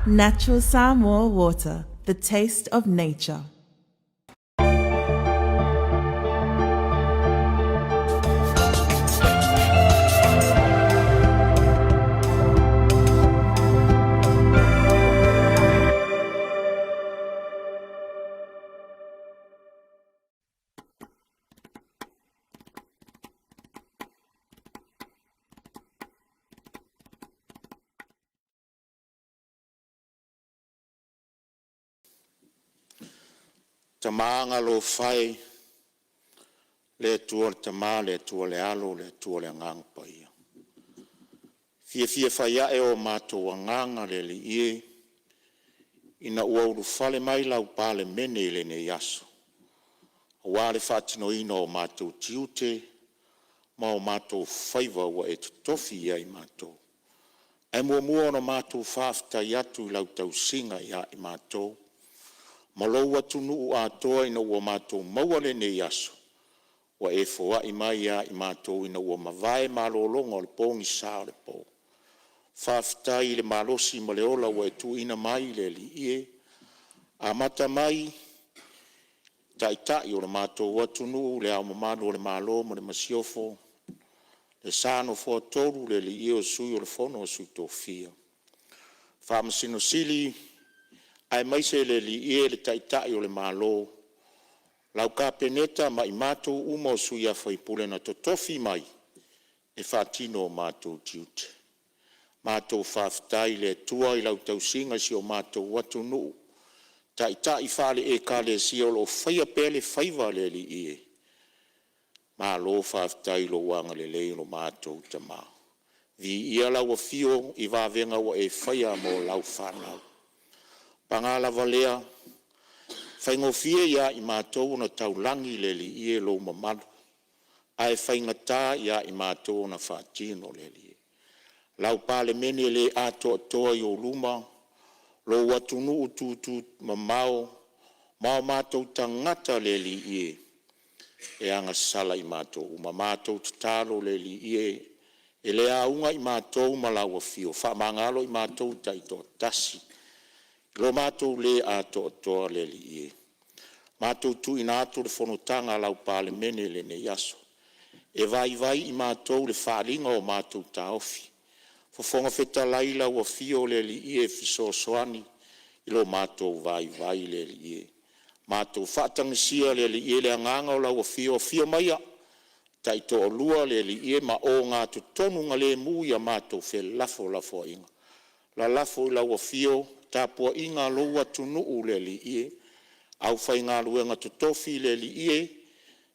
Natural Samoa water, the taste of nature. Tama agalofa e, le Atua le Tama, le Atua le Alo, le Atua le Agaga Paia. E fiafia fai ae o matou agaga le Alii e, ina ua ulufale mai lau Palemene i lenei aso, aua le faatinoina o matou tiute ma o matou faiva ua e totofi i ai matou. Ae muamua ona matou faafetai atu i lau tausiga ia i matou ma lou atunuu atoa ina ua matou maua lenei aso ua e foai mai ia i matou ina ua mavae malologa o le pogisa o le po. Faafetai i le malosi ma le ola ua e tuuina mai le Alii e, amata mai i Taitai o le matou atunuu, Le Ao Mamalu o le Malo ma le Masiofo, le sa nofoatolu le Alii e, o le Sui o le Fono a Sui Tofia, Faamasino Sili aemaise le Alii e, le Taitai o le Malo, lau Kapeneta ma i matou uma o sui usufono na totofi mai e faatino o matou tiute. Matou faafetai i le Atua i lau tausiga i si o matou atunuu, taitai faale-Ekalesia o lo o faia pea le faiva a le Alii e. Malo faafetai i lou agalelei i lo matou Tama. Viia lau afio i vavega ua e faia mo lau fanau. Paga lava lea, e faigofie ia i matou ona taulagi le Alii e lou mamalu, ae faigata ia i matou ona faatino le Alii e. Lau Palemene le atoatoa i ou luma, lou atunuu tutumamao ma o matou tagata le Alii e, e agasala i matou uma. Matou tatalo le Alii e, e le auga i matou ma lau afio, faamagalo i matou taitoatasi i lo matou le atoatoa le Alii e. Matou tuuina atu le fonotaga a lau Palemene i lenei aso, e vaivai i matou le faaaliga o matou taofi. Fofoga Fetalai, lau afio le Alii e fesoasoani i lo matou vaivai le Alii e. Matou faatagisia le Alii e le agaga o lau afio, afio maia taitoalua le Alii e ma ogatotonugalemu ia matou felafolafoaiga. Lalafo i lau afio tapuaiga a lou atunuu le Alii e, aufaigaluega totofi le Alii e,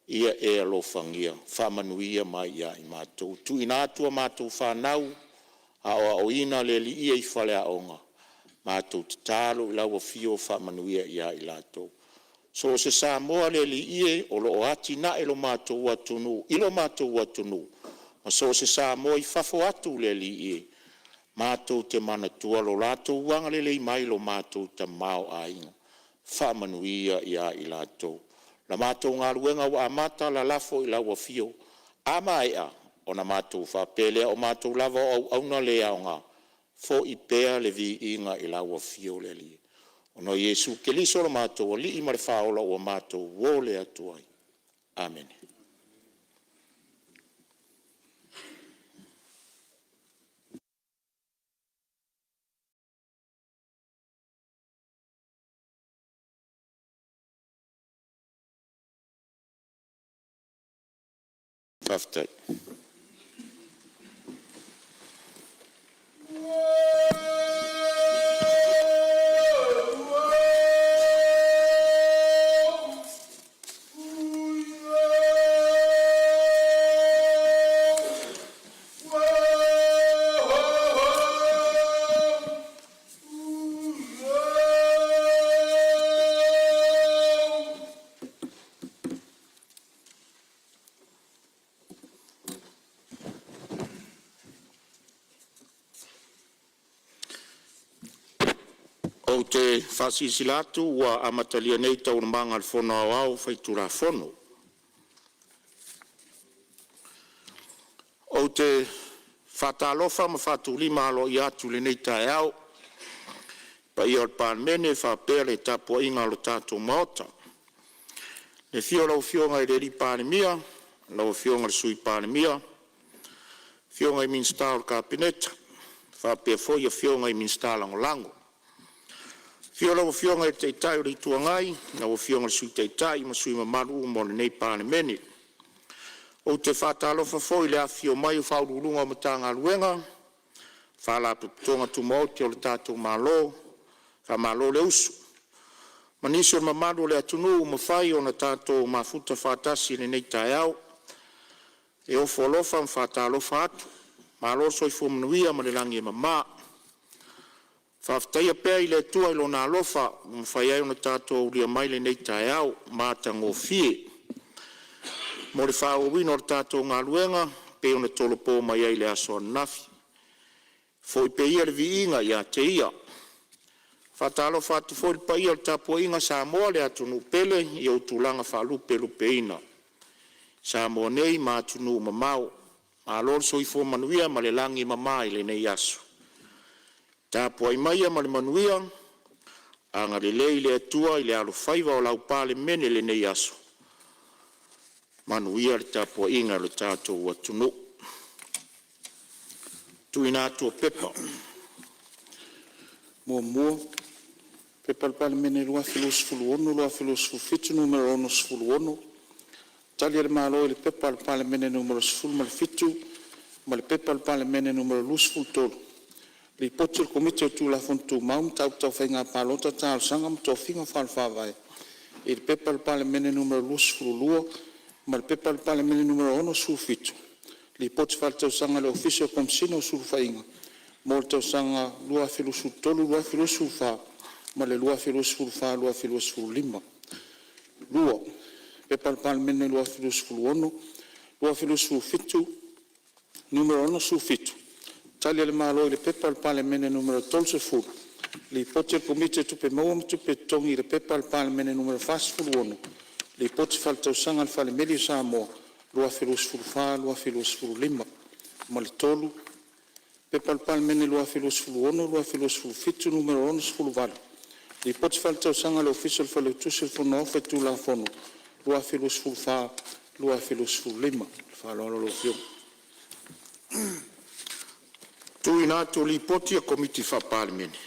ia e alofagia faamanuia mai ia i matou. Tuuina atu a matou fanau aoaoina le Alii e i faleaoga, matou tatalo i lau afio faamanuia ia i latou. So o se Samoa le Alii e, o lo o atinae lo matou atunuu i lo matou atunuu ma so o se Samoa i fafo atu le Alii e, matou te manatua lo latou agalelei mai i lo matou tamaoaiga. Faamanuia ia i latou. La matou galuega ua amata, lalafo i lau afio. A maea ona matou faapea lea, o matou lava o auauna le aoga, foi pea le viiga i lau afio le Alii, ona o Iesu Keriso o lo matou Alii ma le Faaola ua matou o le atu ai. Amene. Faafetai. Ou te faasilasila atu ua amatalia nei Taualumaga a le Fono Aoao Faitulafono. Ou te faatalofa ma faatulima aloaia atu i lenei taeao Paia o le Palemene faapea le tapuaiga a lo tatou Maota. Le afio o lau Afioga i le Palemia, lau Afioga i le Sui Palemia, afioga i Minisita o le Kapeneta faapea foi afioga i Minisita Lagolago. Afio lau Afioga i le Taitai o le Itu Agai, lau Afioga i le Sui Taitai ma sui usufono mamalu uma o lenei Palemene. Ou te faatalofa foi i le afifio mai o Ofisa Sili o Pulega o Matagaluega ma Faalapotopotoga Tumaoti a le tatou Malo, faamalo le usu, ma nisi o le mamalu o le atunuu ua mafai ona tatou mafuta faatasi i lenei taeao. E ofo alofa ma faatalofa atu, malo le soifua manuia ma le lagi e mama. Faafetaia pea le Atua i Lona alofa ua mafai ai ona tatou aulia mai lenei taeao matagofie mo le faaauauina o le tatou galuega e pei ona tolopo mai ai i le aso ananafi. Foi pea ia le viiga ia te Ia. E faatalofa atu foi i le paia o le tapuaiga a Samoa le atunuu pele i ona tulaga faalupelupeina, Samoa nei ma atunuu e mamao. Malo le soifua manuia ma le lagi e mama i lenei aso. Tapuai maia ma le manuia, agalelei le Atua i le alofaiva o lau Palemene i lenei aso. Manuia le tapuaiga a lo tatou atunuu. Tuuina atu o Pepa. 1. P.P.2026/2027 Nu.66, Tali a le Malo i le Pepa a le Palemene Nu.17 ma le P.P.2023/2024 Nu.23, Lipoti a le Komiti o Tulafono Tumau, Mataupu Tau Faiga Palota, Talosaga ma Tofiga Faale-Faavae i le P.P.2023/2024 Nu.22 ma le P.P.2023/2024 Nu.67, Lipoti Faaletausaga a le Ofisa o Komesina o Sulufaiga mo le Tausaga 2023/2024 ma le 2024/2025. 2. P.P.2026/2027 Nu.67, Tali a le Malo i le P.P.2023/2024 Nu.30, Lipoti a le Komiti o Tupe Maua ma Tupe Totogi i le P.P.2023/2024 Nu.46, Lipoti Faaletausaga a le Falemeli o Samoa 2024/2025. 3. P.P.2026/2027 Nu.68, Lipoti Faaletausaga a le Ofisa o le Failautusi o le Fono Aoao Faitulafono 2024/2025. Ma le faaaloalo lau Afioga. Tuuina atu o Lipoti a Komiti Faa-Palemene.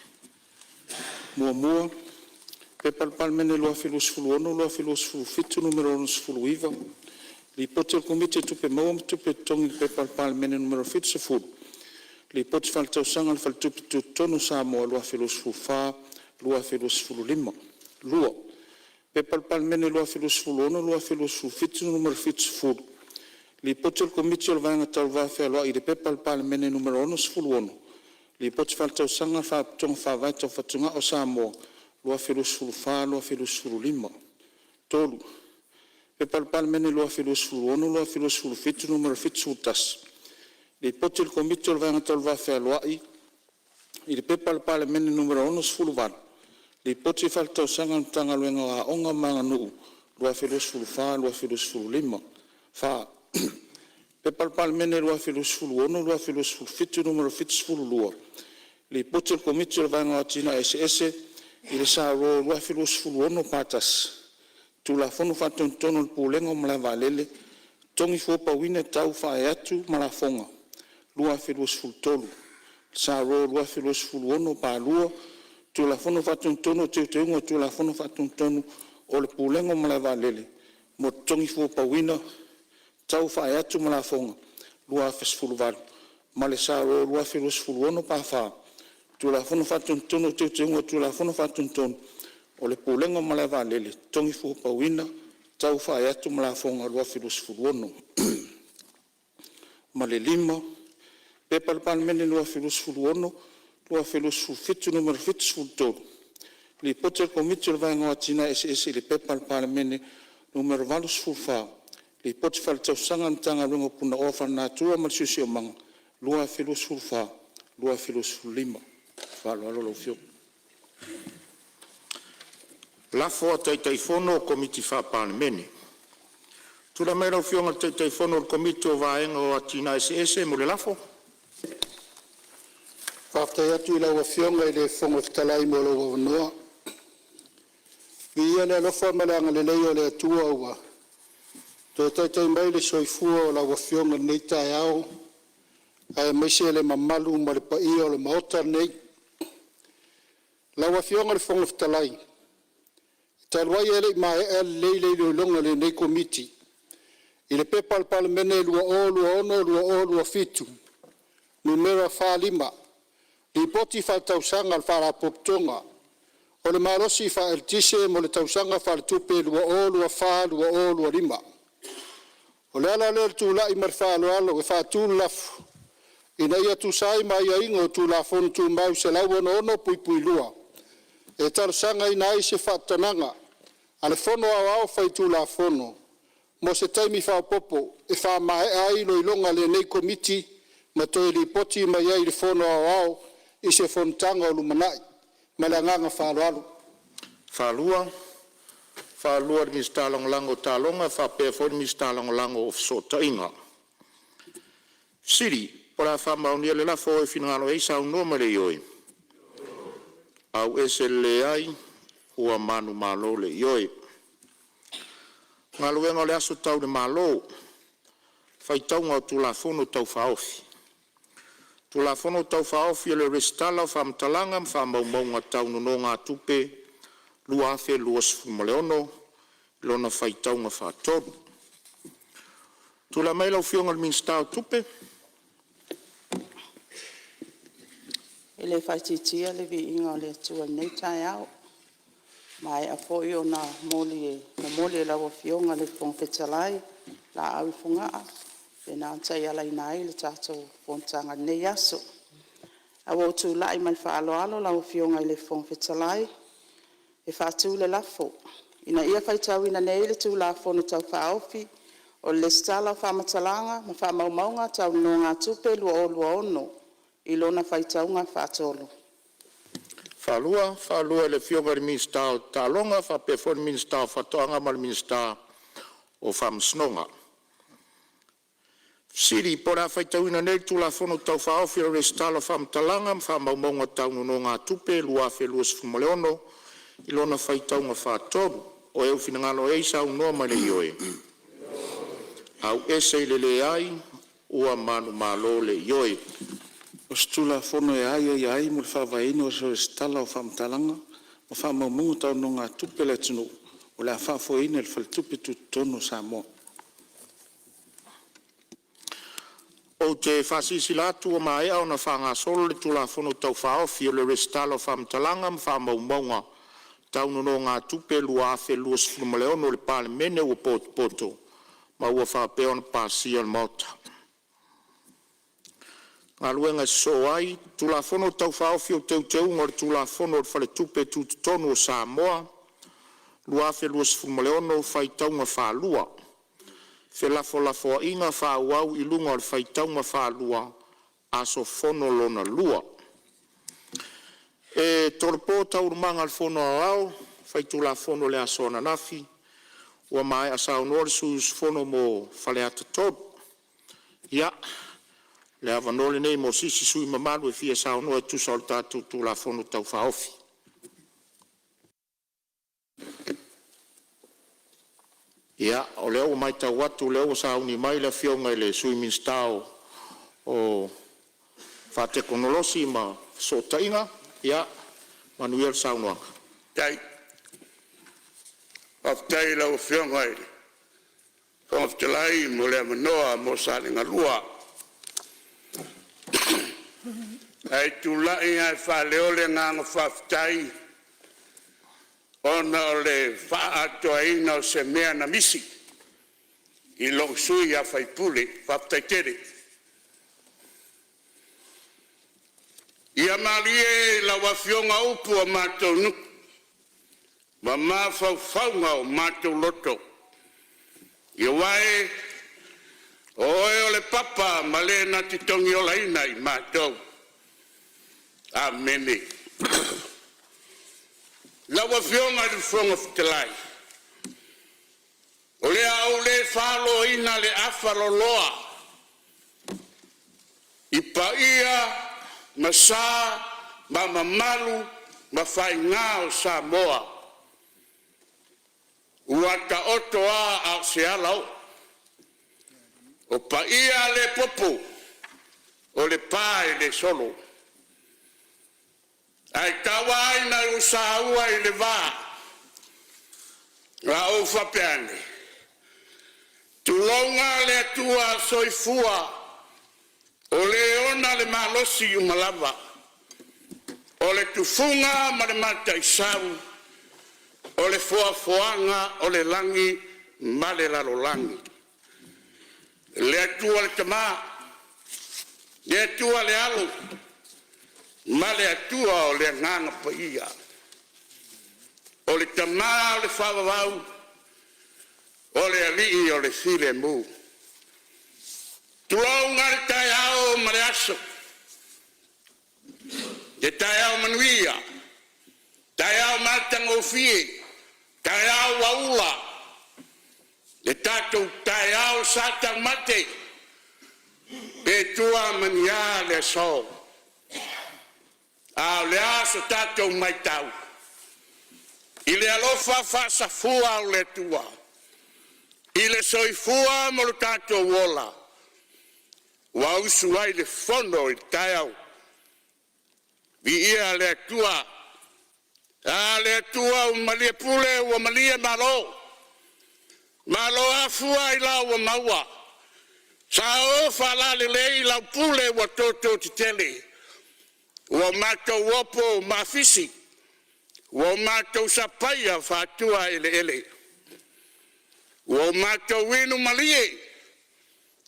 1. P.P.2026/2027 Nu.69, Lipoti a le Komiti o Tupe Maua ma Tupe Totogi i le P.P.2023/2024 Nu.70, Lipoti Faaletausaga a le Faletupe Tutotonu o Samoa 2024/2025. 2. P.P.2026/2027 Nu.70, Lipoti a le Komiti o le Vaega Tau le Va Fealoai i le P.P.2023/2024 Nu.66, Lipoti Faaletausaga a le Faalapotopotoga Faavae Tau Fatugao a Samoa 2024/2025. 3. P.P.2026/2027 Nu.71, Lipoti a le Komiti o le Vaega Tau le Va Fealoai i le P.P.2023/2024 Nu.68, Lipoti Faaletausaga a le Matagaluega o Aoga ma Aganuu 2024/2025. 4. P.P.2026/2027 Nu.72, Lipoti a le Komiti o le Vaega o Atinae Eseese i le S.R 2026/1, Tulafono Faatonutonu o le Pulega o Malae Vaalele (Totogi Fua Pauina Tau Faaee Atu ma Lafoga) 2023, S.R 2026/2, Tulafono Faatonutonu o Teuteuga o Tulafono Faatonutonu o le Pulega o Malae Vaalele mo Totogi Fuapauina Tau Faaee Atu ma Lafoga 2018 ma le S.R 2026/4, Tulafono Faatonutonu o Teuteuga o Tulafono Faatonutonu o le Pulega o Malae Vaalele (Totogi Fuapauina Tau Faaee Atu ma Lafoga) 2016. 5. P.P.2026/2027 Nu.73, Lipoti a le Komiti o le Vaega o Atinae Eseese i le P.P.2023/2024 Nu.84, Lipoti Faaletausaga a le Matagaluega o Punaoa Faalenatura ma le Siosiomaga 2024/2025. Ma le faaaloalo lau Afioga. Lafo a Taitaifono o Komiti Faa-Palemene. Tulai mai lau Afioga i le Taitaifono o le Komiti o le Vaega o Atinae Eseese mo le lafo. Faafetai atu i lau Afioga i le Fofoga Fetalai mo lou avanoa. Viia le alofa ma le agalelei o le Atua ua toe taitai mai le soifua o lau Afioga i lenei taeao aemaise le mamalu ma le paia o le Maota lenei. Lau Afioga i le Fofoga Fetalai, talu ai e le i maea lelei le iloiloga a lenei Komiti i le P.P.2026/2027 Nu.45, Lipoti Faaletausaga a le Faalapotopotoga o le Malosi Faaeletise mo le Tausaga Faaletupe 2024/2025, o le ala lea o le tulai ma le faaaloalo e faatu le lafo, Ina ia tusa ai ma aiaiga o Tulafono Tumau 166(2), e talosagaina ai se faatagaga a le Fono Aoao Faitulafono mo se taimi faaopoopo e faamaea ai iloiloga a lenei Komiti ma toe lipoti mai ai i le Fono Aoao i se Fonotaga o lumanai. Ma le agaga faaaloalo. Ia, o lea ua maea faautagia e le Fofoga o le faamaonia le lafo. O finagalo saunoa mai i le ioe. Ae ua manumalo le Ioe. Galuega o le Aso Tau i le Malo, Faitauga o Tulafono Tau Faaofi. Tulafono Tau Faaofi o le Resitala o Faamatalaga ma Faamaumauga Tau Nonogatupe 2026 i lona faitauga faatolu. Tulai mai lau Afioga i le Minisita o Tupe. E le faaitiitia le viiga o le Atua i lenei taeao, ua maea foi ona momoli e lau Afioga i le Fofoga Fetalai laau i Fogaa e faapena ona taialaina ai le tatou fonotaga i lenei aso. Ae ua ou tulai ma le faaaloalo lau Afioga i le Fofoga Fetalai e faatu le lafo, Ina ia faitauina nei le Tulafono Tau Faaofi o le Lesitala o Faamatalaga ma Faamaumauga Tau Nonogatupe 2026 i lona faitauga faatolu. E faasilasila atu i lau Afioga i le Minisita o Taaloga faapea foi le Minisita o Faatoaga ma le Minisita o Faamasinoga. Po o le a faitauina nei le Tulafono Tau Faaofi o le Resitala o Faamatalaga ma Faamaumauga Tau Nonogatupe 2026 i lona faitauga faatolu. O e finagalo ai saunoa mai i le ioe. Leai. Ua manumalo le Ioe. O se Tulafono e aiaia ai mo le faavaeina o se Resitala o Faamatalaga ma Faamaumauga Tau Nonogatupe a le Atunuu o le a faafoeina e le Faletupe Tutotonu o Samoa. Ou te faasilasila atu ua maea ona faagasolo le Tulafono Tau Faaofi o le Resitala o Faamatalaga ma Faamaumauga Tau Nonogatupe 2026 i le Palemene ua potopoto ma ua faapea ona pasia e le Maota. Galuega. Tulafono Tau Faaofi o Teuteuga o le Tulafono o le Faletupe Tutotonu o Samoa 2026 – Faitauga Faalua, felafolafoaiga faaauau i luga o le faitauga faalua, aso fono lona lua. E tolopo Taualumaga a le Fono Aoao Faitulafono i le aso ananafi ua maea saunoa le sui usufono mo Faleata 3. Ia, o le avanoa lenei mo se isi sui usufono mamalu e fia saunoa e tusa o le tatou Tulafono Tau Faaofi. Ia, o lea ua matau atu o lea ua sauni mai le Afioga i le Sui Minisita o Fesootaiga ma Faamatalaga Tekonolosi. Ia manuia le saunoaga. Faafetai i lau Afioga i le Fofoga Fetalai mo le avanoa mo Salega 1. Ae tulai ae faaleo le agaga faafetai ona o le faaatoaina o se mea na misi i lou sui usufono. Faafetai tele. Ia malie lau Afioga upu a matou nu'u ma mafaufauga o matou loto, aua o oe o le papa ma le na te togiolaina i matou. Amene. Lau Afioga i le Fofoga Fetalai, o le a ou le faloina le afaloloa i paia ma sa ma mamalu ma faiga o Samoa ua taoto a a o se alaoo, o paia le popo o le pa e le solo. Ae taua ai na ou saua i le va ma ou faapea ane, tulouna le Atua soifua o le ona le malosi uma lava, o le tufuga ma le mataisau, o le foafoaga o le lagi ma le lalolagi. Le Atua le Tama, le Atua le Alo ma le Atua o le Agaga Paia. O le Tama o le faavavau, o le Alii o le filemu. Tulouna le taeao ma le aso, le taeao manuia, taeao matagofie, taeao ua ula, le tatou taeao sa taumate, pe tua ma ni a le aso. A o le a so tatou matau? I le alofa faasafua o le Atua i le soifua ma lo tatou ola, ua usu ai le fono i le taeao. Viia le Atua, a le Atua ua malie pule ua malie Malo, malo afua ailao ua maua, sao faalalelei lau pule ua toto tetele, ua matou opo mafisi, ua matou sapaia faatuaeleele, ua matou inu malie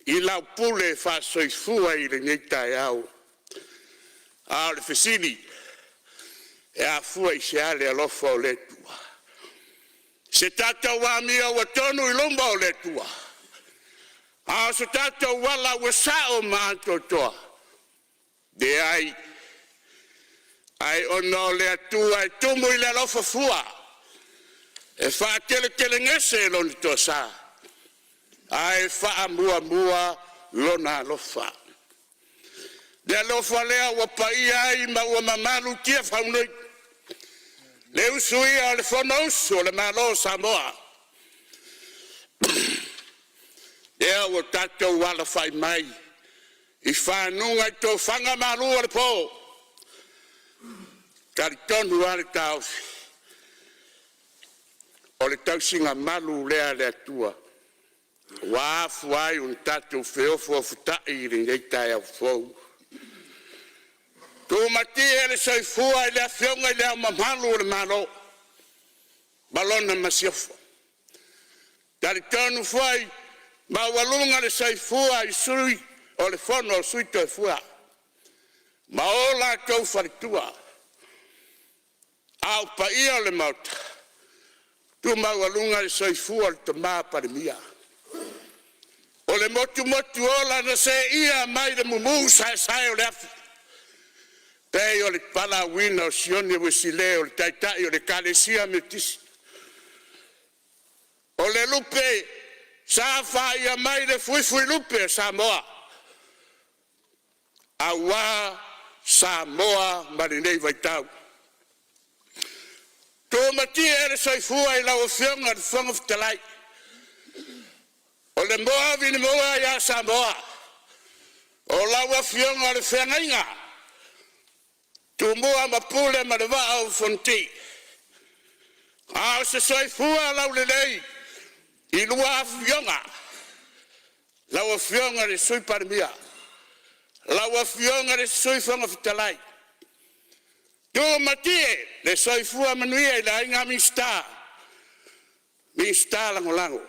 i lau pule faasoifua i lenei taeao. A o le fesili, e afua i se a le alofa o le Atua? Se tatou amio ua tonu i luma o le Atua, a o so tatou ala ua sao ma atoatoa? Leai, ai ona o le Atua e tumu i le alofa fua, e faateletelegese Lona toasa, ae faamuamua Lona alofa. Le alofa lea ua paia ai ma ua mamalu Tiafau nei, le usuia o le Fonousu a le Malo o Samoa, lea ua tatou alafai mai i faguga tofaga malu o le po. E talitonu lava le taofi, o le tausiga malu lea a le Atua ua afua ai ona tatou feofaoftai i lenei taeao fou. Tumatie le soifua i le Afioga i Le Ao Mamalu o le Malo ma lana Masiofo. E talitonu foi maualuga le soifua i Sui o le Fono a Sui Tofia ma o latou faletua. A o paia o le Maota, tu maualuga le soifua o le Tama Palemia, o le motumotu ola na seia mai le mumu saesae o le afi, pei o le valaauina o Sione Uesilē o le Taitai o le Ekalesia Metotisi. O le lupe sa faia mai le fuifuilupe a Samoa aua Samoa ma lenei vaitau. Tumatie le soifua i lau Afioga i le Fofoga Fetalai, o le moa vinimoa ia Samoa, o lau Afioga o le Feagaiga, Tumua ma Pule ma le Vaa o Fonoti. A o se soifua laulelei i lua afioga, lau Afioga i le Sui Palemia, lau Afioga i le Sui Fofoga Fetalai, tumatie le soifua manuia i le aiga Minisita, Minisita Lagolago.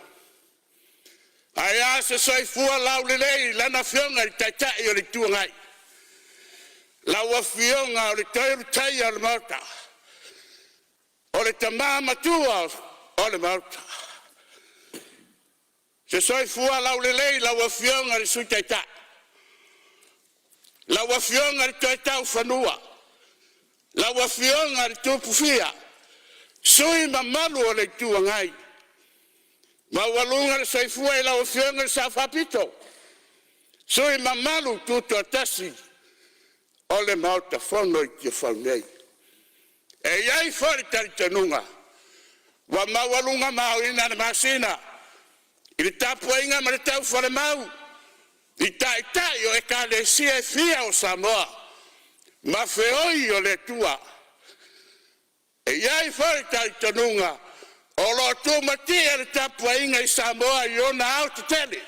Ae a se soifua laulelei i Lana Afioga i le Taitai o le Itu Agai, lau Afioga o le Toelutaia o le Maota, o le tama matua o le Maota. Se soifua laulelei i lau Afioga i le Sui Taitai, lau Afioga i le Toetaufanua, lau Afioga i le Tupufia, sui usufono mamalu o le Itu Agai. Maualuga le soifua i lau Afioga i le Sao Faapito, sui usufono mamalu tutoatasi O le Maota Fono i Tiafau nei. E i ai foi le talitonuga, ua maualuga maoina le masina i le tapuaiga ma le tau falemau i taitai o Ekalesia e fia o Samoa ma feoi o le Atua. E i ai foi le talitonuga o lo o tumatie le tapuaiga i Samoa i ona aoaotetele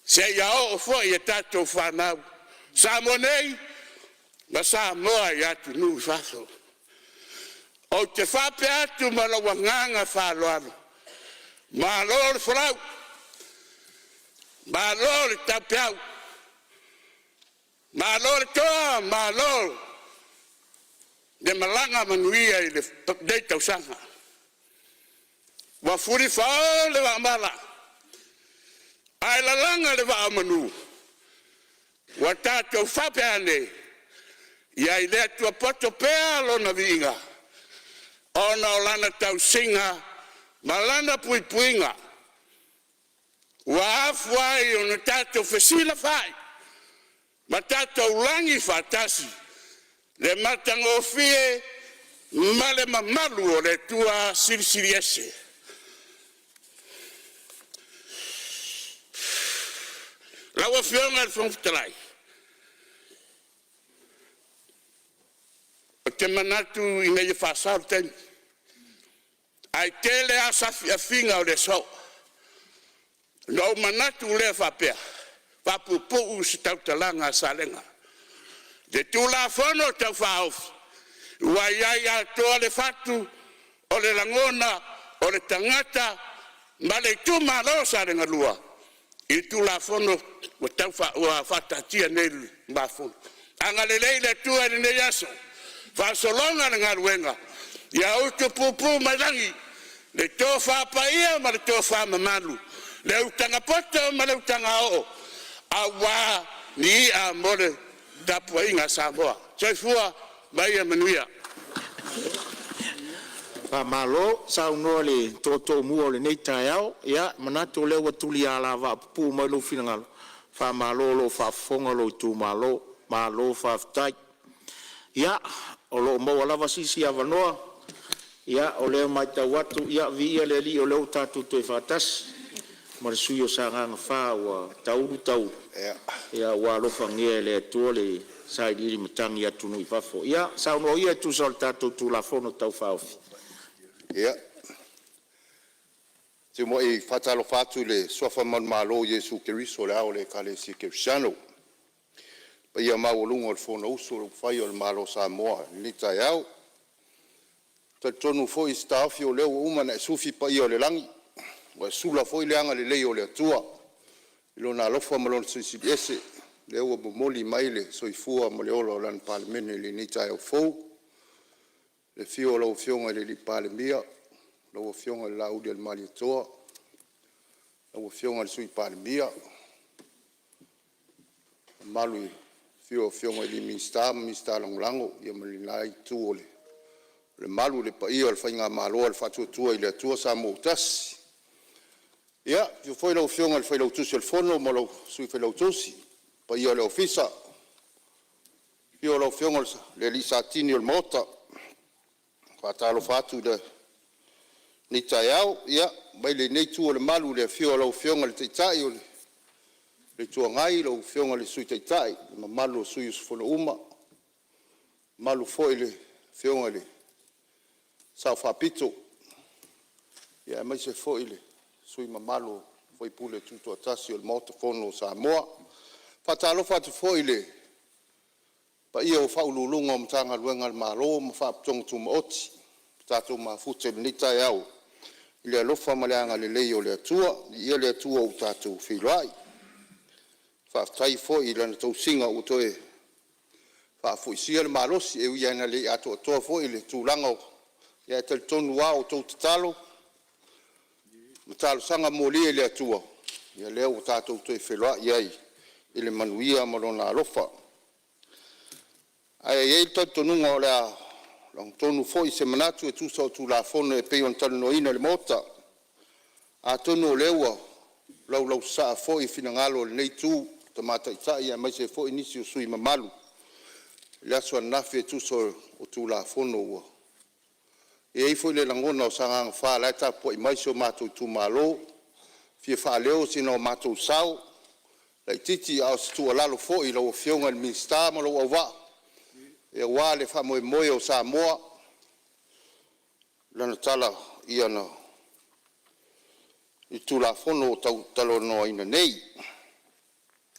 seia oo foi i a tatou fanau, Samoa nei ma Samoa i atunuu i fafo. Ou te faapea atu ma lou agaga faaaloalo, malo le folau, malo le taupeau, malo le toa, malo le malaga manuia i lenei tausaga. Ua fulifao le vaamala ae lalaga le vaa o manu, ua tatou faapea ane, ia i le Atua poto pea lona viiga, ona o lana tausiga ma lana puipuiga ua afua ai ona tatou fesilafai ma tatou lagi faatasi i le matagofie ma le mamalu o le Atua Silisili Ese. Lau Afioga i le Fofoga Fetalai, ou te manatu ina ia faasao le taimi, ae tele afiafiga o le aso. Ona ou manatu lea faapea, faapuupuu se tautalaga a Salega. I le Tulafono Tau Faaofi ua i ai atoa le fatu o le lagona o le tagata ma le itumalo o Salega 2 i le Tulafono ua faataatia nei i lumafono. Agalelei le Atua i lenei aso, faasologa le galuega, ia utupupu mai lagi le tofa paia ma le tofa mamalu, le utaga poto ma le utaga oo aua ni i'a mo le tapuaiga a Samoa. Soifua ma ia manuia. Faamalo saunoa i le tootooumua o lenei taeao. Ia manatu o lea ua tuli alavaa pupuu mai lou finagalo, faamalo o lo o faafofoga lou itumalo. Malo faafetai. Ia, o lo o maua lava se isi avanoa. Ia o lea ua matau atu, ia viia le Alii o lea ua tatou toe faatasi ma le sui usufono mo Sagaga 4 ua taulu taulu, ua alofagia e le Atua le sailiili matagi i atunuu i fafo. Ia saunoa ia e tusa o le tatou Tulafono Tau Faaofi. Ia, ou te muai faatalofa atu i le suafa manumalo o Iesu Keriso o le Ao o le Ekalesia Kerisiano, le paia maualuga o le Fonousu a upufai o le Malo o Samoa i lenei taeao. E talitonu foi o se taofi o lea ua uma ona e sufi paia o le lagi, ua e sula foi le agalelei o le Atua i Lona alofa ma Lona Silisili Ese, lea ua momoli mai le soifua ma le ola o Lana Palemene i lenei taeao fou. I le afio o lau Afioga i le Palemia, lau Afioga i le Laaulialemalietoa, lau Afioga i le Sui Palemia, le mamalu i le afifio o Afioga i Minisita ma Minisita Lagolago ma lena itu o le malu i le paia o le faigamalo a le Faatuatua i le Atua Samoa ua Tasi. Ia, afio foi lau Afioga i le Failautusi o le Fono ma lou Sui Failautusi, le paia o le Ofisa. Afio lau Afioga i le Satini o le Maota. E faatalofa atu i lenei taeao. Ia, mai lenei itu o le malu i le afio o lau Afioga i le Taitai o le Itu Agai, lau Afioga i le Sui Taitai, le mamalu o sui usufono uma, le mamalu foi i le Afioga i le Sao Faapito, aemaise foi le sui usufono mamalu o sui usufono Tutoatasi o le Maota Fono o Samoa. E faatalofa atu foi i le paia o Ofisa Sili o Pulega o Matagaluega a le Malo ma Faalapotopotoga Tumaoti ua tatou mafuta i lenei taeao i le alofa ma le agalelei o le Atua. Viia le Atua ua tatou feiloai. Faafetai foi i Lana tausiga ua toe faafoisia le malosi, e ui lava ina le atoatoa foi le tulaga ae talitonu lava o a outou tatalo ma talosaga molia i le Atua, ia lea ua tatou toe feiloai ai i le manuia ma Lona alofa. Ae i ai le talitonuga o le a lagotonu foi se manatu e tusa o Tulafono e pei ona talanoaina i le Maota. Atonu o lea ua laulausasaa foi finagalo o lenei itu Tama Taitai aemaise ai foi nisi o sui usufono mamalu. le aso ananafi e tusa o Tulafono ua… E i ai foi le lagona o Sagaga 4 o la e tapuai mai si o matou itumalo, e fia faaleo sina o matou sao laitiiti, a o se tuualalo foi i lau Afioga i le Minisita ma lou auvaa aua le faamoemoe o Samoa i lana tala i le Tulafono ua talanoaina nei.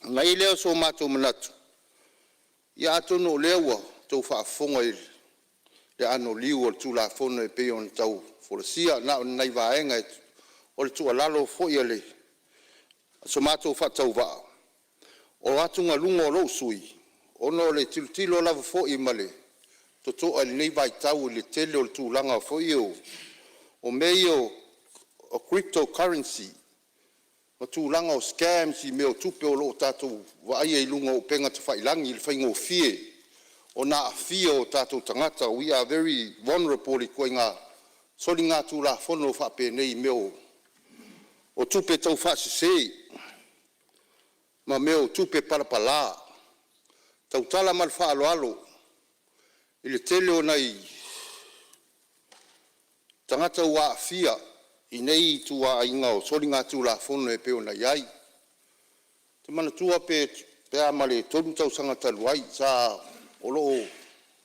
Ona i ai lea o so matou manatu, ia atonu o lea ua outou faafofoga i le anoliu o le Tulafono e pei ona tau folasia. Na o ni nai vaega o le tuualalo foi a so matou faatauvaa, o atugaluga o lou sui usufono, ona o le tilotilo lava foi ma le totoa i lenei vaitau i le tele o le tulaga foi ia o mea ia o crypto currency ma tulaga o scams i mea o tupe o lo o tatou vaaia i luga o upega tafailagi i le faigofie ona aafia o tatou tagata. We are very vulnerable i ituaiga soligatulafono faapenei i mea o tupe taufaasese ma mea o tupe palapala. E tautala ma le faaaloalo i le tele o nai tagata ua aafia i nei ituaiga o soligatulafono e pei ona i ai. Ou te manatua pe a ma le 3 tausaga talu ai sa o lo o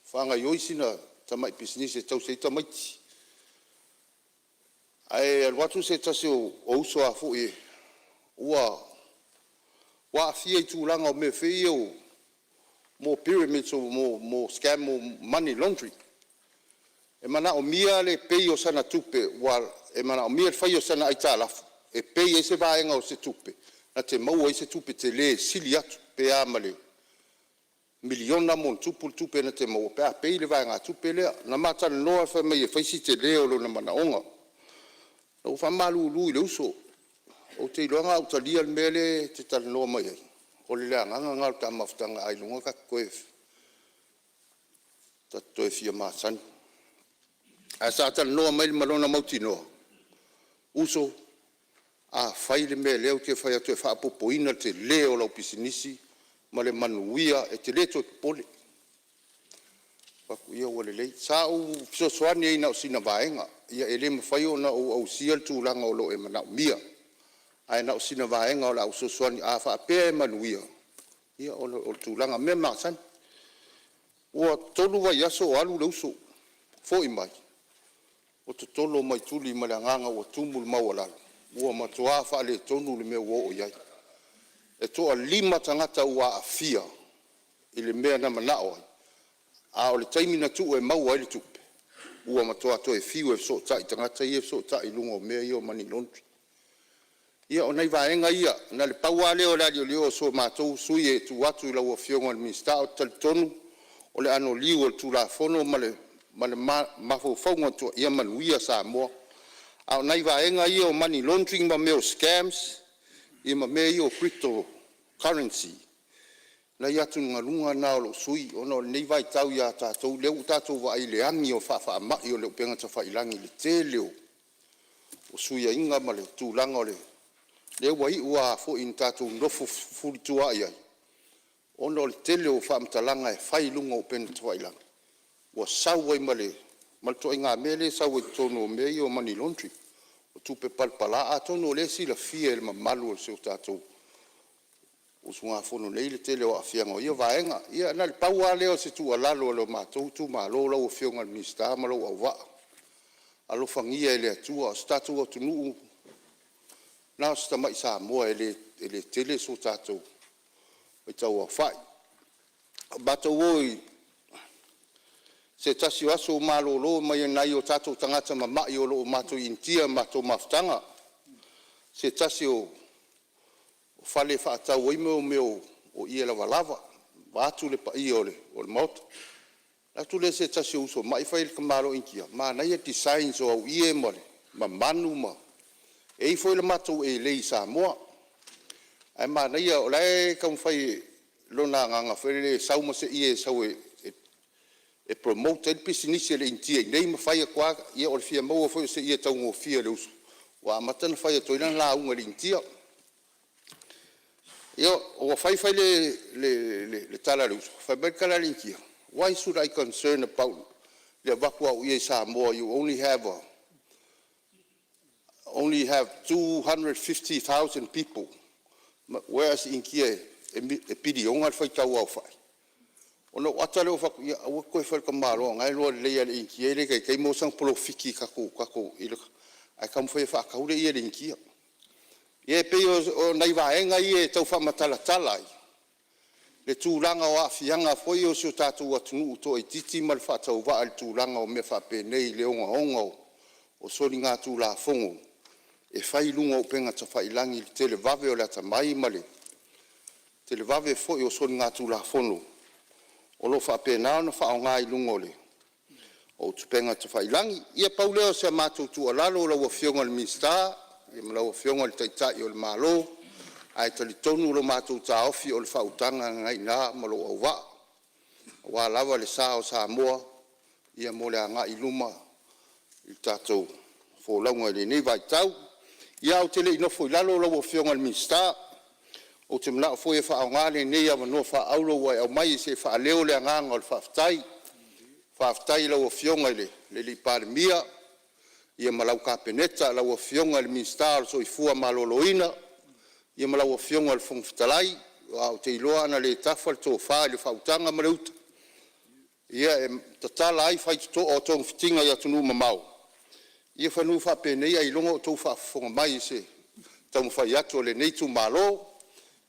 faagaioi sina tamai pisinisi e tausi ai tamaiti, ae alu atu se tasi o uso a foi ua aafia i tulaga o mea foi ia o pyramids mo scam o money laundry. E manaomia le pay o sana tupe e manaomia le fai o sana aitalafu e pay ai se vaega o se tupe na te maua ai se tupe tele e sili atu pe a ma le miliona ma ona tupu le tupe na te maua pe a pay le vaegatupe lea. Na ma talanoa fai mai e fai si tele o lona manaoga. Na ou faamalulu i le uso, ou te iloa a ou talia le mea lea e te talanoa mai ai, o le leagaga lena o le ta mafutaga ailoga ta te toe fia masani. Ae sa talanoa mai ma lona mautinoa, uso, a fai le mea lea ou te fai atu e faaopoopoina le tele o lau pisinisi ma le manuia, e te le toe popole. Ou fai atu, ia ua lelei. Sa ou fesoasoani ai na o sina vaega. Ia e le mafai ona ou ausia le tulaga o lo o e manaomia, ae na o sina vaega o le a ou fesoasoani ai, a faapea e manuia, ia o le tulaga o mea masani. Ua 3 vaiaso o alu le uso, foi mai ua totolo mai tuli ma le agaga ua tumu le maualalo, ua matua faaletonu le mea ua oo i ai. E toalima tagata ua aafia i le mea na manao ai, a o le taimi na tuu e maua ai le tupe, ua matua toe fiu e fesootai i tagata ia e fesootai i luga o mea ia o money laundry. Ia o nai vaega ia, na o le pau lava lea o le aliolio o si o matou sui usufono e tuu atu i lau Afioga i le Minisita. Ou te talitonu o le anoliu o le Tulafono ma le mafaufauga ia manuia Samoa. A o nai vaega ia o money laundering ma mea o scams ia ma mea ia o crypto currency, o nai atugaluga na o lou sui usufono ona o lenei vaitau ia tatou lea ua tatou vaai i le agi o faafaamai o le upega tafailagi i le tele o fesuiaiga ma le tulaga o le… lea ua iu lava foi ina tatou nonofo fefulisua ai ona o le tele o faamatalaga e fai i luga o upega tafailagi ua sau ai ma le ituaiga mea lea e sau ai totonu o mea ia o money laundry, o tupe palapala. Atonu o lea e silafia e le mamalu o si o tatou usugafono nei le tele o aafiaga o ia vaega. Ia na o le pau lava lea o se tuualalo a le matou itumalo lau Afioga i le Minisita ma lou auvaa, alofagia e le Atua. O si o tatou atunuu na o si tamai Samoa e le tele so tatou faitauaofai. Matou o i se tasi o aso ou malolo mai nai o tatou tagata mama'i o lo o matou i Initia i le matou mafutaga i se tasi o fale e faatau ai mea o ie lavalava vaeatu le paia o le Maota. Alu atu lea o se tasi o uso ma'i fai i le tamaloa Initia, “Manaia designs o au ie ma manu ma…” E i ai foi le matou elei i Samoa ae manaia o la e taumafai lona agaga foi lele e sau ma se ie e sau e promote ai le pisinisi a le Initia inei ma fai atu lava. Ia o le fia maua foi o se ie taugofie a le uso ua amata ona fai atu ai lana lauga i le Initia. Ia, ua fai fai le tala a le uso, fai mai le tala a le Initia, Why should I concern about le avatu au i Samoa? You only have 250,000 people, whereas Initia e piliona le faitau aofai. Ona ou ata lea ou fai atu, ia aua e te toe faia i le tamaloa o lena e iloa lelei lava e le Initia e le taitai maua sana polofiti i tatou, ae taumafai e faatau le ie a le Initia. Ia e pei o nai vaega ia e tau faamatalatala ai le tulaga o aafiaga foi ia o si o tatou atunuu toaitiiti ma le faatauvaa i le tulaga o mea faapenei i le ogaoga o soligatulafono e fai i luga o upega tafailagi i le televave o le atamai ma le televave foi o soligatulafono o lo o faapena ona faaaoga i luga o upega tafailagi. Ia pau lea o si a matou tuualalo lau Afioga i le Minisita ma lau Afioga i le Taitai o le Malo, ae talitonu lo matou taofi o le faautaga lena i ina ma lou auvaa aua lava le sa o Samoa mo le agai i luma i le tatou folauga i lenei vaitau. Ia, ae ou te le i nofo i lalo lau Afioga i le Minisita, ou te manao foi e faaaoga lenei avanoa faaauro ua e aumaia se i faaleo le agaga o le faafetai. Faafetai i lau Afioga i le Palemia ma lau Kapeneta, lau Afioga i le Minisita o le Soifua Maloloina ma lau Afioga i le Fofoga Fetalai. Aua ou te iloa ana le tafa le tofa i le faautaga ma le uta, ia e tatala ai faitotoa o togafitiga i atunuu mamao, ia semeamanu faapenei ailoga o outou faafofoga mai i se taumafai atu a lenei itumalo.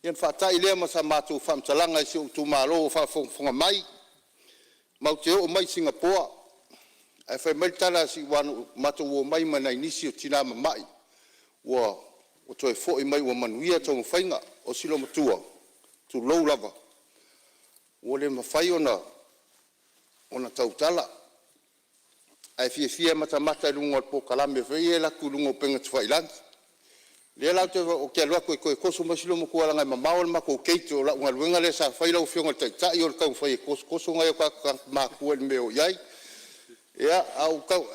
Ia ona faatai lea ma sa matou faamatalaga i si ou itumalo o faafogafoga mai. Matou te oo mai i Sigapoa ae fai mai le tala a si upu, na matou omai ma nai nisi o tina mamai ua toe foi mai ua manuia taumafaiga. O si olomatua, tulou lava, ua le mafai ona tautala, ae fiafia e matamata i luga o le polokalame foi lea e alu atu i luga o upega tafailagi. O lea la ou te alu atu e toe toso mai si olomatua leaga e mamao le matou gate o lau galuega lea sa fai lau Afioga i le Taitai o le taumafai e tosotoso nai o tatou tagata matutua i le mea e o i ai.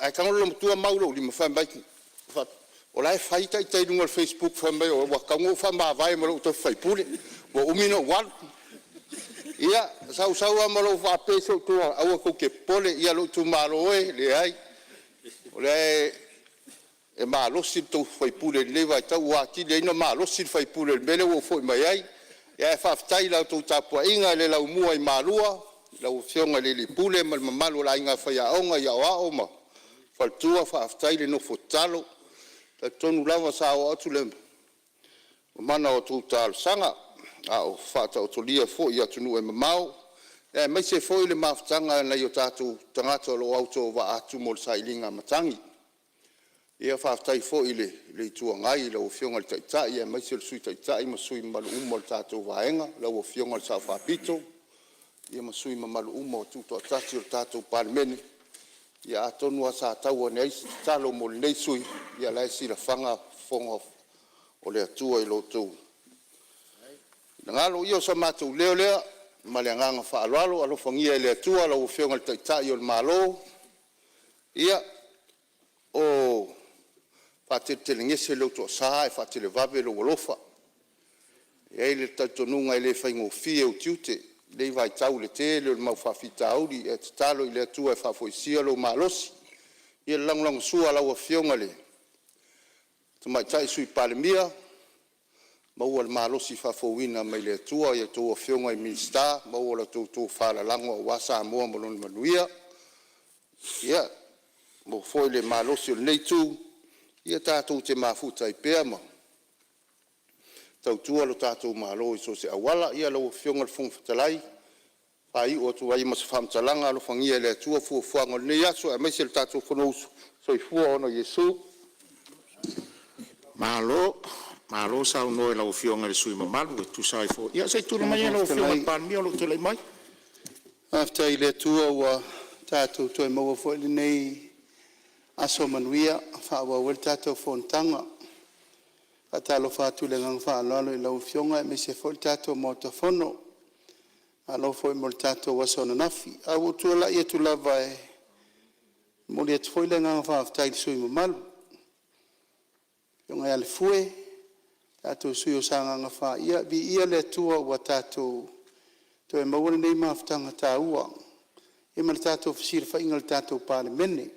Ae tago le olomatua mau i lou lima fai mai, o la e fai ita i luga o le facebook fai mai ua tatau ona ou faamavae ma lou tofi faipule ua umi ona ou alu. Ia, sa ou sau lava ma lou faapea i si ou itumalo, aua tou te popole lou itumalo e, leai o lea e malosi le tou sui usufono i lenei vaitau ua atili ai ona malosi le sui usufono i le mea lea ua ou foi mai ai. Ae faafetai i la outou tapuaiga i le laumua i Malua i lau Afioga i le alii Pule ma le mamalu o le Aiga Faiaoga i Aoao ma Faletua, faafetai le nofo tatalo. E talitonu lava sa oo atu le mamana o a outou talosaga a o faataotolia foi i atunuu e mamao, aemaise foi le mafutaga a nai o tatou tagata o lo o autovaa atu mo le sailiga matagi. Ia faafetai foi i le Itu Agai i lau Afioga i le Taitai aemaise o le Sui Taitai ma sui usufono mamalu uma o le tatou Vaega, lau Afioga i le Sao Faapito ma sui usufono mamalu uma ua tutoatasi o le tatou Palemene. Ia atonu lava sa tau ane ai se tatalo mo lenei sui usufono, ia o la e silafaga fofoga o le Atua i lo outou finagalo. Ia o so matou leo lea ma le agaga faaaloalo. Alofagia e le Atua lau Afioga i le Taitai o le Malo, ia faateletelegese lou toasa ae faatelevave lou alofa. E i ai le talitonuga e le faigofie ou tiute i lenei vaitau i le tele o le mau faafitauli, ae tatalo i le Atua e faafoisia lou malosi. Ia le lagolagosua a lau Afioga i le Tamaitai Sui Palemia, maua le malosi faafouina mai le Atua i a outou Afioga i Minisita, maua la outou tofa lalago aua Samoa ma lona manuia. Ia maua foi le malosi o lenei itu ia tatou te mafuta ai pea ma tautua lo tatou Malo i so o se auala. Ia lau Afioga i le Fofoga Fetalai, e faaiu atu ai ma se faamatalaga, alofagia e le Atua fuafuaga o lenei aso aemaise le tatou Fonousu. Soifua ona ia Iesu. Malo, malo saunoa i lau Afioga i le sui usufono mamalu e tusa ai foi. Ia se i tulai maia lau Afioga i le Palemia o lo o tulai mai. Faafetai i le Atua ua tatou toe maua foi lenei aso manuia e faaauau ai le tatou fonotaga. E faatalofa atu i le agaga faaaloalo i lau Afioga aemaise foi le tatou Maota Fono. Malo foi mo le tatou aso ananafi. Ae ua ou tulai atu lava e momoli atu foi le agaga faafetai i le sui usufono mamalu, le Afioga ia Lefue, le tatou sui usufono o Sagaga 4, ia viia le Atua ua tatou toe maua lenei mafutaga taua. Ma le tatou fesilafaiga i le tatou Palemene.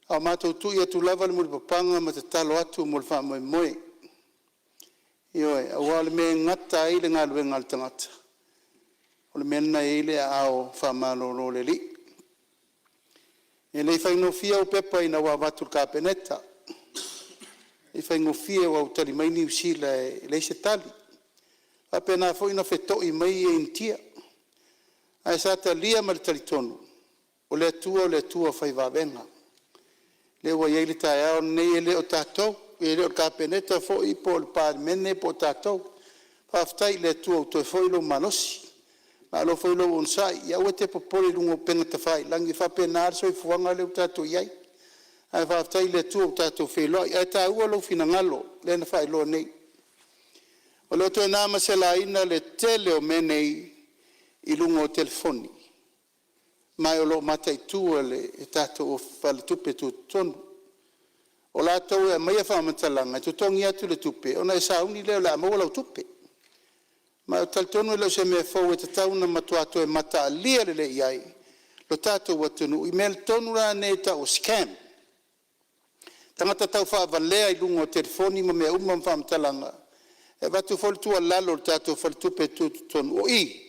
A o matou tui atu lava le mulipapaga ma tatalo atu mo le faamoemoe. Ioe, aua o le mea e gata ai le galuega a le tagata o le mea lena e i ai le aao faamalolo o le Alii. E le i faigofie au pepa ina ua avatu i le Kapeneta, e le i faigofie aua ua tali mai Niu Sila e leai se tali. E faapena foi ona fetoi mai Initia, ae sa talia ma le talitonu o le Atua o le Atua fai vavega, lea ua i ai le taeao lenei, e le o tatou, e le o le Kapeneta foi po o le Palemene po o tatou. Faafetai i le Atua ua toe foi lou malosi, malo foi lou onosai. Ia aua e te popole i luga o upega tafailagi, e faapena lava le soifuaga lea ua tatou i ai. Ae faafetai i le Atua ua tatou feiloai, ae taua lou finagalo lea na faailoa nei. O le toe na ma se laina le tele o mea nei i luga o telefoni, ma o lo o mataitu e le tatou Faletupe Tutotonu. O latou e aumaia faamatalaga e totogi atu le tupe ona e sauni lea o le a maua lau tupe. Ma ou te talitonu e le o se mea fou e tatau ona matua toe mataalia lelei i ai lo tatou atunuu i mea tonu lava nei e tau o scam, tagata taufaavalea i luga o telefoni ma mea uma ma faamatalaga. E avatu foi le tuualalo i le tatou Faletupe Tutotonu, o i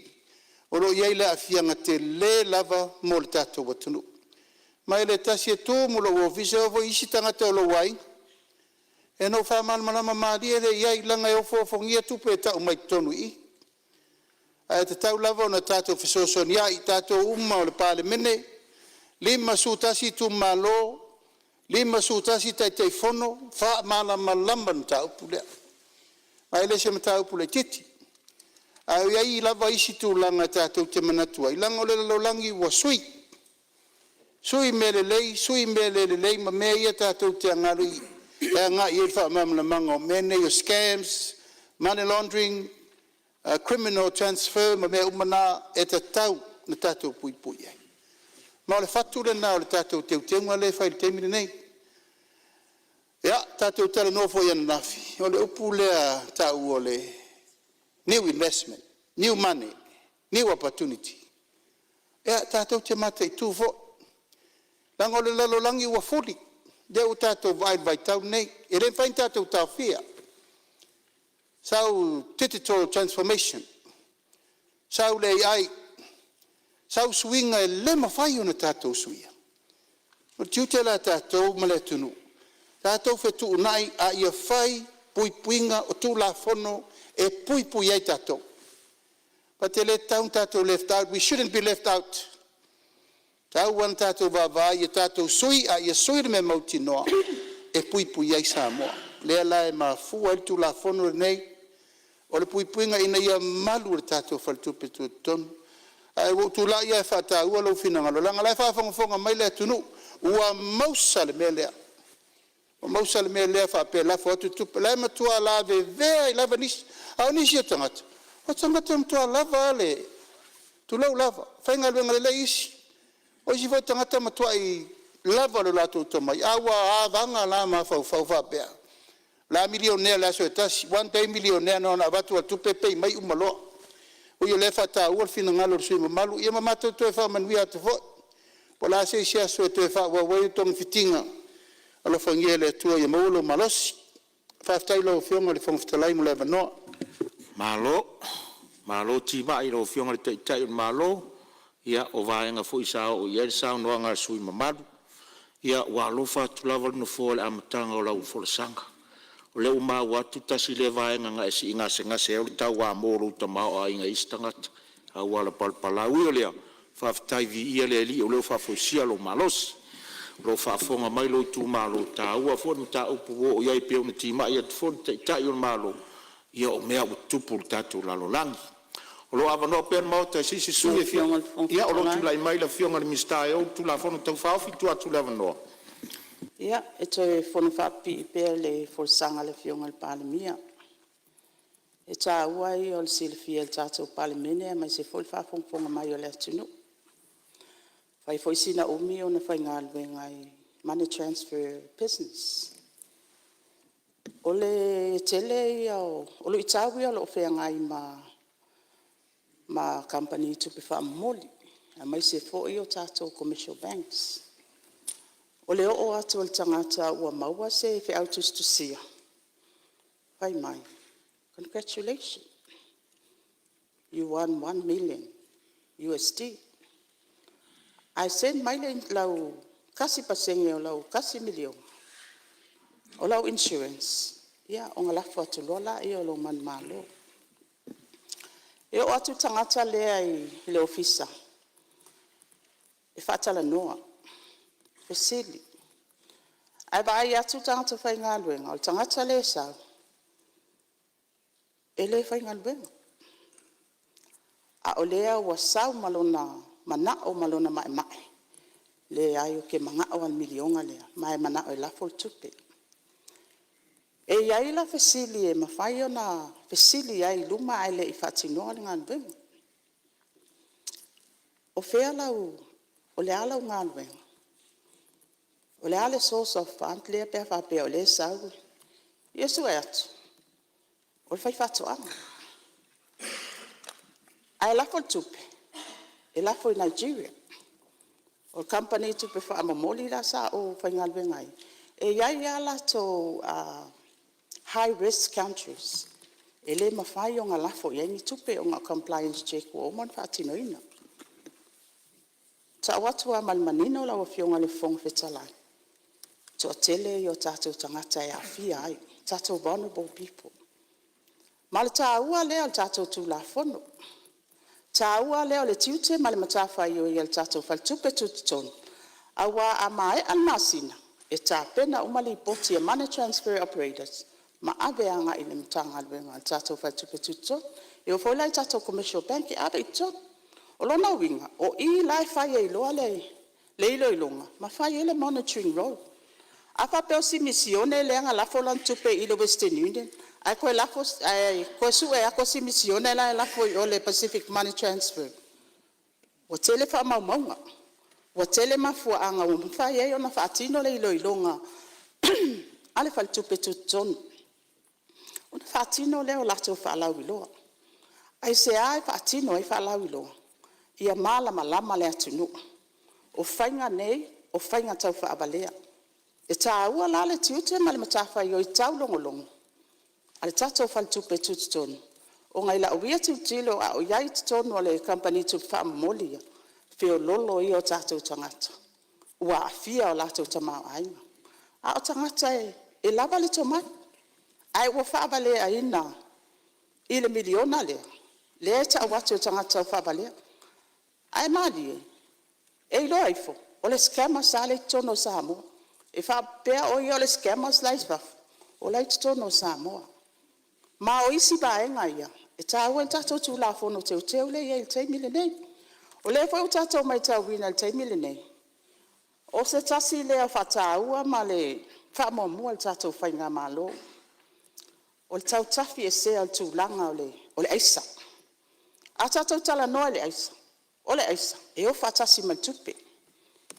o lo o i ai le aafiaga tele lava mo le tatou atunuu. Ma e le tasi e tumu lou ofisa, e oo foi i isi tagata o lou aiga. Ia ona ou faamalamalama malie lea i ai, leaga e ofoofogia tupe e tau mai totonu i i. Ae tatau lava ona tatou fesoasoaniai, tatou uma o le Palemene, 51 itumalo, 51 Taitaifono, faamalamalama le mataupu lea, ma e le o se mataupu laitiiti. Ae i ai lava isi tulaga tatou te manatu ai, leaga o le lalolagi ua sui, sui mea lelei sui mea le lelei ma mea ia tatou te agai i ai i le faamalamalamaga o mea nei o scams, money laundering, criminal transfer ma mea uma na e tatau ona tatou puipui iai. Ma o le fatu lena o le tatou teuteuga lea e fai i le taimi lenei. Ia, tatou talanoa foi ananafi, o le upu lea e taua o le new investment, new money, new opportunity. Ia tatou te mataitu foi, leaga o le lalolagi ua fuli, lea ua tatou vaai i le vaitau lenei, e le mafai ona tatou taofia. Sau digital transformation, sau le AI, sau suiga e le mafai ona tatou suia. O le tiute la o tatou ma le atunuu, tatou fetuunai a ia fai puipuiga o Tulafono e puipui ai tatou. Tatou te le tatau ona tatou left out, we shouldn't be left out. E tatau lava ona tatou vaavaai i a tatou sui, a ia sui le mea mautinoa e puipui ai Samoa. Lea la e mafua ai le Tulafono lenei, o le puipuiga ina ia malu le tatou faletupe tutotonu. Ae ua ou tulai lava e faataua lou finagalo leaga o la e faafogafoga mai le atunuu, ua mausa le mea lea, ua mausa le mea lea faapea e lafo atu tupe. O la e matua lavevea ai lava nisi, a o nisi o tagata o tagata e matua lava a le, tulou lava, faigaluega lelei isi. O isi foi tagata e matuai lava lo latou tomai ae ua avaga la mafaufau faapea o le a milionea i le aso e tasi, one day millionaire, na ona avatu lava o le tupe pay mai uma loa. Ui o lea e faataua le finagalo o le sui usufono mamalu, ia ma matou toe faamanuia atu foi. Po o le a se isi aso e toe faaauau ai togafitiga, alofagia e le Atua ia maua lou malosi. Faafetai i lau Afioga i le Fofoga Fetalai mo le avanoa. Malo, malo timai i lau Afioga i le Taitai o le Malo. Ia o vaega foi sa oo i ai le saunoaga a le sui usufono mamalu. Ia ua alofa atu lava le Nofoa i le amataga o lau folasaga. O lea ua maua atu tasi lea vaega na e sii gasegase ai o le tauamo o lou tamaoaiga i isi tagata i auala palapala. Ui o lea, faafetai viia le Alii o lea ua faafoisia lou malosi. O lo o faafofoga mai lou itumalo, e taua foi le mataupu ua oo i ai e pei ona timai atu foi le Taitai o le Malo, ia o mea ua tutupu i le tatou lalolagi. O lo o avanoa pea le Maota i se isi sui Lau usufono e fia... Afioga i le Fofoga Ia, o lo o Fetalai… tulai mai le Afioga i le Minisita e ou le Tulafono Tau Faaofi. E tuu atu le avanoa. Ia, e toe fonofaapipii pea i le folasaga a le Afioga i le Palemia. E taua ia o le silafia e le tatou Palemene aemaise foi le faafogafoga mai a le atunuu. E fai foi sina umi o faigaluega i money transfer business. O le tele ia o… O luitau ia o lo o feagai ma kamupani tupe faamomoli aemaise foi o tatou Commercial Banks. O le oo atu o le tagata ua maua se feau tusitusia, fai mai, congratulation you won $1 million USD. Ae send mai lau 1% o lau $1 miliona o lau insurance ona lafo atu loa lea o lou manumalo. E oo atu le tagata lea i le ofisa e faatalanoa, fesili, ae vaai atu le tagata faigaluega o le tagata lea e sau e le faigaluega, a o lea ua sau ma lona manao ma lona maemae. Leai, ou te manao lava i le miliona lea ma e manao e lafo le tupe. E i ai la fesili e mafai ona fesili ai i luma ae le i faatinoa le galuega. O le a lau galuega? O le a le source of fund lea pe a faapea o lea e sau? Ia sue atu o le faifaatoaga. Ae lafo le tupe, e lafo i Nigeria. O le kamupani tupe faamomoli la sa ou faigaluega ai, e i ai lava latou high risk countries e le mafai ona lafo i ai ni tupe ona o compliance check ua uma ona faatinoina. E tau atu lava ma le manino lau Afioga i le Fofoga Fetalai, o le toatele ia o tatou tagata e aafia ai, tatou vulnerable people. Ma o le taua lea o le tatou Tulafono, o le taua lea o le tiute ma le matafaioi a le tatou Faletupe Tutotonu, aua a maea le masina e tapena uma lipoti a money transfer operators ma ave agai i le Matagaluega a le tatou Faletupe Tutotonu. E oo foi la i tatou Commercial Bank e ave i totonu. O lona uiga, o i la e fai ai loa le iloiloga ma fai ai le monitory role. A faapea o si misione lea na lafo lana tupe i le Western Union ae toe sue atu o si misione la e lafo i o i le Pacific Money Transfer, ua tele faamaumauga, ua tele mafuaaga ua mafai ai ona faatino le iloiloga a le Faletupe Tutotonu ona faatino lea o latou faalauiloa. Aisea e faatino ai faalauiloa? Ia malamalama le atunuu, o faiga nei o faiga taufaavalea. E taua la le tiute ma le matafaioi taulogologo a le tatou Faletupe Tutotonu, ona i lau ia tilotilo a o i ai i totonu o le kamupani tupe faamomoli ia, o le feoloolo ia o tatou tagata ua aafia o latou tamaoaiga. A o tagata e lava le tomai, ae ua faavaleaina i le miliona lea, lea e tau atu e le tagata taufaavalea. Ae malie, e iloa ifo o le scammers lava lea e i totonu o Samoa. E faapea o ia o le scammers la e i fafo, o la e i totonu o Samoa. Ma o isi vaega ia e taua ai le tatou Tulafono Teuteu lea e i ai i le taimi lenei. O lea foi ua tatou matauina i le taimi lenei, o se tasi lea faataua ma le faamuamua a le tatou faigamalo, o le tau tafiesea o le tulaga o le aisa. A tatou talanoa i le aisa, o le aisa e o faatasi ma le tupe.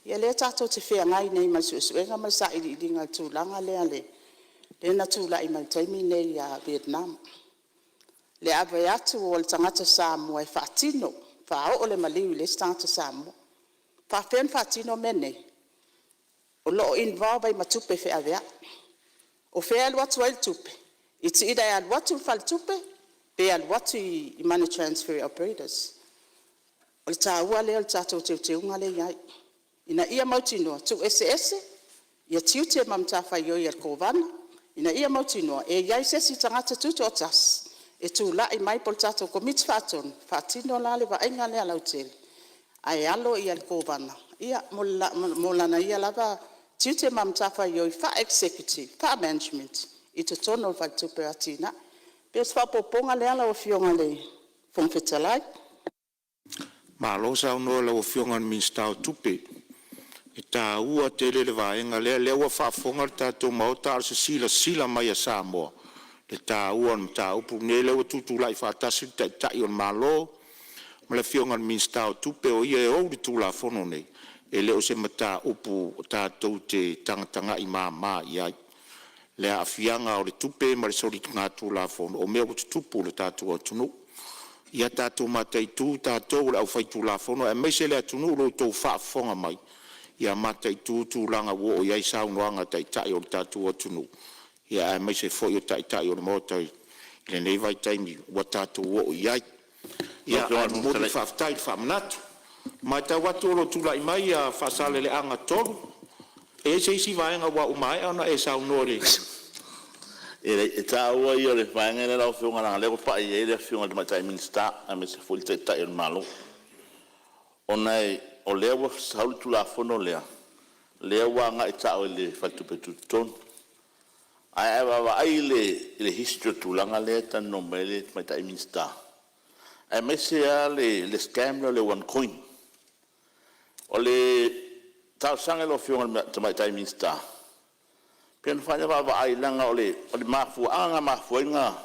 Ia lea tatou te feagai nei ma le suesuega ma le sailiiliga i le tulaga lea na tulai mai i le taimi lenei ia Vietnam, le ave atu o le tagata Samoa e faatino, faaoo le maliu i le isi tagata Samoa. E faapefea ona faatino mea nei? O lo o involve ai ma tupe feaveai. O fea e alu atu ai le tupe? It's either e alu atu i le faletupe pe alu atu i money transfer operators. O le taua lea o le tatou teuteuga lea e i ai, ina ia mautinoa, tuueseese ia tiute ma matafaioi a le Kovana, ina ia mautinoa e i ai se isi tagata tutoatasi e tulai mai po o le tatou Komiti Faatonu e faatino la le vaaiga lea lautele, ae alo le Kovana mo lana ia lava tiute ma matafaioi faa-Executive, faa-Management i totonu o le Faletupe o Atina'e. E pei o se faaopoopoga lea lau Afioga i le Fofoga Fetalai. Malo saunoa i lau Afioga i le Minisita o Tupe. E taua tele le vaega lea, o lea ua faafofoga le tatou Maota, a o se silasila mai a Samoa i le taua o le mataupu lenei. O lea ua tutulai faatasi le Taitai o le Malo ma le Afioga i le Minisita o Tupe, o ia e ou le Tulafono lenei. E le o se mataupu tatou te tagatagai mama i ai le aafiaga o le tupe ma le soligatulafono o mea ua tutupu i le tatou atunuu. Ia tatou mataitu tatou le aufaitulafono aemaise le atunuu i lo outou faafofoga mai, ia mataitu tulaga ua oo i ai saunoaga a Taitai o le tatou atunuu, aemaise foi o Taitai o le Maota i lenei vaitaimi ua tatou oo i ai. Lau Ia Afioga ae i le Fofoga momoli le Fetalai… faafetai i le faamanatu. E matau atu o lo o tulai mai Faasaleleaga 3. E i ai se isi vaega ua maea ona e saunoa i le… E leai, e taua ia o le vaega lea lau Afioga leaga o lea ua pai i ai le Afioga i le Tamaitai Minisita aemaise foi le Taitai o le Malo, ona o lea ua sau le Tulafono lea, lea ua agai sao i le Faletupe Tutotonu. Ae a vaavaai i le history o le tulaga lea e talanoa mai ai le Tamaitai Minisita, aemaise lava le scam lea o le one coin. O le talosaga i lau Afioga i le Tamaitai Minisita, pe mafai ona vaavaai leaga o le mafuaaga na mafua ai ona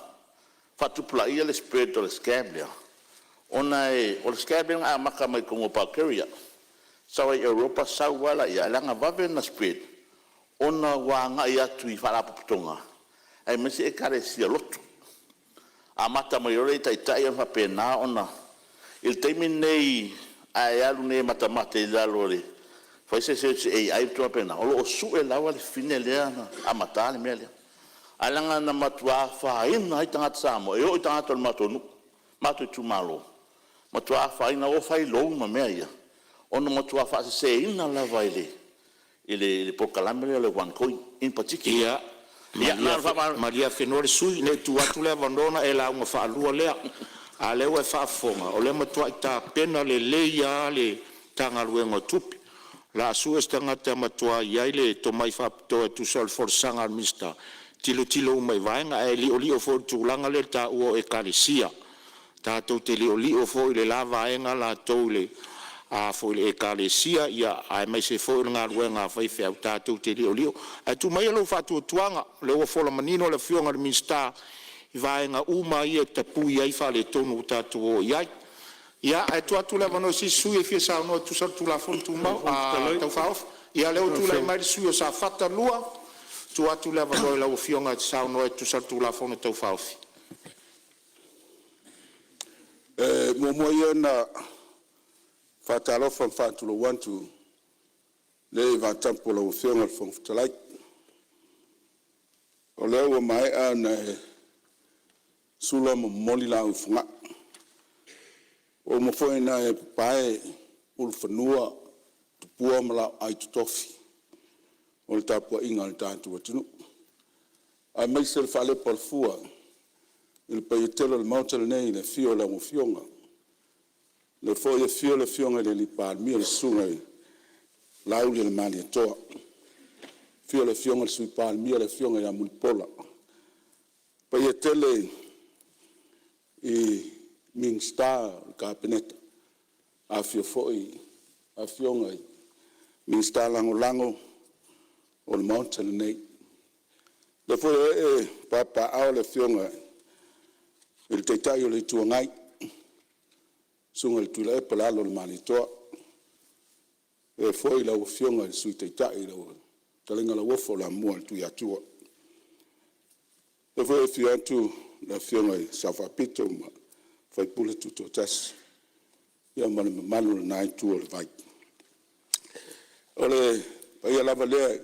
faatupulaia le spread o le scam lea, ona o le scam lea na amata mai totonu o Bulgaria, sau ai Europa sau lava lea, ae na vave ona spread ona ua agai atu i faalapotopotoga aemaise Ekalesia lotu. Amata mai loa lea i taitai ona faapena ona… I le taimi lenei a e alu nei e matamata i lalo e fai se search i le AI ma tulaga faapena, o lo o sue lava le fafine lea na amataina le mea lea. Ae leaga na matua afaina ai tagata Samoa, e oo i tagata o le matou nuu, matou itumalo, matua afaina, o fai loan ma mea ia, ona ua matua faaseseina lava i le polokalame lea o le one coin in particular. Ia, Ia na ona faamalamalama. Malie afenoa le sui usufono, ne i tuu atu le avanoa ona e lauga faalua lea. A o lea ua e faafofoga, o lea ua matuai tapena lelei lava le Matagaluega o Tupe. O le a sue se tagata e matua i ai le tomai faapitoa e tusa o le folasaga a le Minisita, e tilotilo uma i vaega, ae liolio foi i le tulaga lea i le taua o Ekalesia. Tatou te liolio foi i le la vaega latou i le Ekalesia aemaise foi o le galuega a faifeau, tatou te liolio. Ae tuu maia lou faatuatuaga, o lea ua fola manino le Afioga i le Minisita i vaega uma ia e tapui ai faaletonu ua tatou oo i ai. Ia, ae tuu atu le avanoa i se isi sui usufono e fia saunoa e tusa o le Tulafono Tumau Tau Faaofi. Ia, lea ua tulai mai le sui usufono mo Safata 2, tuu atu le avanoa i lau Afioga e te saunoa e tusa o le Tulafono Tau Faaofi. E muamua ia ona faatalofa ma faatulou atu i le vatapu o lau Afioga i le Fofoga Fetalai, o lea ua maea ona e sula ma momoli laau i Fogaa, ua uma foi ona e papae ulufanua tupua ma laoai totofi o le tapuaiga a le tatou atunuu, aemaise le faalepa o le fua i le paia tele o le Maota lenei i le afio o lau Afioga, lea foi e afio le Afioga i le Palemia, le Susuga ia Laaulialemalietoa, afio le Afioga i le Sui Palemia, le Afioga ia Mulipola. Le paia tele i Minisita o le Kapeneta, afifio foi Afioga i Minisita Lagolago o le Maota lenei. O lea foi e ee ma papaaao le Afioga i le Taitai o le Itu Agai, le Susuga i le Tuilaepa le Alo o le Malietoa, faapea foi lau Afioga i le Sui Taitai lau Fetalaiga Lauofo Lamua le Tuiatua. O lea foi e afio atu le Afioga i le Sao Faapito ma faipule tutoatasi ia ma le mamalu o lena itu o le vai. O le paia lava lea i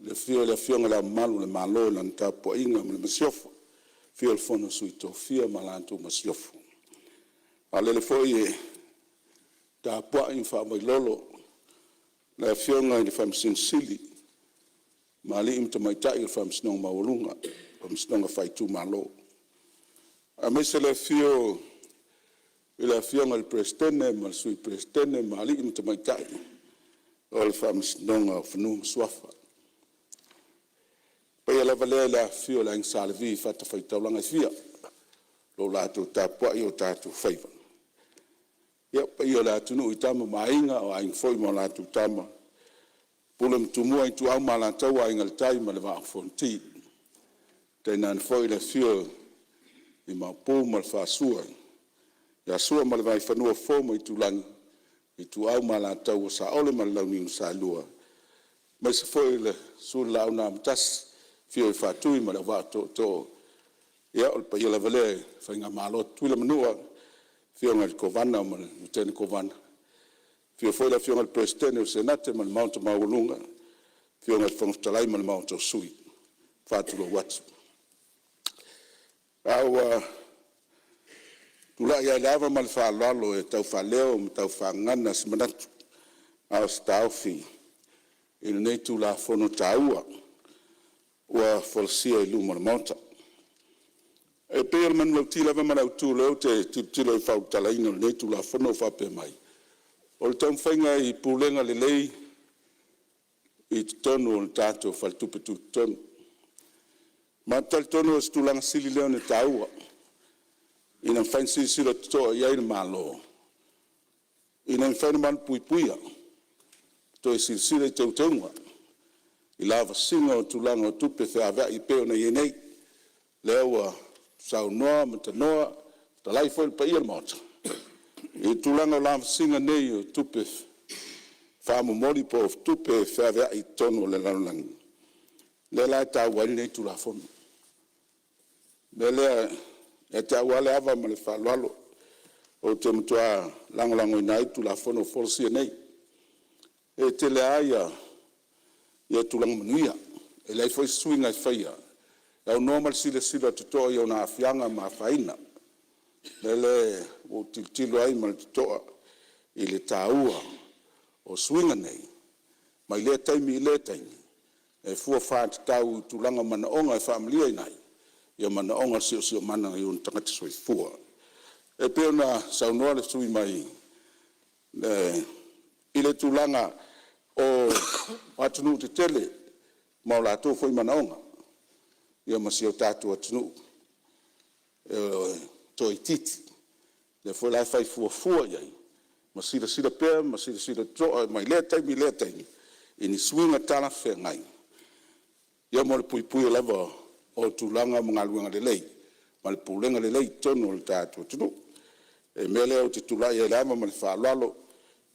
le afio o le Afioga i Le Ao Mamalu o le Malo i lana tapuaiga ma le Masiofo, afio le Afioga i le Sui o le Fono a Sui Tofia ma la outou Masiofo. A o lele foi e tapuai ma faavailolo le Afioga i le Faamasino Sili ma alii ma tamaitai o le Faamasinoga Maualuga, Faamasinoga Faaitumalo, aemaise le afio i le Afioga i le Peresetene ma le Sui Peresetene ma alii ma tamaitai o le Faamasinoga o Fanua ma Suafa. O le paia lava lea i le afifio o le Aiga Sa Levi i fatafaitaulaga e fia o lo o latou tapuai o tatou faiva. Ia, o paia o le atunuu i Tama ma Aiga, o Aiga foi ma latou Tama, Pule ma Tumua, Ituau ma Alataua, Aiga i le Tai ma le Vaa o Fonoti. Tainane foi le afio o Maopu ma le Faasua ia Sua ma le Vaifanua, Fofo ma Aitulagi, Ituau ma Alataua, Saole ma le Launiu na Saelua, aemaise foi le susu o le Laau na Amotasi, afio o Faatui ma le Auvaa o Tootoo Ia o le paia lava lea i le Faigamalo a Tutuila ma Manua, le Afioga i le Kovana ma le Lutena Kovana, afio foi le Afioga i le Peresetene o le Senate ma le Maota maualuga, le Afioga i le Fofoga Fetalai ma le Maota o Sui. E faatulou atu. Ae ua tulai lava i le ava ma le faaaloalo e tau faaleo ma tau faagagana se manatu, a o se taofi i lenei Tulafono taua ua folasia i luma o le Maota. E pei o le manulauti lava ma le autu o lea ou te tilotilo ai i le faaulutalaina o lenei Tulafono o faapea mai, o le taumafaiga i pulega lelei i totonu o le tatou Faletupe Tutotonu. Ma ou te talitonu o se tulaga sili lea ona taua ina ia mafai ona silasila totoa i ai le Malo ina ia mafai ona malupuipuia, toe silasila i teuteuga i lavasiga o tulaga o tupe feaveai e pei ona i ai nei. Lea ua saunoa ma tanoa, fetalai foi le paia o le Maota i le tulaga o lavasiga nei o tupe faamomoli po o tupe feaveai i totonu o le lalolagi, lea la e taua ai lenei Tulafono. O le mea lea ia te au lava le ava ma le faaaloalo, ou te matua lagolagoina ai le Tulafono ua folasia nei. E tele lava ia tulaga manuia, e leai foi se suiga e faia e aunoa ma le silasila totoa i ona aafiaga ma afaina. O le mea lea ua ou tilotilo ai ma le totoa i le taua o suiga nei mai lea taimi i lea taimi e fua faatatau i tulaga o manaoga e faamalieina ai manaoga o le siosiomaga i ona tagata soifua. E pei ona saunoa le sui usufono mai le i le tulaga o atunuu tetele ma o latou foi manaoga, ia ma si o tatou atunuu e toaitiiti. O lea foi la e fai fuafua i ai ma silasila pea ma silasila totoa mai lea taimi i lea taimi i ni suiga talafeagai mo le puipuia lava o tulaga ma galuega lelei ma le pulega lelei i totonu o le tatou atunuu. O le mea lea ou te tulai ai i le ava ma le faaaloalo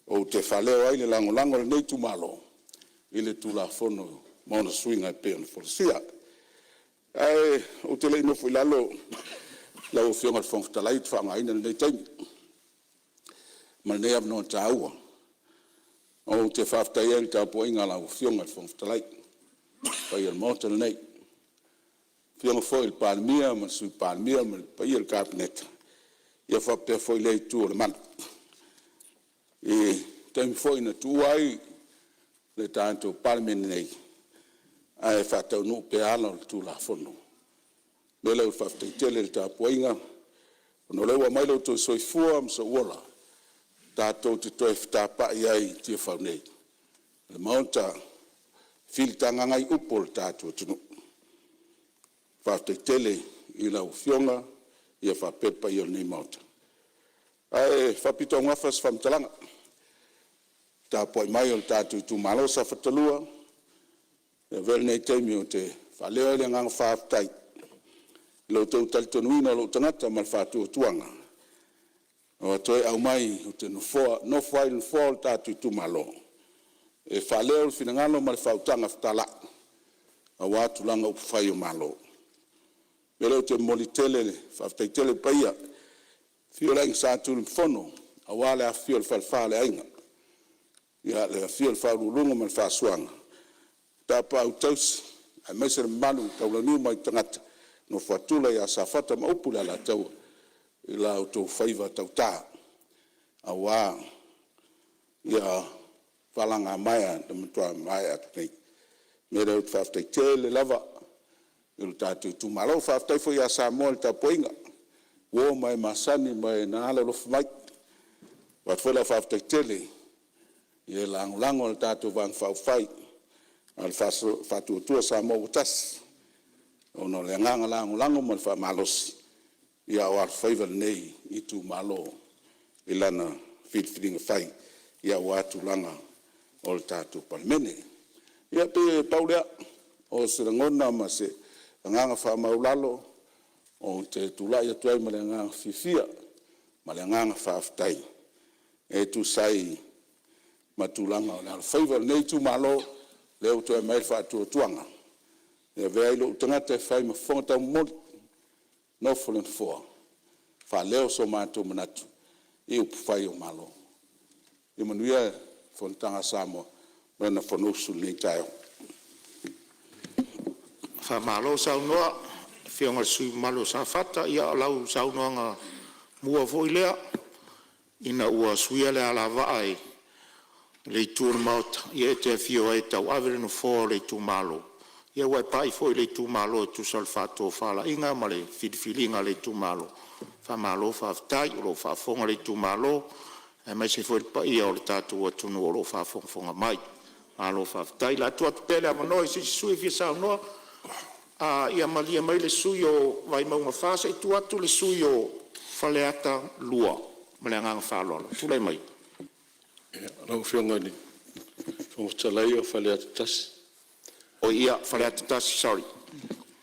ou te faaleo ai le lagolago a lenei itumalo i le Tulafono ma ona suiga e pei ona folasia. Ae ou te le i nofo i lalo lau Afioga i le Fofoga Fetalai, ou te faaaogaina lenei taimi ma lenei avanoa taua ou te faafetaia ai le tapuaiga a lau Afioga i le Fofoga Fetalai ma le paia o le Maota lenei, le Afioga foi i le Palemia ma le Sui Palemia ma le paia i le Kapeneta, faapea foi lea itu o le malu. I le taimi foi na tuua ai le tatou Palemene nei ae faataunuu pea ala o le Tulafono. O le mea lea, faafetai tele i le tapuaiga ona o lea ua aumai lo outou soifua ma sou ola tatou te toe fetapai ai i Tiafau nei, o le Maota e filitagaga ai upu o le tatou atunuu. Faafetai tele i lau Afioga faapea le paia o lenei Maota. Ae faapitoaugafa se faamatalaga i le tapuai mai a le tatou itumalo Safata 2, e avea lenei taimi ou te faaleo ai le agaga faafetai i lo outou talitonuina o lou tagata ma le faatuatuaga ua toe aumai ou te nofo ai i le nofoa o le tatou itumalo e faaleo le finagalo ma le faautaga fetalai aua tulaga upufai o Malo. O le mea lea ou te momoli tele le faafetai tele i le paia, i le afio o le Aiga Sa Tunumafono aua le afifio o le Falefa o le Aiga, le afio o le Faauluuluga ma le Faasuaga, Tapaau tausi aemaise le mamalu i Taulauniu ma Aitutagata, Nofo a Tula ia Safata ma upu i le Alataua i la outou faiva tauta aua faalagamaea na matua maea atu nei. O le mea lea ou te faafetai tele lava i lo tatou itumalo. Faafetai foi ia Samoa i le tapuaiga, uo ma e masani ma e na alolofa mai. E avatu foi lau faafetai tele i e lagolago i le tatou Vaega Faaupufai a le Faatuatua Samoa ua Tasi, ona o le agaga lagolago ma le faamalosi a o alofaiva lenei itumalo i lana filifiliga fai aua tulaga o le tatou Palemene. Ia pei e pau lea o se lagona ma se agaga faamaualalo ou te tulai atu ai ma le agaga fiafia ma le agaga faafetai e tusa ai ma tulaga o le alofaiva o lenei itumalo, lea ua toe aumai ai le faatuatuaga e avea ai lou tagata e fai ma fofoga taumomoli. nofo i le nofoa e faaleo so matou manatu i upufai o Malo. Ia manuia le fonotaga a Samoa ma lana Fonousu i lenei taeao. Faamalo saunoa i lau Afioga i le sui usufono mamalu o Safata. Ia o lau saunoaga mua foi lea ina ua suia le alavaa i le itu o le Maota, ia e te afio ai e tauave le nofoa o le itumalo. Ia ua e pai foi i le itumalo e tusa o le faatofalaiga ma le filifiliga a le itumalo. Faamalo faafetai o lo o faafofoga le itumalo aemaise foi le paia o le tatou atunuu o lo o faafogafoga mai. Malo faafetai. O le a tuu atu pea le avanoa i se isi sui usufono e fia saunoa. Ia malie mai le sui usufono mo Vaimauga 4, se i tuu atu le sui usufono mo Faleata 2. Ma le agaga faaaloalo. Tulai mai. Lau Afioga i le Fofoga Fetalai o Faleata 1. Oi ia, Faleata 1, sorry.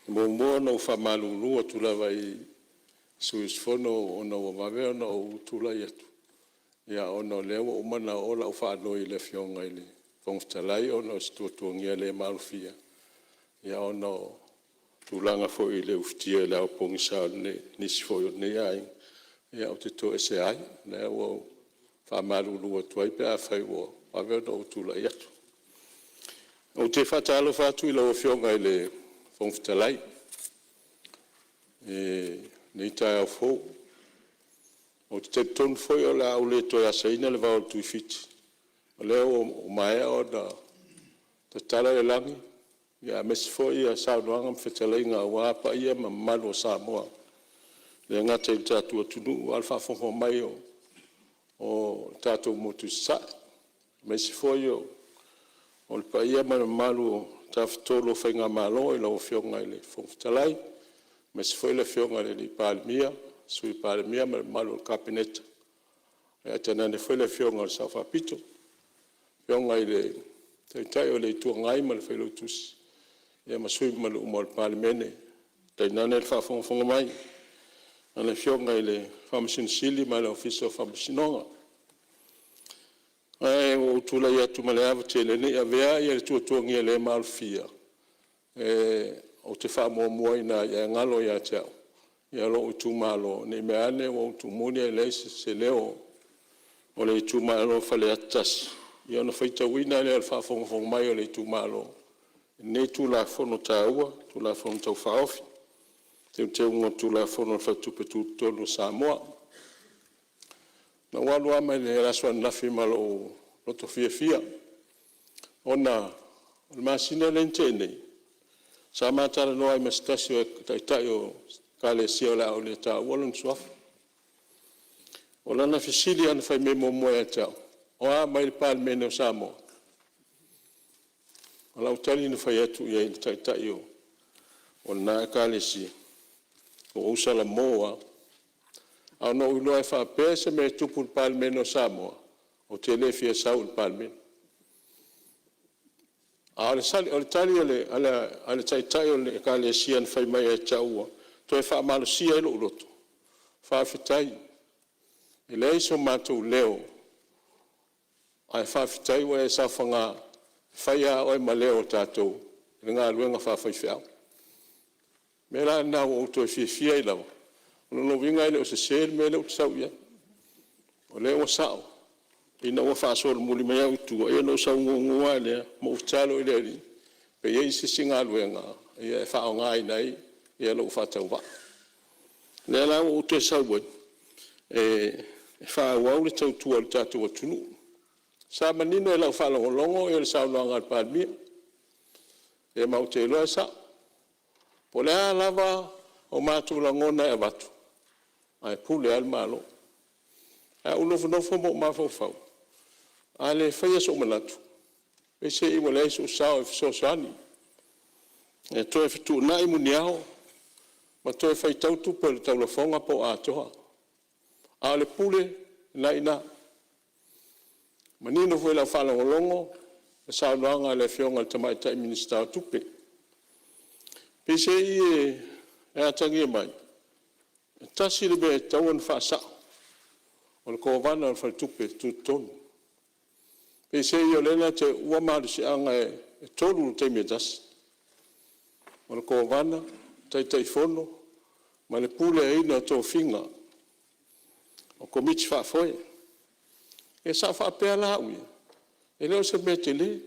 E muamua ona ou faamalulu atu lava i sui usufono ona ua vave ona ou tulai atu, ona o lea ua uma ona oo lau faanoi i le Afioga i le Fofoga Fetalai ona o se tuatuagia le maalofia ona o tulaga foi i le ufitia i le ao pogisa o nisi foi o lenei aiga, ou te toesea ai. O lea ua ou faamalulu atu ai pe afai ua vave ona ou tulai atu. Ou te faatalofa atu i lau Afioga i le Fofoga Fetalai i lenei taeao fou. Ou te talitonu foi o le a ou le toe asaina le vao o le Tuifiti, o lea ua maea ona tatala le lagi, aemaise foi saunoaga ma fetalaiga aua paia ma mamalu o Samoa, e le gata i le tatou atunuu, a o le faafofoga mai o le tatou motu i Sasae, aemaise foi o le paia ma le mamalu o le Tafatolu o Faigamalo i lau Afioga i le Fofoga Fetalai, aemaise foi le Afioga i le Palemia, Sui Palemia ma le mamalu o le Kapeneta, ae tainane foi le Afioga i le Sao Faapito, le Afioga i le Taitai o le Itu Agai ma le Failautusi, ma sui usufono mamalu uma o le Palemene, tainane le faafogafoga mai a le Afioga i le Faamasino Sili ma le Ofisa o Faamasinoga. Ae ua ou tulai atu ma le ava tele, ne i avea le tuatuagia le maalofia ou te faamuamuaina ai ae galo ia te au lou itumalo, ne i meaane ua ou tumuli ae leai se leo o le itumalo o Faleata 1, ona faitauina lea i le faafogafoga mai a le itumalo i lenei Tulafono taua, Tulafono Tau Faaofi o Teuteuga o le Tulafono o le Faletupe Tutotonu o Samoa. Na ou alu lava mai le aso ananafi ma lou loto fiafia, ona o le masina lea na tea nei, sa ma talanoa ai ma se tasi o Taitai o se Ekalesia o le a ou le taua lona suafa. O lana fesili na fai mai muamua ia te au, “O a mai le Palemene o Samoa?” O lau tali na fai atu i ai i le Taitai o lena Ekalesia, ua ou salamo lava. Ae na ou iloa e faapea se mea e tupu i le Palemene o Samoa, ou te le fia sau i le Palemene. A o le tali a le Taitai o le Ekalesia na fai mai ia te au ua toe faamalosia ai lou loto, faafetai, e leai so matou leo, ae faafetai ua e saofaga e fai lava oe ma leo o tatou i le galuega faafaifeau. O le mea la lena ua ou toe fiafia ai lava, o lona uiga e le o sese le mea lea ou te sau i ai. O lea ua sao ina ua faasolomuli mai au i tua, ia ona ou sau gugu lava lea ma ou tatalo i le Alii pe i ai se isi galuega e faaaogaina ai lou faatauvaa. O lea la ua ou toe sau ai e faaauau le tautua i le tatou atunuu. Sa manino i lau faalogologo le saunoaga a le Palemia, ia ma ou te iloa e sa'o. Po o le a lava o matou lagona e avatu, ae pule lava le Malo. Ae ou nofonofo ma ou mafaufau, a le faia sou manatu, peiseai ua leai sou sao e fesoasoani e toe fetuunai muniao ma toe faitau tupe o le taulafoga po o atoa. A o le pule, o lena e i ina. E manino foi i lau faalogologo le saunoaga a le Afioga i le Tamaitai Minisita o Tupe. Peiseai e atagia mai, e tasi le mea e tatau ona faasao, o le Kovana a le Faletupe Tutotonu. Peiseai o lea na te uua malosiaga e tolu i le taimi e tasi. O le Kovana, Taitaifono ma le puleaina o tofiga o Komiti Faafoe. Ia sa ou faapea la au ia, e le o se mea tele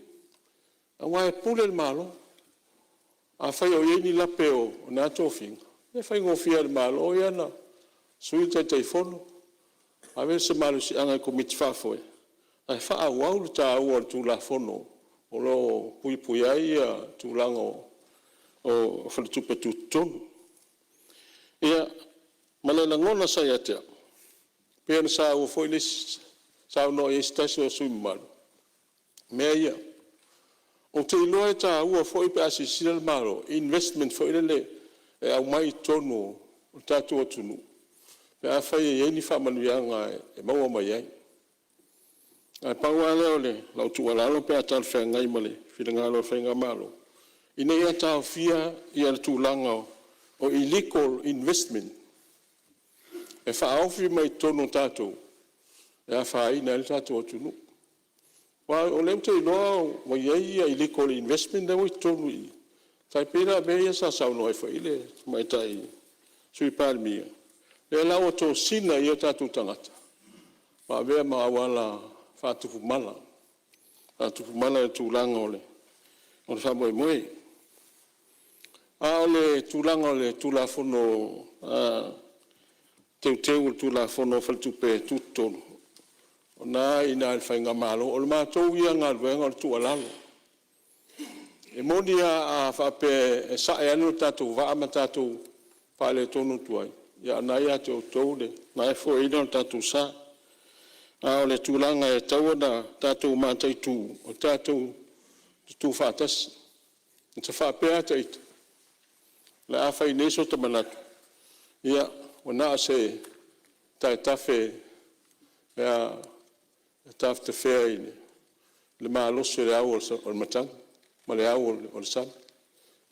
aua e pule le Malo. Afai o i ai ni lape o na tofiga, ia e faigofie lava i le Malo ia ona sui le Taitaifono, ave se malosiaga i le Komiti Faafoe ae faaauau le taua o le Tulafono o lo o puipuia ai tulaga o Faletupe Tutotonu. Ia, ma le lagona sa ia te au, pei ona saua foi le isi, saunoa i ai se tasi o sui usufono mamalu i mea ia. Ou te iloa e taua foi pe a silasila le Malo i investment foi lele e aumai i totonu o le tatou atunuu pe afai e i ai ni faamanuiaga e maua mai ai. Ae pau lava lea o lau tuualalo pe a talafeagai ma le finagalo o le Faigamalo, ina ia taofia le tulaga o illegal investment e faaofi mai totonu o tatou e afaina ai le tatou atunuu. Aua o lea ou te iloa ua i ai illegal investment lea ua i totonu i i, e tai pei la o mea ia sa saunoa ai foi le Tamaitai Sui Palemia, lea la ua tosina i ai o tatou tagata ma avea ma auala faatupu mala, faatupu mala i le tulaga o le faamoemoe. A o le tulaga o le Tulafono Teuteu o le Tulafono o Faletupe Tutotonu, o lena e i ina i le Faigamalo. O le matou ia galuega o le tuualalo. E moni lava a faapea e sae ane le tatou vaa ma tatou faaletonu atu ai, ia o lena e ia te outou le foeina o le tatou sa. A o le tulaga e tatau ona tatou mataitu, o tatou tutu faatasi. E faapea lava ita, o le a fai nei so ta manatu, ia, ua na o se taetafe tafetafea i le malosi o le ao o le matagi ma le ao o le sami.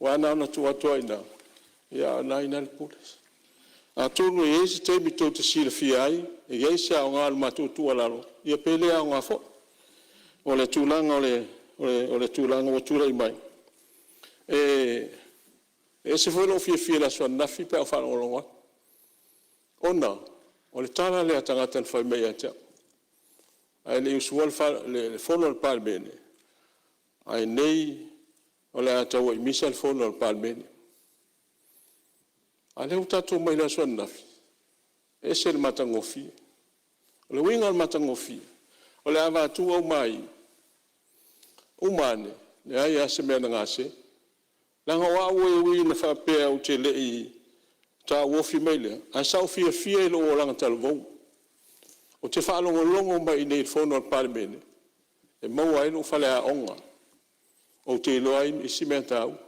Aua na ona tuu atu lava i ina, a o lena e i ina le pule. Atonu e i ai se taimi tou te silafia ai e i ai se aoga o le matou tuualalo, ia pe le aoga foi. O le tulaga o le tulaga ua tulai mai, e ese foi lou fiafia i le aso ananafi pe a ou faalogologo atu, ona o le tala lea a tagata na fai mai ia te au ae le i usua le fono a le Palemene, ae nei o le a tauai misa le fono a le Palemene. A o lea ua tatou omai i le aso ananafi, e ese le matagofie. O le uiga o le matagofie, o le a avatu aumai, uma ane, e leai lava se mea na gase. Leaga o au e ui ina faapea ou te le i tauofi mai lea, ae sa ou fiafia i lou olaga talavou. Ou te faalogologo mai i inei i le fono a le Palemene e maua ai lou faleaoga ou te iloa ai isi mea taua.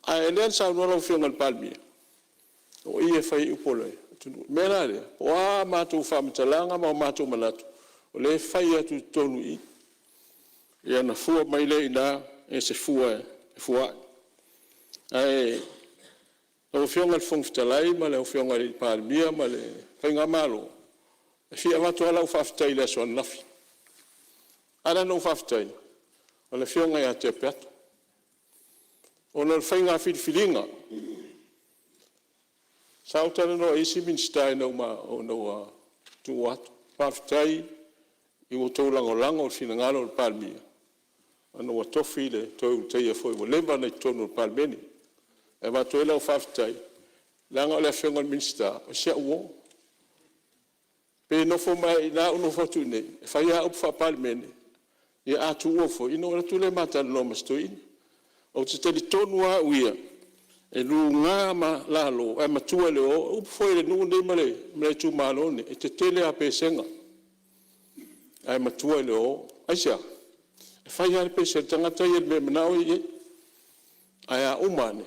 A o lea na saunoa lau Afioga i le Palemia, o i e fai ai upu a le atunuu. O le mea la lea, o a matou faamatalaga ma o matou manatu, o lea e fai atu i totonu i i, ia ona fua mai lea i ina i se fua e fua ai. Ae lau Afioga i le Fofoga Fetalai ma lau Afioga i le Palemia ma le Faigamalo, e fia avatu lava lau faafetai i le aso ananafi. E ala ona ou faafetai, o le Afioga ia Tea Peato, ona o le faiga filifiliga. Sa ou talanoa i isi Minisita ina ua tuua atu, faafetai ua outou lagolago i le finagalo o le Palemia ona ua tofi le Toe Ulutaia foi ua leva ona i totonu o le Palemene. E avatu ai lau faafetai, leaga o le Afioga i le Minisita, o si au uo. Pe nofo mai lava i ina ae ou nofo atu i inei, e fai lava upu faa-Palemene, ia a tuua foi, ona ou alu atu lea ma talanoa ma si toeaina. Ou te talitonu lava au ia, e luga lalo ae matua i le oo. O upu foi a le nuu lenei ma le itumalo lenei, e tetele lava a pesega ae matua i le oo. Aisea? E fai lava le pese a le tagata ia i le mea e manao ia i ai. Ae a uma ane,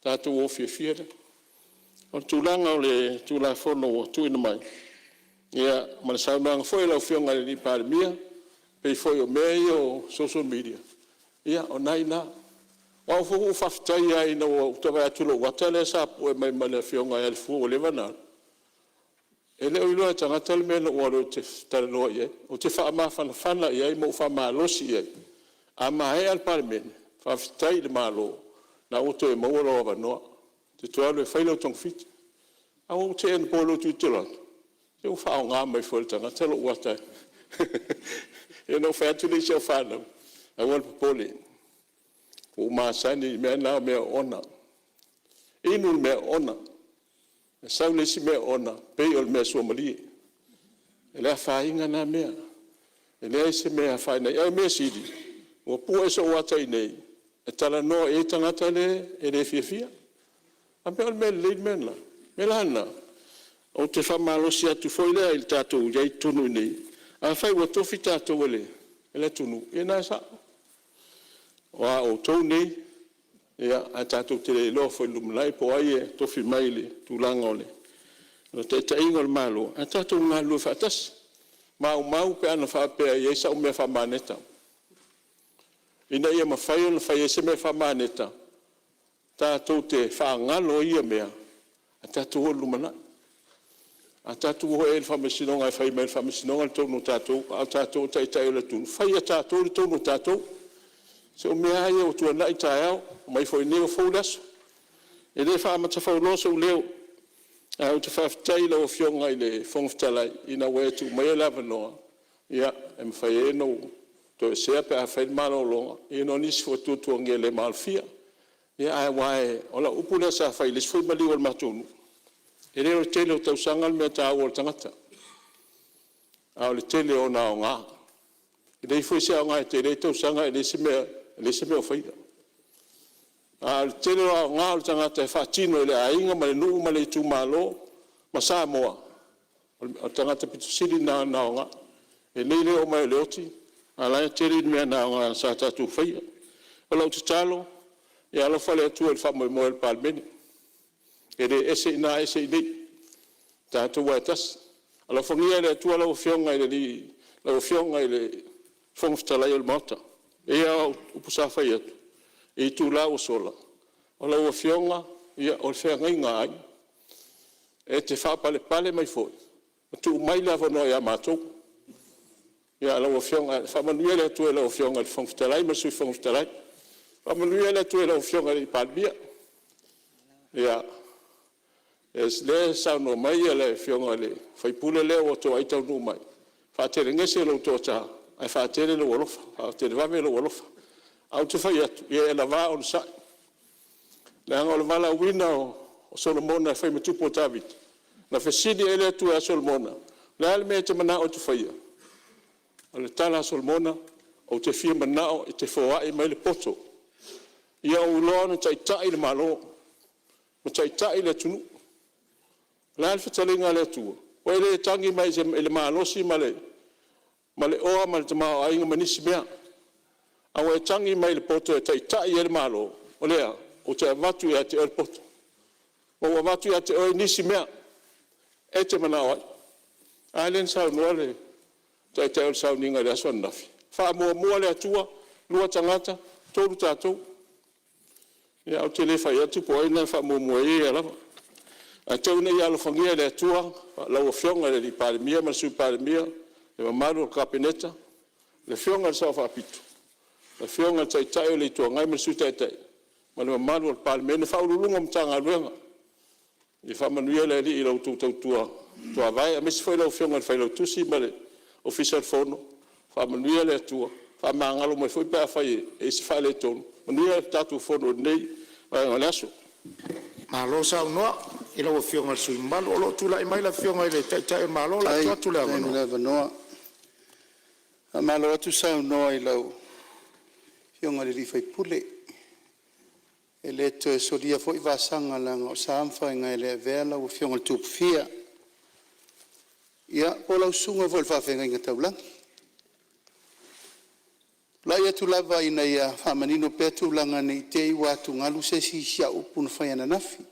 tatou o fiafia lea. O le tulaga o le Tulafono ua tuuina mai, ia ma le saunoaga foi a lau Afioga i le Palemia, e pei foi o mea ia o social media, ia o lena e i ina. O au foi ua ou faafetai lava ina ua ou vaai atu i lou ata lea sa pue mai ma le Afioga ia Le ua leva ona alu, e le o iloa e tagata le mea na ou alu ou te talanoa i ai. Ou te faamafanafana i ai ma ou faamalosi i ai, a maea le Palemene, faafetai i le Malo o lena ua toe maua lou avanoa. te toe alu e fai lau togafiti. Ae ua ou tei anapo i lou tilotilo atu, se ua faaaoga mai foi e le tagata lou ata. Ia ona ou fai atu lea i si au fanau, aua le popole, ua ou masani i mea na o mea oona. Inu le mea oona, ae sau le isi mea oona pei o le mea suamalie. E le afaina na mea, e leai se mea e afaina ai. A o le mea sili ua pue sou ata i inei e talanoa i ai tagata ia e le fiafia. A faapea o le mea lelei le mea lena? O le mea la lena, ou te faamalosi atu foi lea i le tatou i ai i totonu i inei, afai ua tofi tatou e le atunuu, ia lena e sao, o a outou nei, ae tatou te le iloa foi i le lumanai po o ai e tofi mai i le tulaga o le taitaiga o le Malo, ae tatou galulue faatasi. Maumau pe ana faapea e i ai sau mea faamaneta, ina ia mafai ona fai ai se mea faamaneta, tatou te faagalo ai ia mea ae tatou o i le lumanai. A tatou o ea i le Faamasinoga e fai mai e le Faamasinoga le tonu a tatou, a o tatou o Taitai o le atunuu, fai e tatou le tonu a tatou. Se o mea lava ia ua tuanai taeao, omai foi nei ua fou le aso. E le faamatafauloa sou leo, ae ou te faafetai i lau Afioga i le Fofoga Fetalai ina ua e tuu maia le avanoa e mafai ai ona ou toesea pe a fai le malologa ona o nisi foi o tuatuagia le maalofia. Aua o lau upu lea sa fai i le isi foi maliu a le matou nuu, e le o le tele o tausaga le mea taua i le tagata, a o le tele o ona aoga. E leai foi se aoga e tele ai tausaga ae leai se mea o faia. A o le tele o aoga o le tagata e faatino i le aiga ma le nuu ma le itumalo ma Samoa, o le tagata pito sili lena ona aoga. E lelei le oo mai o le oti, a o la e tele mea aoga sa tatou faia. O lau tatalo, ia alofa le Atua i le faamoemoe o le Palemene, e le ese i ina ese i inei, o tatou lava e tasi. Alofagia e le Atua lau Afioga i le Fofoga Fetalai o le Maota. E pei lava o au upu sa fai atu i itula ua sola, o lau Afioga o le feagaiga a aiga. E te faapalepale mai foi ma tuu mai le avanoa ia matou. Ia lau Afioga, faamanuia le Atua i lau Afioga i le Fofoga Fetalai ma le Sui Fofoga Fetalai. Faamanuia le Atua i lau Afioga i le Palemia. Ia, lea e saunoa mai le Afioga i le sui usufono lea ua toai taunuu mai, faatelegese lou toata ae faatele lou alofa, faatelevave lou alofa. Ae ou te fai atu, ia e lavā onosai, leaga o le valaauina o Solomona e fai ma tupu o Tavita, na fesili ai le Atua ia Solomona, o le a le mea e te manao ou te faia? O le tala a Solomona, ou te fia manao e te foai mai le poto ia ou iloa ona taitai le Malo ma taitai le atunuu. O le a le fetalaiga a le Atua? Ua e le tagi mai i le malosi ma le oa ma le tamaoaiga ma nisi mea, a ua e tagi mai i le poto e taitai ai le Malo, o le a? Ou te avatu ia te oe le poto, ma ua avatu ia te oe nisi mea e te manao ai. A lea na saunoa le Taitai o le sauniga i le aso ananafi, faamuamua le Atua, lua tagata, tolu tatou. Ia ou te le fai atu po o ai lena e faamuamua e ia lava. Ae tau ina ia alofagia e le Atua lau Afioga i le Palemia ma le Sui Palemia, le mamalu o le Kapeneta, le Afioga i le Sao Faapito, le Afioga i le Taitai o le Itu Agai ma le Sui Taitai ma le mamalu o le Palemene, Ofisa Sili o Pulega o Matagaluega. Ia faamanuia le Alii i la outou tautua tuavae aemaise foi lau Afioga i le Failautusi ma le Ofisa o le Fono. Faamanuia le Atua, faamagalo mai foi pe afai e i ai se faaletonu. Manuia le tatou Fono i lenei vaega o le aso. Malo saunoa i lau Afioga i le sui usufono mamalu. O lo o tulai mai le Afioga i le Taitai o le Malo, o le a tuu atu le Faafetai mo avanoa. le avanoa. Faamalo atu saunoa i lau Afioga i le sui usufono. E le toe solia foi vasaga leaga o sa ma faiga e le avea lau Afioga i le Tupufia, ia po o lau susuga foi i le faafeagaiga taulagi. E tulai atu lava ina ia faamanino pea tulaga ne i te i ua atugalu se isi i si au upu na fai ananafi.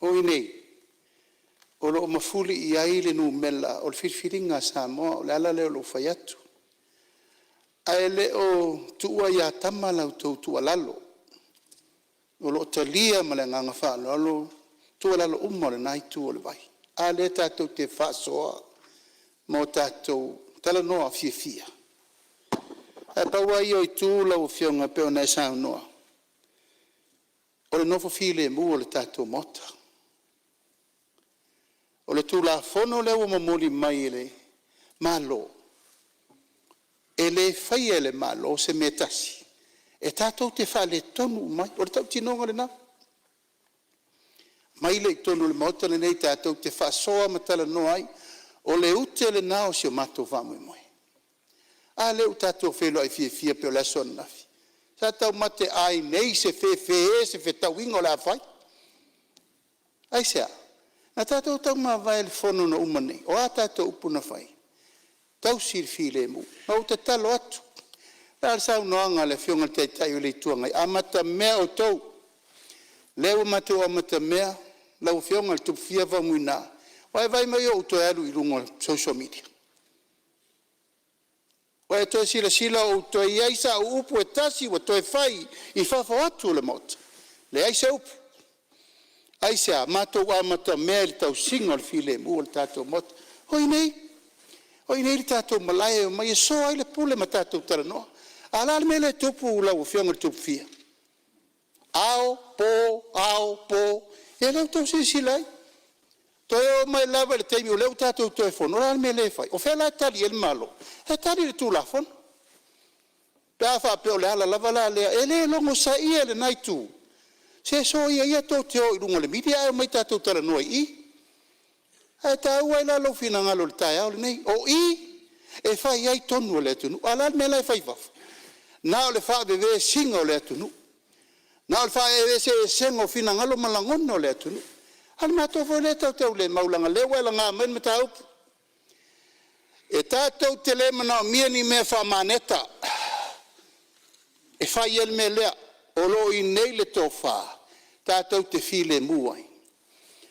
O i inei o lo o mafuli i ai le numera o le filifiliga a Samoa. O le ala lea o lou fai atu, ae le o tuua ia tama la outou tuualalo, o lo o talia ma le agaga faaaloalo tuualalo uma a lena itu o le vai. A lea tatou te faasoa ma o tatou talanoa fiafia? Ae pau lava ia o itu lau Afioga e pei ona e saunoa, O le nofo filemu o le tatou Maota. O le Tulafono lea ua momoli mai e le Malo, e le faia e le Malo se mea e tasi e tatou te faaletonu uma ai. O le tautinoga lena. Aumai lea i totonu o le Maota lenei tatou te faasoa ma talanoa ai. O le ute lena o si o matou faamoemoe. A lea ua tatou feiloai fiafia pei o le aso ananafi? Sa taumate ai nei se fefe, se fetauiga o le a fai. Aisea? Na tatou taumavae i le fono na uma nei. O a tatou upu na fai? Tausi le filemu. Na ou tatalo atu, o le a le saunoaga a le Afioga i le Taitai o le Itu Agai? Amatamea outou, lea ua matou amatamea lau Afioga i le Tupufia Faumuina, ua e vaai mai ua ou toe alu i luga o le social media? Ua e toe silasila ua toe i ai sau upu e tasi ua toe fai i fafo atu o le Maota? Leai se upu. Aisea? Matou amatamea i le tausiga o le filemu o le tatou Maota. O i inei, o i inei le tatou malae e omai e soa ai le pule ma tatou talanoa. A o le a le mea lea e tupu lau Afioga i le Tupufia? Ao, po, ao, po. Ia lea ua outou silasila i ai. Toe oo mai lava i le taimi o lea ua tatou toe fono, o le a le mea lea e fai? O fea la e tali i ai le Malo? E tali i le Tulafono. Pe a faapea o le ala lava la lea, e le logosaia e lena itu, se soia ia tou te o i luga o le media ae omai tatou talanoa i i. Ae taua ai la lou finagalo i le taeao lenei. O i e fai ai tonu a le atunuu. A o le a le mea la e fai i fafo? Na o le faavevesiga o le atunuu, na o le faeseesega o finagalo ma lagona o le atunuu. A o le matou foi lea tautaulemau leaga o lea ua e laga mai le mataupu. E tatou te le manaomia ni mea faamaneta e fai ai le mea lea. O lo o i inei le tofa tatou te filemu ai,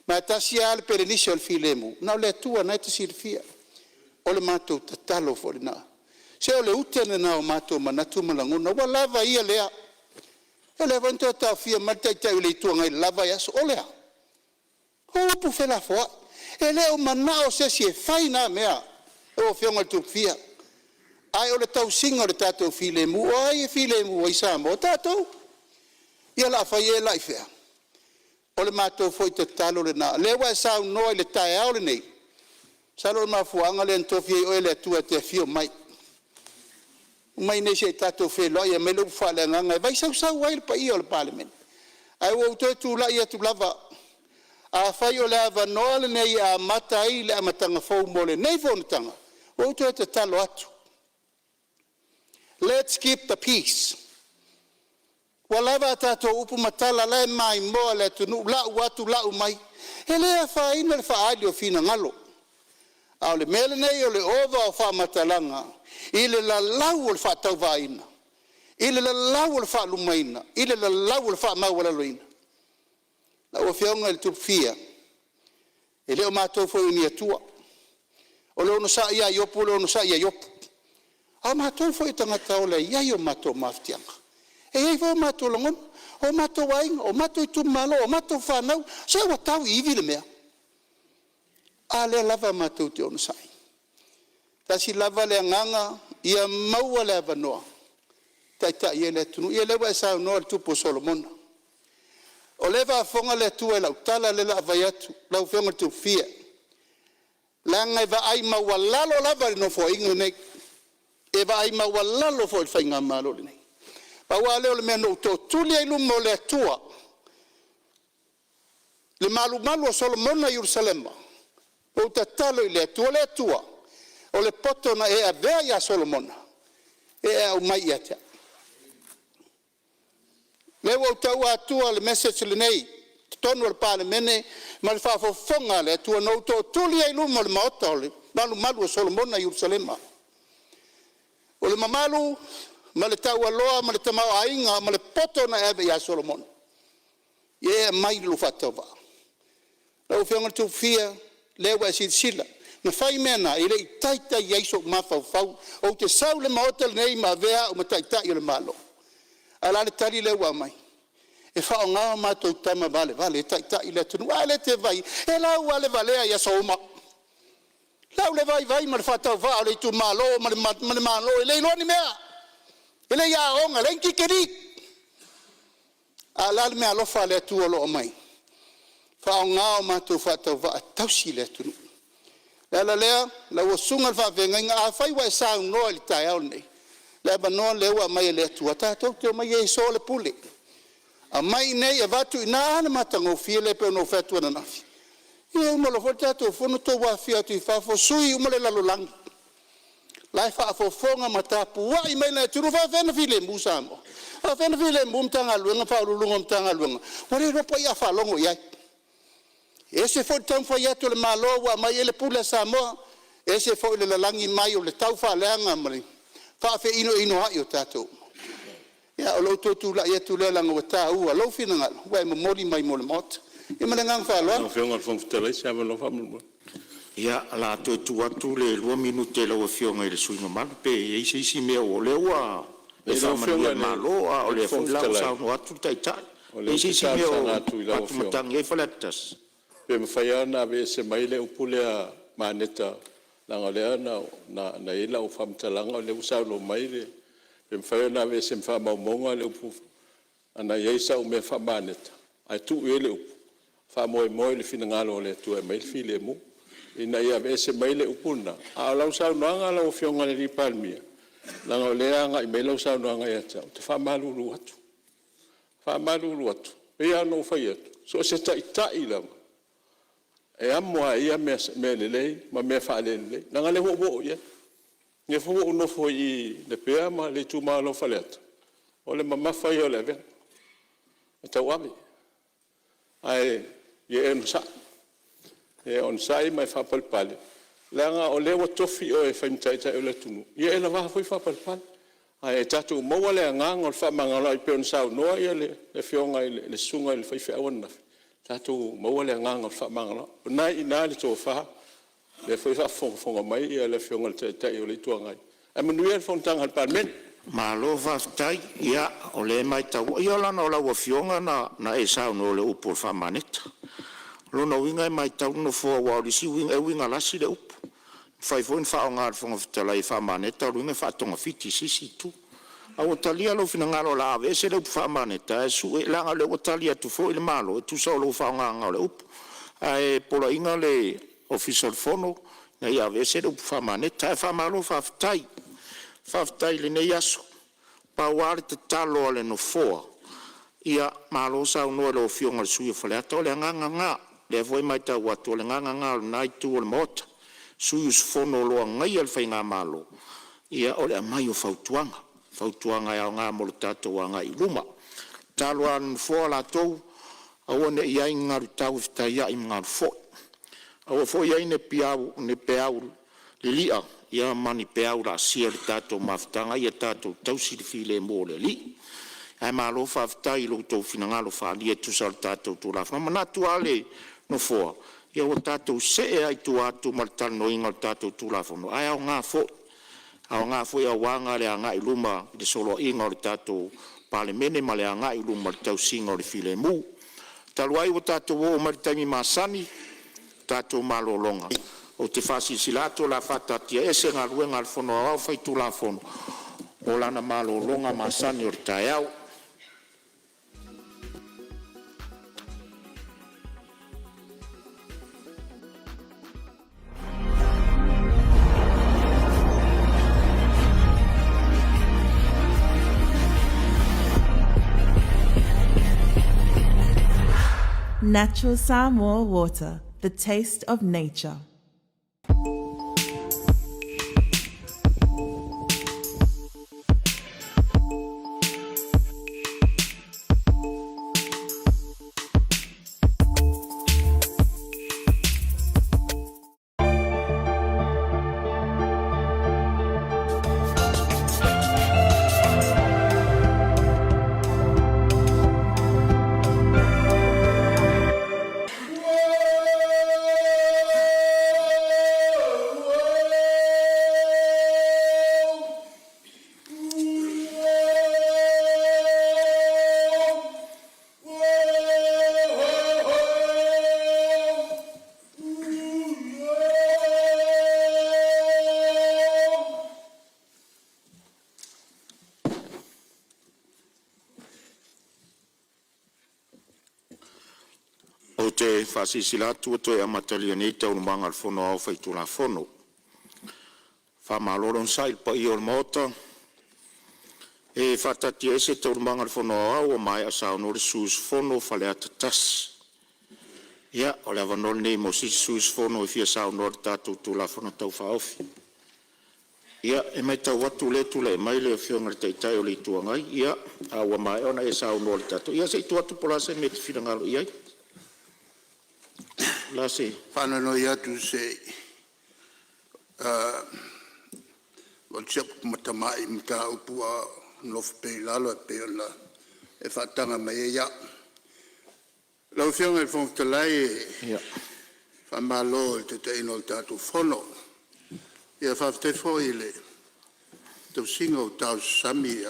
ma e tasi lava le pelenise o le filemu, na o le Atua o lena e te silafia. O le matou tatalo foi lena. Se o le ute lena o matou manatu ma lagona, ua lava ia lea. Ia o lea foi na toe taofia mai le Taitai o le Itu Agai i le la vaiaso, o le a? O upu felafoai. E le o manao se isi e fai na mea lau Afioga i le Tupufia, ae o le tausiga o le tatou filemu. O ai e filemu ai Samoa? O tatou. Ia o le a fai ea la i fea? O le matou foi tatalo lena, o lea ua e saunoa i le taeao lenei, masalo o le mafuaaga lea na tofi ai oe e le Atua e te afio mai, omai i inei se i tatou feiloai e aumai le upu faaleagaga e vaisausau ai le paia o le Palemene. Ae ua ou toe tulai atu lava, afai o le avanoa lenei e amata ai le amataga fou mo lenei Fonotaga, ua ou toe tatalo atu, let's keep the peace. Ua lava a tatou upu ma tala, o la e maimoa le atunuu, lau atu lau mai. E le afaina le faaali o finagalo, a o le mea lenei o le ova o faamatalaga i le lalau o le faatauvaaina, i le lalau o le faalumaina, i le lalau o le faamaualaloina. Lau Afioga i le Tupufia, e le o matou foi o ni atua. O le onosai lava a Iopu o le onosai a Iopu, a o matou foi o tagata ola e i ai o matou mafatiaga, e i ai foi o matou lagona, o matou aiga, o matou itumalo, o matou fanau. Se ua tau i ivi le mea? A lea lava matou te onosai. Tasi lava le agaga ia maua le avanoa e taitai ai le atunuu. Ia lea ua e saunoa i le Tupu o Solomona. O lea e faafofoga le Atua i lau tala lea o le a fai atu lau Afioga i le Tupufia, leaga e vaai maualalo lava i le Nofoaiga lenei, e vaai maualalo foi i le faigamalo lenei. Pau lava lea o le mea na ou tootuli ai i luma o le Atua le malumalu o Solomona i Yerusalema, na ou tatalo i le Atua, le Atua, o le poto na e avea ia Solomona, ia e aumai ia te au. O lea ua ou taua atua le message lenei i totonu o le Palemene ma le faafofoga a le Atua na ou tootuli ai i luma o le maota o le malumalu o Solomona i Yerusalema. O le mamalu ma le taualoa ma le tamaoaiga ma le poto na e ave ia Solomona, ia e aumai i lou faatauvaa. Lau Afioga i le Tupufia, lea ua e silasila, na fai mea na e le i taitai ai sou mafaufau ou te sau i le maota lenei ma avea au ma taitai o le Malo. Ae o le a le tali lea ua aumai? E faaaoga o matou tama valevale e taitai le atunuu. Ae le te vaai e laualevalea i aso uma, lau le vaivai ma le faatauvaa o le itumalo ma le Malo e le iloa ni mea, e le i aoga, leai ni tikeri. A o le a le meaalofa a le Atua o lo o aumai? Faaaoga o matou faatauvaa e tausi le atunuu. O le ala lea lau susuga i le faafeagaiga, afai ua e saunoa i le taeao lenei, o le avanoa lea ua aumai e le Atua tatou te omai e so le pule, aumai i inei avatu i ina. A le matagofie lea pei ona ou fai atu ananafi. Ia e uma loa foi le tatou fono tou afifio atu i fafo o sui uma le lalolagi la e faafofoga ma tapuai mai le atunuu. E faapefea ona filemu Samoa? E faapefea ona filemu Matagaluega ma Ofisa Sili o Pulega o Matagaluega ua le iloa po o ai a faalogo i ai. E ese foi le taumafai atu o le Malo ua aumai ai le pule a Samoa, ese foi le lalagi mai o le taufaaleaga ma le faafeinoinoai o tatou uma. Ia o lou toe tulai atu lea leaga ua taua lou finagalo ua e momoli mai mo le Maota. Ia ma le agaga faaaloalo. Lau Afioga i le Fofoga Fetalai se avanoa faamolemole. Ia, o le a toe tuu atu le 2 minute i lau Afioga i le sui usufono mamalu pe i ai se isi mea o lea ua e Lau faamanuia Afioga i le Malo, a o i le lea foi Fofoga la ua Fetalai, saunoa atu le Taitai. o E lea i ai ou se te isi mea talosaga o atu i lau Afioga, atumatagi ai Faleata 1? pe mafai lava ona aveese mai le upu lea maneta leaga o lea na i ai lau faamatalaga o lea ua saunoa mai le… Pe mafai ona aveese ma faamaumauga le upu ana i ai sau mea faamaneta ae tuu i ai le upu, faamoemoe i le finagalo o le Atua e aumai le filemu, ina ia aveese mai le upu lena. A o lau saunoaga lau Afioga i le Palemia, leaga o lea e agai mai lau saunoaga ia te au, ou te faamalulu atu, faamalulu atu, e pei lava ona ou fai atu, so o se Taitai lava, e amo lava e ia mea lelei ma mea faale-lelei, leaga o lea ua ou oo i ai. O lea foi ua ou nofo i i Lepea ma le itumalo o Faleata, o le mamafa ia o le avega, e tauave. Ae ia e onosai, ia e onosai ma e faapalepale leaga o lea ua tofi oe e fai ma Taitai o le atunuu, ia e lava foi le faapalepale. Ae tatou maua le agaga o le fefaamagaloa'i pei ona saunoa le Afioga i le Susuga i le faifeau ananafi, tatou maua le agaga o le fefaamagaloa'i. O lena e i ina le tofa, o lea foi e faafogafoga mai le Afioga i le Taitai o le Itu Agai. Ae manuia le fonotaga a le Palemene. Malo faafetai. Ia, o lea e matau, ia leaga o lau Afioga na e saunoa i le upu o le faamaneta. O lona uiga e matau le Nofoa aua o le isi uiga e uiga lasi le upu, e mafai foi ona faaaoga e le Fofoga Fetalai e faamaneta, o lona uiga e faatogafiti i se isi itu. Ae ua talia lou finagalo o le a aveese le upu faamaneta ae leaga o lea ua tali atu foi le Malo e tusa o lou faaaogaina o le upu. Ae poloaiina le Ofisa o le Fono ina ia aveese le upu faamaneta. Ae faamalo faafetai, faafetai i lenei aso. Pau lava le tatalo a le Nofoa, ia malo saunoa i lau Afioga i le sui usufono mo Faleata, o le agaga lena. O lea foi e matau atu o le agaga lena o lena itu o le Maota, sui usufono o lo o agaia le faigamalo, ia o le aumai o fautuaga, fautuaga e aoga mo le tatou agai i luma. O le tatalo lava a le Nofoa latou, aua ne i i ai ni galu tau e fetaiai ma galu foi, aua foi ne i i ai ni peau lili'a ma ni peau laasia i le tatou mafutaga, ia tatou tausi le filemu o le Alii. Ae malo faafetai i lo outou finagalo faaalia e tusa o le tatou Tulafono. E manatu lava le Nofoa, ia ua tatou see lava i tua atu ma le talanoaina o le tatou Tulafono, ae aoga foi, aoga foi aua le agai i luma i le soloaiga o le tatou Palemene ma le agai i luma i le tausiga o le filemu. Talu ai ua tatou oo mai i le taimi masani o le tatou malologa, ou te faasilasila atu o le a faataatiaese Galuega a le Fono Aoao Faitulafono mo lana malologa masani o le taeao. Natural Samoa water, the taste of nature. te faasilasila atu ua toe amatalia nei Taualumaga a le Fono Aoao Faitulafono. Faamalo le onosai i le paia o le Maota. E faataatiaese Taualumaga a le Fono Aoao ua maea saunoa le sui usufono mo Faleata 1. O le avanoa lenei mo se isi sui usufono e fia saunoa i le tatou Tulafono Tau Faaofi. Ia, e matau atu o lea e tulai mai le Afioga i le Taitai o le Itu Agai. Ia, a ua maea ona e saunoa i le tatou… Ia, se i tuu atu po o le a se mea e te finagalo i ai. O le a se… Faanonoi atu se i avatu si au tamai mataupu a o nofo pea i lalo e pei ona e faataga mai ai au. Lau Afioga i le Fofoga Fetalai, faamalo i le taitaiina o le tatou Fono. Faafetai foi i le tausiga ua tausasami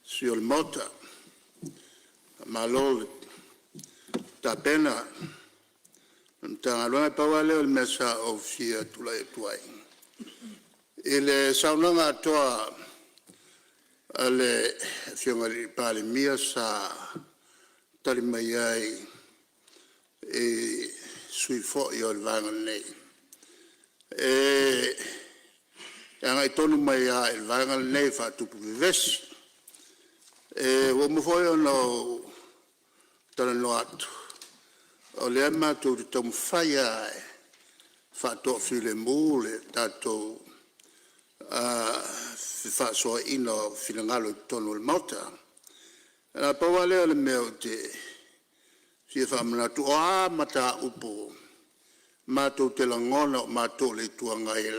sui usufono o le Maota. Faamalo le tapena i le Matagaluega. Na pau lava lea o le mea sa ou fia tulai atu ai, i le saunoaga atoa a le Afioga i le Palemia sa tali mai ai i sui usufono foi o le Vaega nei, e agai tonu mai lava i le vaega lenei faatupu vevesi. Ua uma foi ona ou talanoa atu, o lea matou te taumafai lava e faatoafilemu le tatou fefaasoaaiga o finagalo i totonu o le Maota. Na o le pau lava lea o le mea ou te fia faamanatu, o a mataupu matou te lagona o matou o le Itu Agai e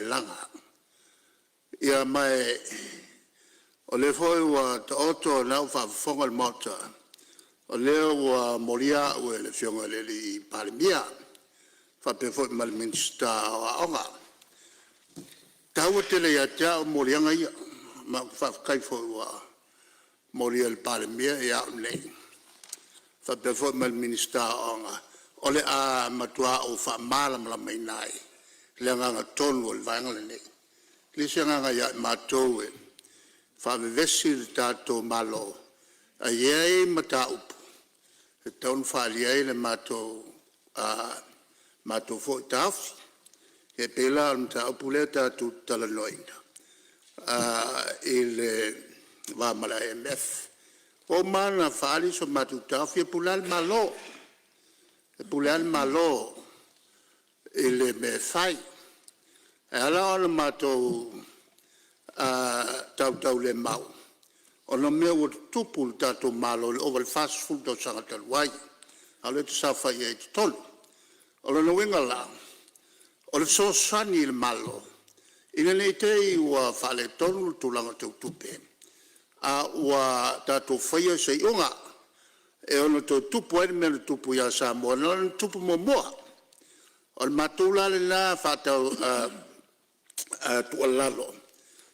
laga, ma o lea foi ua taoto, o lena ua faafofoga le Maota, o lea ua molia au e le Afioga i le Palemia faapea foi ma le Minisita o Aoga. E taua tele ia te au moliaga ia, ma ou te faafetai foi ua molia e le Palemia au nei faapea foi ma le Minisita o Aoga, o le a matua ou faamalamalamaina ai le agaga tonu o le Vaega lenei. E leai se agaga ia i matou e faavevesi le tatou Malo, ae i ai mataupu e tatau ona faaalia ai le matou foi taofi. E pei la o le mataupu lea tatou te talanoaina i le va ma le IMF. Ua uma lava ona faaali so matou taofi, e pule lava le Malo, e pule lava le Malo i le mea e fai. E ala ona matou tautaulemau ona o mea ua tutupu i le tatou Malo i le ova i le 40 tausaga talu ai, a o lea ou te saofai ai i totonu. O lona uiga la, o le fesoasoani i le Malo ina ne i te i ua faaletonu le tulaga tau tupe, a ua tatou faia se iuga e ono toe tupu ai le mea na tupu ia Samoa na ona tupu muamua. O le matou la lena tuualalo,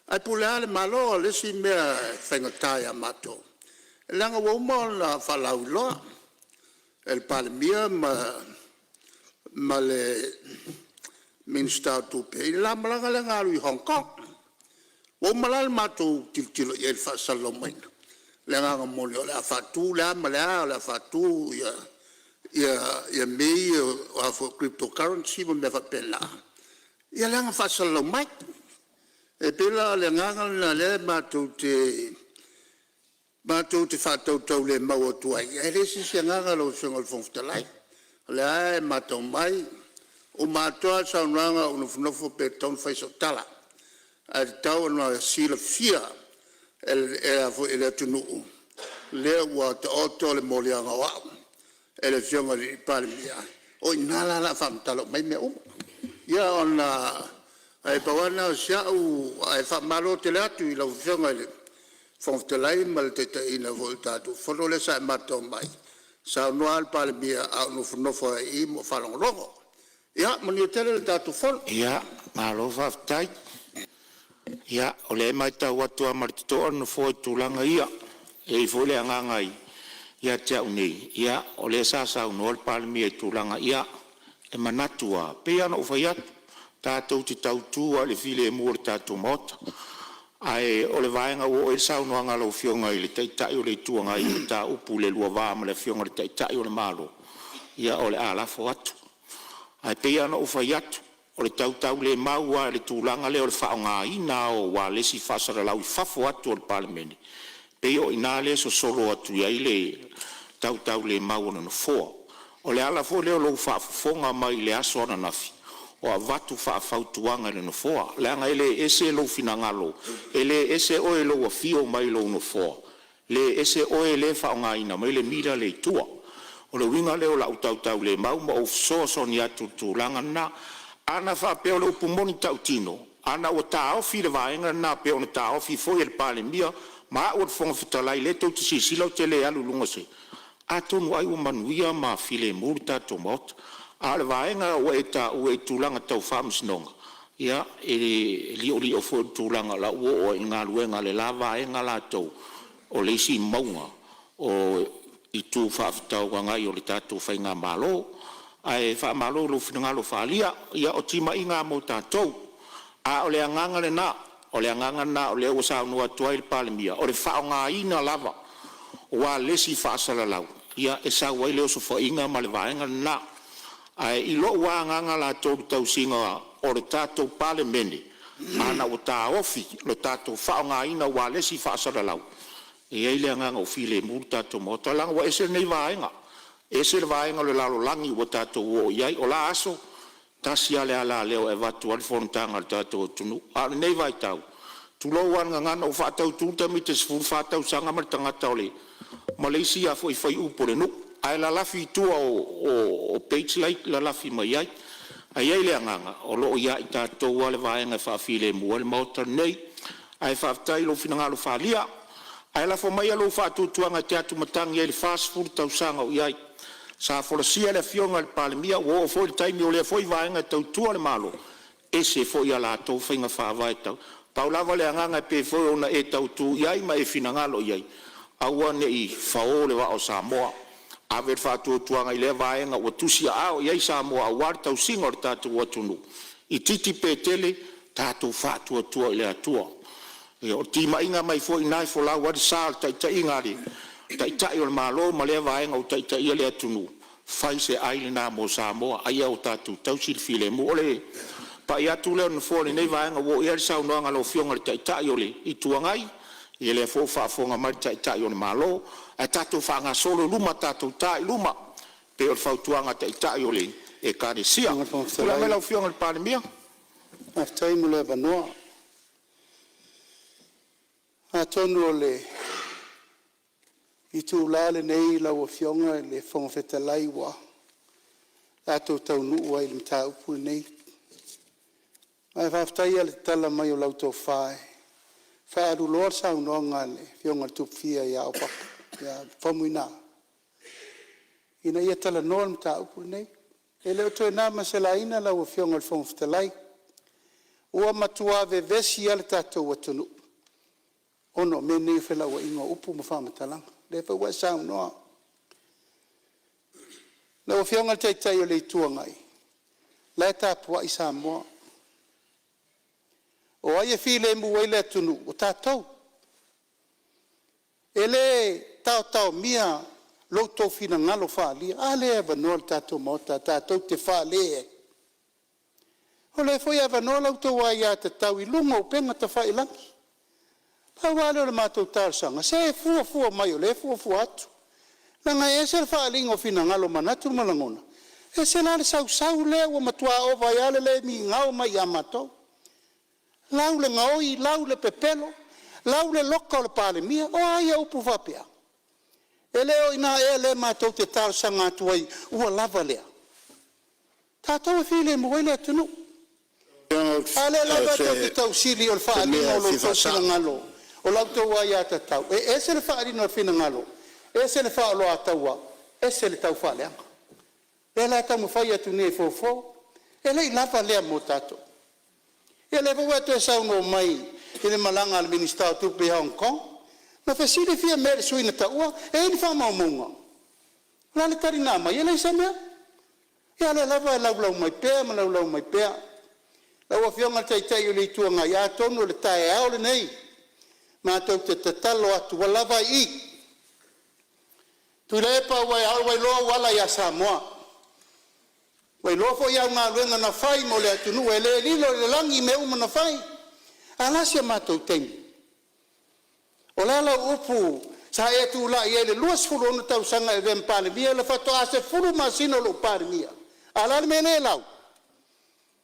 ae pule lava le Malo. O le isi mea e faigata ia matou, leaga ua uma ona faalauiloa e le Palemia ma le Minisita o Tupe i le la malaga lea na alu i Hong Kong. Ua uma la le matou tilotilo i ai i le faasalalau maiga. O le agaga moni o le a faatu le a ma le a, o le a faatu mea ia o crypto currency ma mea faapena, ia lea na faasalalau mai. E pei la o le agaga lena o lea matou te faatautaulemau atu ai, ae leai se isi agaga lau Afioga i le Fofoga Fetalai. O lea lava e matau mai, uma atoa lava le saunoaga a o ou nofonofo pe tatau ona fai sau tala, ae tatau ona silafia e le atunuu lea ua taoto le moliaga o au e le Afioga i le Palemia. O i ina la o le a faamatala uma ai mea uma. Ia ona… ae pau lava lena o si au… Ae faamalo tele atu i lau Afioga i le Fofoga Fetalai ma le taitaiina foi o le tatou Fono lea sa e matau mai, saunoa lava le Palemia ae ou nofonofo lava i i ma ou faalogologo. Ia manuia tele le tatou Fono. Ia, malo faafetai. Ia, o lea e matau atu lava ma le totoa le Nofoa i tulaga ia. E i ai foi le agaga ia te au nei, ia o lea sa saunoa le Palemia i tulaga ia, e manatu lava, e pei lava ona ou fai atu, tatou te tautu lava i le filemu o le tatou Maota. Ae o le vaega ua oo i ai le saunoaga a lau Afioga i le Taitai o le Itu Agai i le mataupu i le lua va ma le Afioga i le Taitai o le Malo, ia o le a lafo atu. Ae pei lava ona ou fai atu, o le tautaulemau lava i le tulaga lea o le faaaogaina o ualesi faasalalau i fafo atu o le Palemene, e pei o i ina lea e sosolo atu ai le tautaulemau a le Nofoa. O le ala foi lea o lou faafofoga mai i le aso ananafi o avatu faafautuaga e le Nofoa, leaga e le ese lou finagalo, e le ese oe i lou afio mai lou nofoa, le ese oe lea e faaaogaina mai le mira lea i tua. O le uiga lea o lau tautaulemau ma ou fesoasoani atu i le tulaga lena. Ana faapea o le upu moni tautino, ana ua taofi le vaega lena pei ona taofi foi e le Palemia ma au o le Fofoga Fetalai lea tou te silasila ou te le alu i luga o se… atonu ai ua manuia ma filemu le tatou Maota. A o le vaega ua e taua i tulaga tau faamasinoga, ia, e liolio foi i le tulaga o la ua oo i ai galuega a le la vaega latou, o le isi mauga o itu faafetauagai o le tatou faigamalo. Ae faamalo i lou finagalo faaalia. Ia o timaiga lava mo tatou, a o le agaga lena, o le agaga lena o lea ua saunoa atu ai le Palemia, o le faaaogaina lava o ualesi faasalalau e sau ai le osofaiga ma le vaega lena. Ae i lou lava agaga latou i le tausiga o le tatou Palemene, ana ua taofi le tatou faaaogaina o ualesi faasalalau, e i ai le agaga ua filemu le tatou Maota, leaga ua ese lenei vaega, ese le vaega o le lalolagi ua tatou oo i ai. O la aso, e tasi lava le alaleo e avatu ai le fonotaga a le tatou atunuu, a o lenei vaitau, tulou lava le gagana, ua faatautu le tamaitiiti e 14 tausaga ma le tagata o le ma le isi faiupu o le nuu ae lalafi i tua o page la e lalafi mai ai. Ae i ai le agaga o lo o ia i tatou lava le vaega e faafilemu ai le Maota lenei. Ae faafetai i lou finagalo faaalia. Ae lafo maia lou faatuatuaga e te atumatagi ai i le 40 tausaga o i ai. Sa folasia e le Afioga i le Palemia, ua oo foi i le taimi o lea foi Vaega e tautua le Malo, e ese foi a latou faiga faavae tau. Pau lava le agaga e pei foi ona e tautu i ai ma e finagalo i ai, aua ne i fao le vaa o Samoa. Ave le faatuatuaga i lea vaega ua tusiaao i ai Samoa aua le tausiga o le tatou atunuu, itiiti pe tele, tatou faatuatua i le Atua. Ia, o le timaiga mai foi lena e folau ai le sa o le taitaiga a le Taitai o le Malo ma lea Vaega o taitaia le atunuu, fai se ai lena mo Samoa, a ia o tatou tausi le filemu. O le pai atu lea o le Nofoa i lenei vaega ua oo i ai le saunoaga a lau Afioga i le Taitai o le Itu Agai, ia lea foi ua faafofoga mai le Taitai o le Malo, ae tatou faagasolo i luma, tatou ta i luma e pei o le fautuaga a Taitai o Ekalesia. Lau Afioga i le Fofoga Tulai mai Fetalai, lau Afioga i le Palemia. Faafetai mo le avanoa. Atonu o le itula lenei lau Afioga i le Fofoga Fetalai ua tatou taunuu ai i le mataupu lenei. Ae faafetai lava i le tatala mai o lau tofa e faaaluloa le saunoaga a le Afioga i le Tupufia ia Opapa ia Faumuina ina ia talanoa le mataupu lenei. E le o toe na ma se laina lau Afioga i le Fofoga Fetalai, ua matua vevesi lava le tatou atunuu ona o mea nei o felauaiga o upu ma faamatalaga. O lea foi ua e saunoa. Lau Afioga i le Taitai o le Itu Agai, o la e tapuai Samoa. O ai e filemu ai le atunuu? O tatou. E le taotaomia lo outou finagalo faaalia, a lea e avanoa le tatou Maota tatou te fale ai? O lea foi e avanoa la outou aiatatau i luga o upega tafailagi. Pau lava lea o le matou talosaga, se fuafua mai o lea e fuafua atu, leaga e ese le faaaliga o finagalo o manatu ma lagona, ese la le sausau lea ua matua ova ai lava le le migao mai ia matou. Lau le gaoi, lau le pepelo, lau le loka o le Palemia. O a ia upu faapea? E le o i ina ea lea matou te talosaga atu ai ua lava lea? Tatou e filemu ai le atunuu. A lea lava tou te tausili o le faaaliga o Se lo mea e fia outou faasao. finagalo o la outou aiatatau, e ese le faaaliga o finagalo, ese le faaoloataua, ese le taufaaleaga. O lea la e taumafai atu nei e fofo, e le i lava lea mo tatou? Ia lea foi ua e toe saunoa mai i le malaga a le Minisita o Tupe i Hong Kong. Na fesili Fiame i le sui na taua, e i ai ni faamaumauga? O le a le tali na aumai? E leai se mea. Ia a o lea lava e laulau mai pea ma laulau mai pea. Lau Afioga i le Taitai o le Itu Agai, atonu o le taeao lenei matou te tatalo atu ua lava ai i i. Tuilaepa ua iloa ou ala ia Samoa. Ua iloa foi au galuega na fai mo le atunuu e le lilo i le lagi mea uma na fai. Ae o le a si a matou taimi? O le a lau upu sa e tulai ai i le 26 tausaga e avea ma Palemia, le faatoa 10 masina o lou Palemia, a o le a le mea lea e lau? O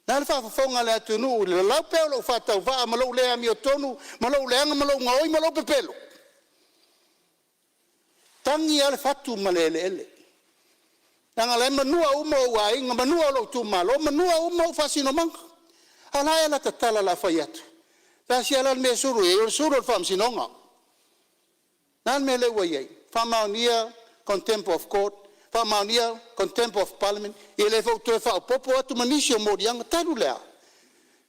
le a le faafofoga a le atunuu i le lalau pea o lou faatauvaa ma lou le amiotonu ma lou leaga ma lou gaoi ma lou pepelo? E tagi lava le fatu ma le eleele, leaga o la e manua uma ou aiga, manua lou itumalo, manua uma ou faasinomaga. A o le a ea lata tala o le a fai atu? E tasi lava la le mea e sulu i ai o le sulu o le faamasinoga. O le a le mea lea ua i ai? Faamaonia contempt of court, faamaonia contempt of parliament, ia lea foi ua toe faaopoopo atu ma nisi o moliaga. Talu le a?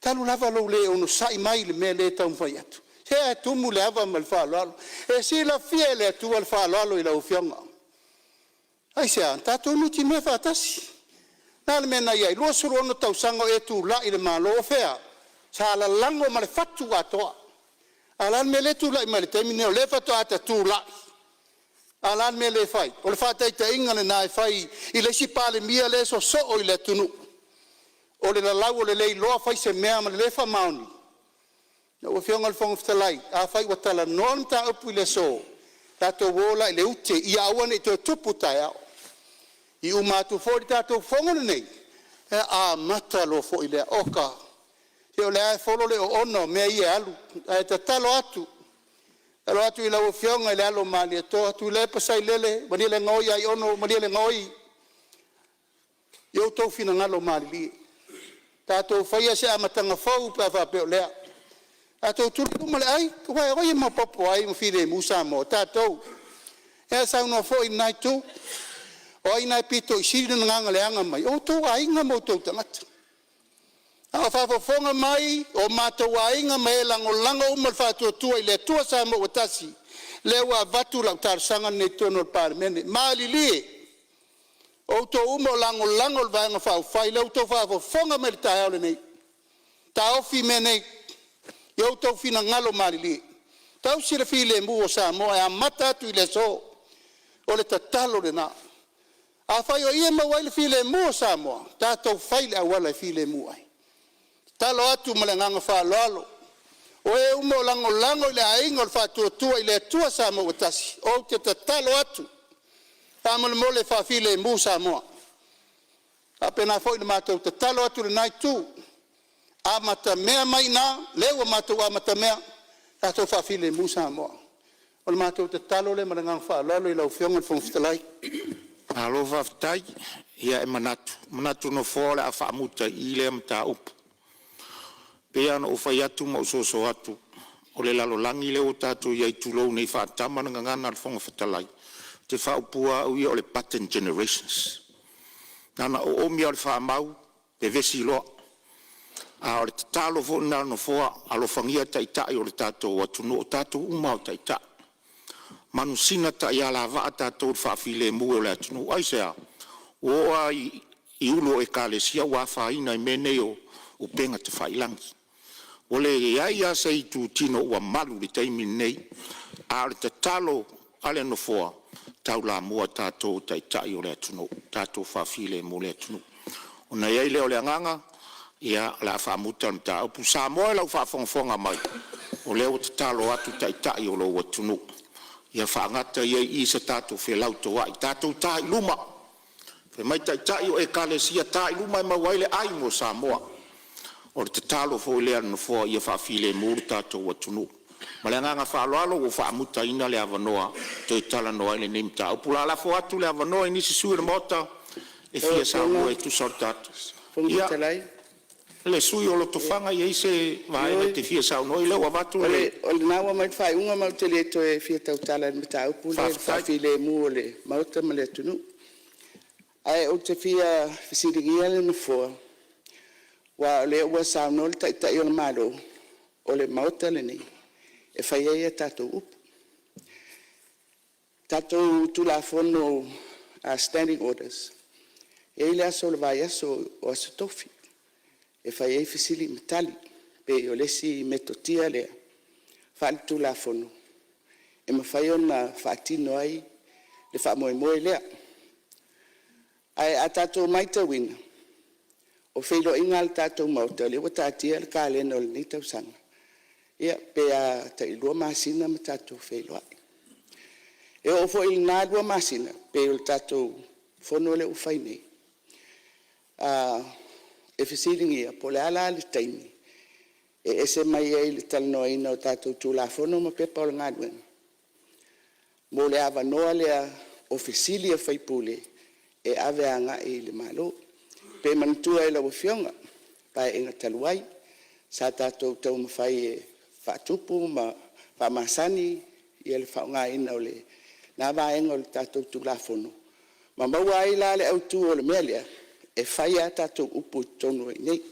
Talu lava lou le onosai mai i le mea lea e taumafai atu. Se ae tumu i le ava ma le faaaloalo. E silafia e le Atua le faaaloalo i lau Afioga. Aisea? Na tatou nutimea faatasi. O le a le mea na i ai? 26 tausaga o e tulai i le Malo, o fea? Sa lalago ma le fatu atoa. A o le a le mea lea e tulai mai le taimi lenei o lea faatoa ta tulai, a o le a le mea lea e fai? O le faataitaiga lena e fai i le isi Palemia lea e sosoo i le atunuu, o le lalau o le le iloa fai se mea ma le le faamaoni. Lau Afioga i le Fofoga Fetalai, afai ua talanoa le mataupu i le aso, tatou o la i le ute ia aua ne i toe tupu taeao. E uma atu foi le tatou fono lenei, ia amata loa foi lea. Oka, se o lea lava e folo le oona o mea ia e alu, ae tatalo atu, tatalo atu i lau Afioga i le alo o Malietoa, Tuilaepa Sailele malielegaoi Aiono malielegaoi, ia outou finagalo malilie tatou faia se amataga fou pe a faapea o lea. Tatou tuli i luma le ai, aua o ai e maopoopo ai ma filemu Samoa? O tatou. Ia a saunoa foi lena itu, o ai na e pito i sili lona agaga leaga mai? O outou aiga ma outou tagata. A o faafofoga mai o matou aiga ma e lagolago uma le Faatuatua i le Atua Samoa ua Tasi, lea ua avatu lau talosaga lenei i totonu o le Palemene. Malilie outou uma o lagolago i le Vaega Faaupufai, la outou faafofoga mai i le taeao lenei, taofi mea nei i outou finagalo malilie, tausi le filemu o Samoa e amata atu i le aso. O le tatalo lena. Afai o i e maua ai le filemu o Samoa, tatou fai le auala e filemu ai. E tatalo atu ma le agaga faaaloalo, o e uma o lagolago i le aiga o le Faatuatua i le Atua Samoa ua Tasi, ou te tatalo atu faamolemole faafilemu Samoa. E faapena foi ona matou tatalo atu i lena itu, amatamea mai i ina lea ua matou amatamea, tatou faafilemu Samoa. O le matou tatalo lea ma le agaga faaaloalo i lau Afioga i le Fofoga Fetalai. Malo faafetai. Ia e manatu, manatu le Nofoa o le a faamuta i i lea mataupu. E pei lava ona ou fai atu ma ou soso atu, o le lalolagi lea ua tatou i ai, tulou nei faa-tama le gagana a le Fofoga Fetalai, ou te faaupuina lava au ia o le button generations. Na ona oomi lava o le faamau, vevesi loa. A o le tatalo foi lena a le Nofoa, alofagia Taitai o le tatou atunuu, o tatou uma lava o Taitai, manusina taiala vaa tatou i le faafilemu o le atunuu. Aisea? Ua oo lava i ulu o ekalesia ua afaina i mea nei o upega tafailagi. Ua leai lava se itutino ua malu i le taimi lenei. A o le tatalo a le Nofoa, taulamua tatou o Taitai o le atunuu, tatou faafilemu le atunuu. Ona i ai lea o le agaga o le a faamuta le mataupu. Samoa i lau faafogafoga mai, o lea ua tatalo atu Taitai o lou atunuu, ia faagata ai i i se tatou felautoai, tatou ta i luma. Fai mai Taitai o Ekalesia, ta i luma e maua ai le ai mo Samoa. O le tatalo foi lea a le Nofoa ia faafilemu le tatou atunuu. Ma le agaga faaaloalo ua faamutaina le avanoa e toe talanoa ai lenei mataupu. O le a lafo atu le avanoa i nisi sui usufono o le Maota e Lau fia Afioga saunoa i e tusa o le tatou. le Fofoga Ia, Fetalai… le sui usufono mo Lotofaga, e i ai se vaega e Ioe, te fia saunoa ai? O lea ua avatu le… o lena ua aumai le faaiuga ma ou te le toe fia tautala i le mataupu lea i le Faafetai. faafilemu o le Maota ma le atunuu. Ae ou te fia fesiligia le Nofoa, aua o lea ua saunoa le Taitai o le Malo, o le Maota lenei e fai ai a tatou upu. O tatou Tulafono Standing Orders, e i ai le aso o le vaiaso o aso tofi e fai ai fesili ma tali, e pei o le isi metotia lea faale-Tulafono e mafai ona faatino ai le faamoemoe lea. Ae a tatou matauina O feiloaiga a le tatou Maota o lea ua taatia le kalena o lenei tausaga, ia pe a tai 2 masina ma tatou feiloai. E oo foi i lena 2 masina pei o le tatou fono lea ua fai nei, e fesiligia po o le a la le taimi e ese mai ai i le talanoaina o tatou Tulafono ma Pepa o Galuega mo le avanoa lea o fesili a sui usufono e ave agai i le Malo. Pe manatua e lau Afioga i le Paeaiga talu ai sa tatou taumafai e faatupu ma faamasani le faaaogaina o lena vaega o le tatou Tulafono, ma maua ai la le autu o le mea lea, e fai lava a tatou upu i totonu i inei,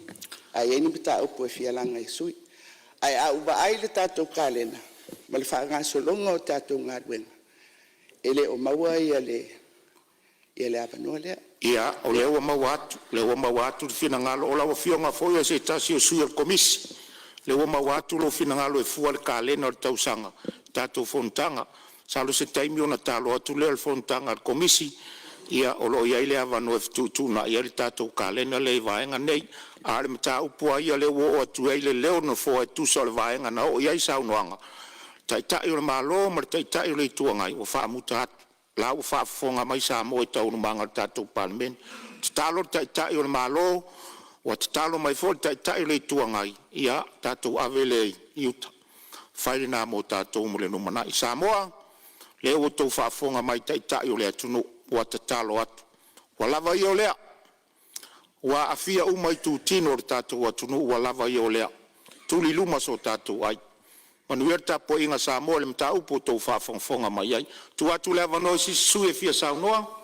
a i ai ni mataupu e fia laga e sui usufono. Ae a ou vaai i le tatou kalena ma le faagasologa o tatou galuega, e le o maua le avanoa lea. Ia, o lea ua maua atu, o lea ua maua atu le finagalo, o lau Afioga foi o se tasi o sui o le Komisi. O lea ua maua atu lou finagalo e fua le kalena o le tausaga i tatou fonotaga. Masalo o se taimi ona ta alo atu lea o le fonotaga a le Komisi, ia o lo o i ai le avanoa e fetuutuunai ai le tatou kalena lea i vaega nei. A o le mataupu lava ia lea ua oo atu i ai le leo o le Nofoa e tusa o le vaega na oo i ai saunoaga, Taitai o le Malo ma le Taitai o le Itu Agai, ua faamuta atu. O la ua faafofoga mai Samoa i taualumaga o le tatou Palemene. Tatalo le Taitai o le Malo, ua tatalo mai foi le Taitai o le Itu Agai, ia tatou ave lea i uta, fai lena mo tatou mo le lumanai. Samoa, o lea ua outou faafofoga mai i Taitai o le atunuu ua tatalo atu, ua lava ia o lea. Ua aafia uma itutino o le tatou atunuu, ua lava ia o lea. Tuli i luma so tatou ai. Manuia le tapuaiga a Samoa i le mataupu ua outou faafogafoga mai ai. Tuu atu le avanoa i se isi sui usufono e fia saunoa.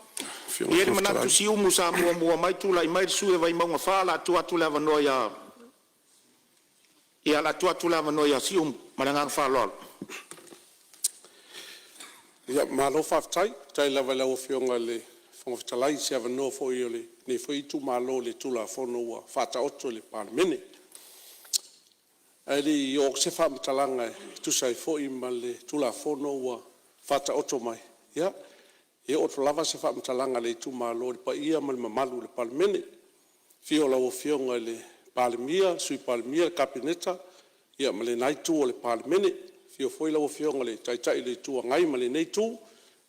E i ai le manatu Siumu sa muamua mai tulai mai le sui usufono o Vaimauga 4, o le a tuu atu le avanoa ia, ia o le a tuu atu le avanoa ia Siumu. Ma le agaga faaaloalo. Ia malo faafetai, faafetai lava i lau Afioga i le Fofoga Fetalai i se avanoa foi o lenei foi itumalo i le Tulafono ua faataoto i le Palemene. Ae le i oo atu se faamatalaga e tusa ai foi ma le Tulafono ua faataoto mai, ia, e oo atu lava se faamatalaga a le itumalo i le paia ma le mamalu o le Palemene. I le afio o lau Afioga i le Palemia, Sui Palemia, le Kapeneta ma lena itu o le Palemene. Afio foi lau Afioga i le Taitai o le Itu Agai ma lenei itu,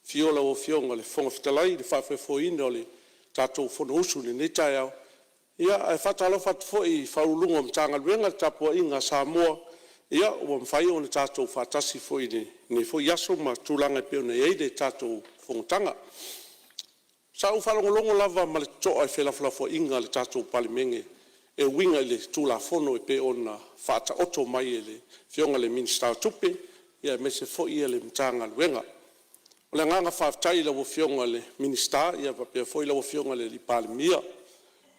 afio lau Afioga i le Fofoga Fetalai i le faafoefoeina o le tatou Fonousu i lenei taeao. Ia ae faatalofa atu foi i Ofisa Sili o Pulega o Matagaluega, le tapuaiga a Samoa ua mafai ona tatou faatasi foi i lenei foi aso ma tulaga e pei ona i ai le tatou fonotaga. Sa ou faalogologo lava ma le totoa i felafolafoaiga a le tatou Palemene e uiga i le Tulafono e pei ona faataoto mai e le Afioga i le Minisita o Tupe aemaise foi le Matagaluega. O le agaga faafetai i lau Afioga i le Minisita faapea foi lau Afioga i le Palemia,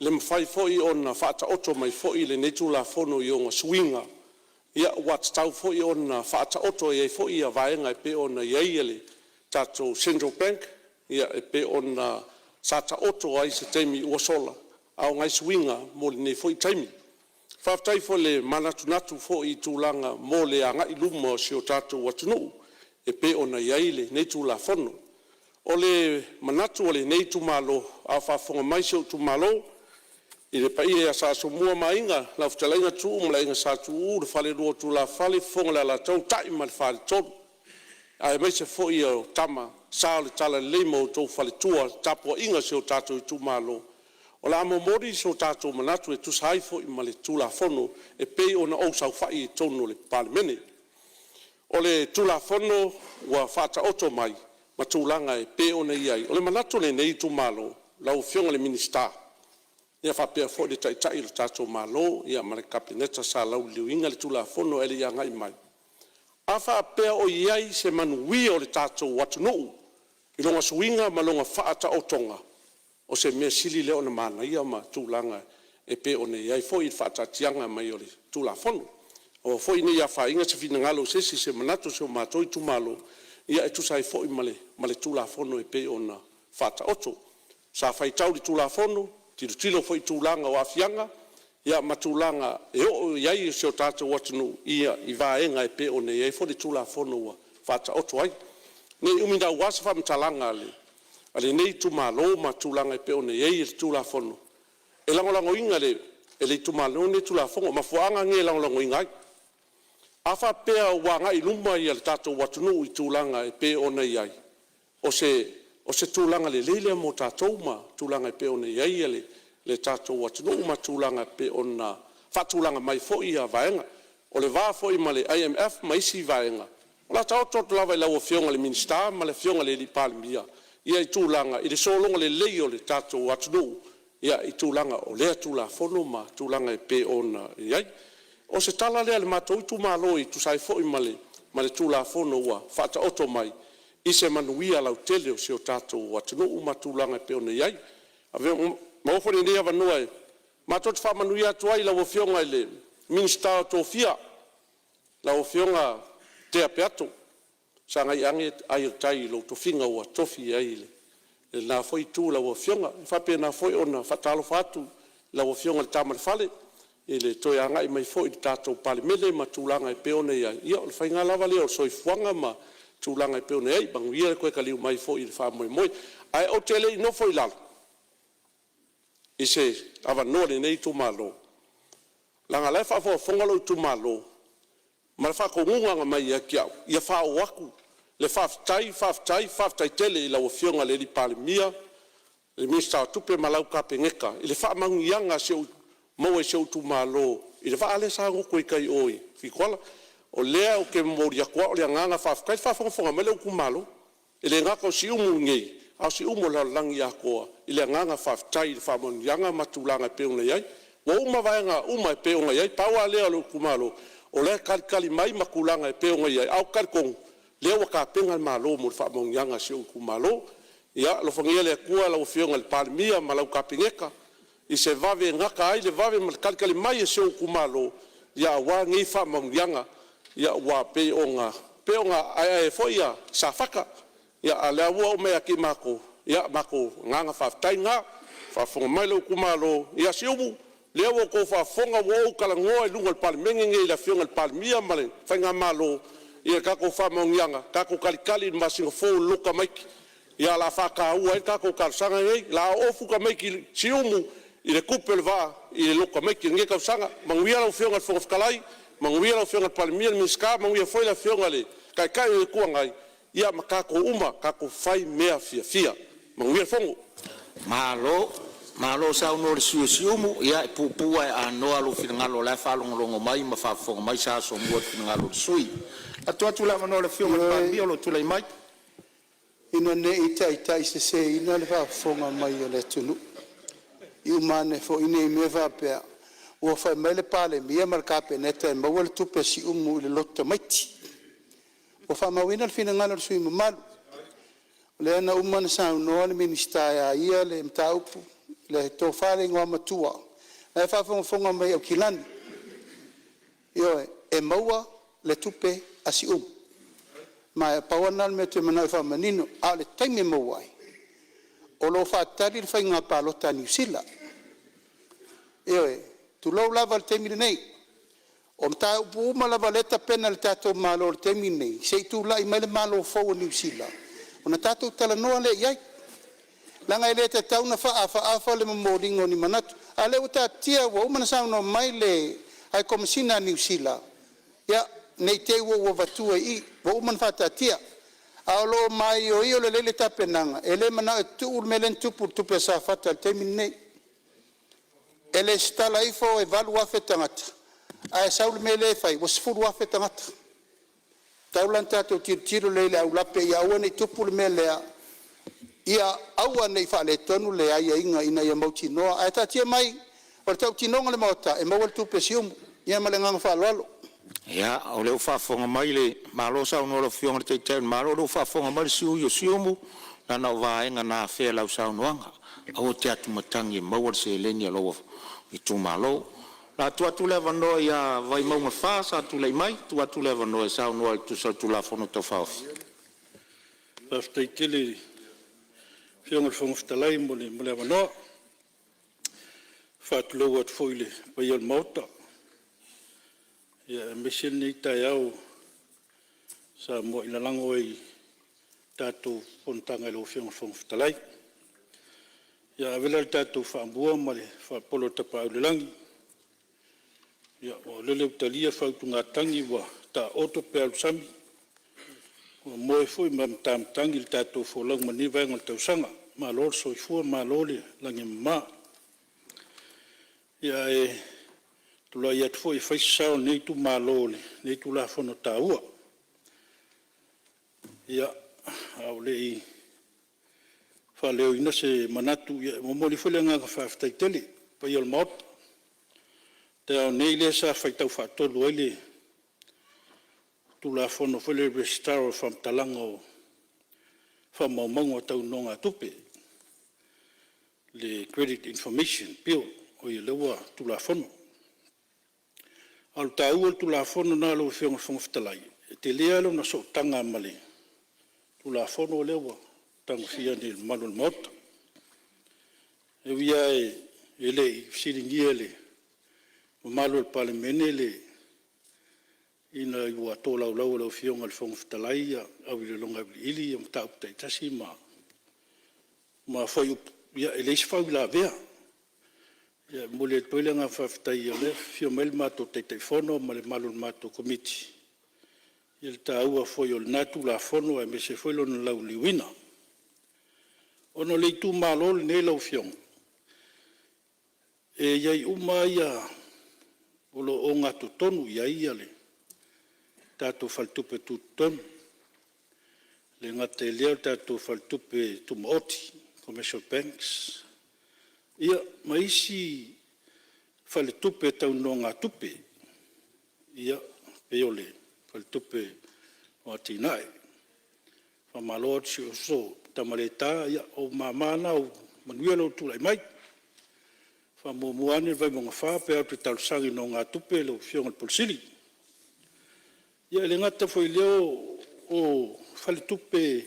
i le mafai foi ona faataoto mai foi lenei Tulafono i ona suiga ua tatau foi ona faataoto i ai foi vaega e pei ona i ai le tatou Central Bank e pei ona sa taoto ai i se taimi ua sola, a o nai suiga mo lenei foi taimi. Faafetai foi i le manatunatu foi i tulaga mo le agai i luma o si o tatou atunuu e pei ona i ai lenei Tulafono. O le manatu o lenei itumalo a o faafofoga mai si ou itumalo i le paia ia Sa Asomua ma Aiga, lau Fetalaiga Tuuu ma le Aiga Sa Tuuu, le Falelua o Tulafale, Fofoga o le Alataua, Tai ma le Faletolu, aemaise foi o Tama Sa o le Talalelei ma outou faletua, le tapuaiga a si o tatou itumalo. O le a momoli so tatou manatu e tusa ai foi ma le Tulafono e pei ona ou saofai ai i totonu o le Palemene. O le Tulafono ua faataoto mai ma tulaga e pei ona i ai, o le manatu o lenei itumalo lau Afioga i le Minisita faapea foi le Taitai o le tatou Malo ma le Kapeneta sa lauliliuina le Tulafono ae le i agai mai. A faapea o i ai se manuia o le tatou atunuu i lona suiga ma lona faataotoga, o se mea sili lea ona manaia ma tulaga e pei ona i ai foi le faataatiaga mai o le Tulafono. Aua foi ne i afaina se finagalo o se isi i se manatu o si o matou itumalo e tusa ai foi ma le Tulafono e pei ona faataoto. Sa faitau i le Tulafono, tilotilo foi i tulaga o aafiaga ma tulaga e oo i ai si o tatou atunuu i vaega e pei ona i ai foi le Tulafono ua faataoto ai. Ne i umi naua se faamatalaga a lenei itumalo ma tulaga e pei ona i ai le Tulafono. E lagolagoina e le itumalo lenei Tulafono. O mafuaaga nei e lagolagoina ai. A faapea ua agai i luma le tatou atunuu i tulaga e pei ona i ai, o se tulaga lelei lea mo tatou ma tulaga e pei ona i ai le tatou atunuu ma tulaga e pei ona faatulaga mai foi vaega. O le va foi ma le IMF ma isi vaega, o le a taoto atu lava i lau Afioga i le Minisita ma le Afioga i le Palemia i tulaga i le sologa lelei o le tatou atunuu i tulaga o lea Tulafono ma tulaga e pei ona i ai. O se tala lea a le matou itumalo e tusa ai foi ma le Tulafono ua faataoto mai i se manuia lautele o si o tatou atunuu ma tulaga e pei ona i ai. Maua foi lenei avanoa e matou te faamanuia atu ai i lau Afioga i le Minisita o Tofia, lau Afioga Tea Peato, sagai ane ai o le tai i lou tofiga ua tofi i ai i lena foi itu i lau Afioga. E faapena foi ona faatalofa atu i lau Afioga i le Tama a le Fale i le toe agai mai foi i le tatou Palemene ma tulaga e pei ona i ai. Ia o le faiga lava lea o le soifuaga ma tulaga e pei ona i ai. Manuia le toe taliu mai foi i le faamoemoe. Ae ou te le i nofo i lalo i se avanoa o lenei itumalo, leaga o la e faafogafoga lou itumalo ma le faatonuga na aumai ia te au, ia faaoo atu le faafetai, faafetai, faafetai tele i lau Afioga i le Palemia, le Minisita o Tupe ma lau Kapeneta i le faamanuiaga maua i si ou itumalo i le vaa lea sa goto ai tai i o i Fituala. O lea ou te momoli atu lava o le agaga faafetai. I le faafogafoga mai a lou itumalo, e le gata o Siumu nei, a o Siumu o le lalolagi atoa i le agaga faafetai i le faamanuiaga ma tulaga e pei ona i ai. Ua uma vaega uma e pei ona i ai, pau lava lea o lou itumalo o la e talitali mai ma tulaga e pei ona i ai, ae ou te talitonu lea ua tapena le Malo mo le faamanuiaga a si ou itumalo. Ia alofagia e le Atua lau Afioga i le Palemia ma lau Kapeneta i se vave e gata ai le vave ma le talitali mai a si ou itumalo aua nei faamanuiaga ua pei ona aeae ai foi Safata, a o lea ua oo mai ia i matou, ia matou agaga faafetai lena. Faafofoga mai lou itumalo, ia Siumu, o lea ua outou faafofoga ua ou talanoa i luga o le Palemene lenei i le Afioga i le Palemia ma le faigamalo i a tatou faamanuiaga, tatou talitali i le masina fou i le lotu tamaiti, ia o le a faataua ai le tatou talosaga lenei. O le a oo atu tamaiti Siumu i le tupe o le vaa i le lotu tamaiti i lenei tausaga. Manuia lau Afioga i le Fofoga Fetalai, manuia lau Afioga i le Palemia, le Minisita, manuia foi le Afioga i le Taitai o le Itu Agai ma tatou uma, tatou fai mea fiafia. Manuia le fono. Malo, malo saunoa i le sui usufono mo Siumu. Ia, e puupuu lava ae anoa lou finagalo o la e faalogologo mai ma faafofoga mai Sa Asomua i le finagalo o le sui usufono. Ae tuu atu le avanoa i le Afioga i le Palemia o lo o tulai mai. Ina ne i taitaiseseina le faafofoga mai a le atunuu, i uma ane foi ne i mea faapea ua fai mai le Palemia ma le Kapeneta e maua le tupe a Siumu i le lotu tamaiti. Ua faamauina le finagalo o le sui usufono mamalu, o lea na uma ona saunoa le Minisita e a ia le mataupu, le tofa i le Igoamatua la e faafogafoga mai Aukilani. Ioe, e maua le tupe a Siumu, ma e pau a lena o le mea ou te manao e faamanino. A o le taimi e maua ai, o lo o faatali le faiga palota a Niu Sila. Ioe, tulou lava le taimi lenei, o mataupu uma lava o lea e tapena e le tatou Malo i le taimi lenei, se i tulai mai le Malo fou o Niu Sila ona tatou talanoa lea i ai, leaga e le tatau ona faaafaafa le momoliga o ni manatu. A o lea ua taatia ua uma ona saunoa mai le High Komesina a Niu Sila, ia ne i te i ua ou avatua i i, ua uma ona faataatia, ae o lo o maioio lelei le tapenaga, e le manao e tuu le mea lea na tupu i le tupe a Safata i le taimi lenei. E resitala ifo e 8,000 tagata ae sau le mea lea e fai ua 10,000 tagata. E tatau la ona tatou tilotilo lelei i le aulape ina ia aua ne i tupu le mea lea, ia aua ne i faaletonu le aiaiga ina ia mautinoa. Ae taatia mai, o le tautinoga a le Maota, e maua le tupe a Siumu. Ia ma le agaga faaaloalo. Ia, o lea ua faafofoga mai le Malo saunoa i lau Afioga i le Taitai o le Malo, o lea ua faafofoga mai le sui usufono o Siumu, leaga o vaega na afea i lau saunoaga. Aua e te atumatagi e maua le seleni a lou itumalo. O le a tuu atu le avanoa ia Vaimauga 4 sa tulai mai, tuu atu le avanoa e saunoa ai e tusa o le Tulafono Tau Faaofi. Faafetai tele i lau Afioga i le Fofoga Fetalai mo le avanoa. E faatulou atu foi i le paia o le Maota, aemaise lenei taeao sa muai lalago ai i le tatou fonotaga i lau Afioga i le Fofoga Fetalai. Ia ave la le tatou faamua ma le faapolo i le Tapaau i le Lagi, aua o lele ua talia le faautugatagi ua taoto pea o le sami, ua moe foi ma matamatagi le tatou folauga i lenei vaega o le tausaga. Malo le soifua malo le lagi e mama. Ia, ae tulai atu foi e fai se sao o lenei itumalo i lenei Tulafono taua. Ia, a o le i faaleoina se manatu, e momoli foi le agaga faafetai tele i le paia o le Maota i le taeao nei lea sa faitau faatolu ai le Tulafono foi lea o le Resitara o Faamatalaga o Faamaumauga Tau Nonogatupe, le Credit Information Bill, lea ua Tulafono. A o le taua o le Tulafono lena lau Afioga i le Fofoga Fetalai, e tele lava lona sootaga ma le Tulafono lea ua tagofia nei e le mamalu o le Maota. E ui lava e le i fesiligia e le mamalu o le Palemene ina ua tolaulau e lau Afioga i le Fofoga Fetalai iloiloga auiliili ia mataupu taitasi ma fuaiupu, ia e leai se faauilavea. E momoli atu ai le agaga faafetai o lea e afio mai le matou Taitaifono ma le mamalu o le matou Komiti i le taua foi o lena Tulafono aemaise foi lona lauliliuina. Ona o le itumalo lenei lau Afioga, e i ai uma lava o lo o ogatotonu i ai le tatou Faletupe Tutotonu, e le gata i lea o le tatou Faletupe Tumaoti (Commercial Bank), ia ma isi faletupe tau nonogatupe, e pei o le Faletupe o Atinae. Faamalo atu i si ou uso Tamaleta, ia o ou mama na, ua manuia lou tulai mai. Faamuamua ane le Vaimauga 4 pe a oo atu e talosaga i nonogatupe lau Afioga i le Ofisa Sili. Ia e le gata foi i lea o faletupe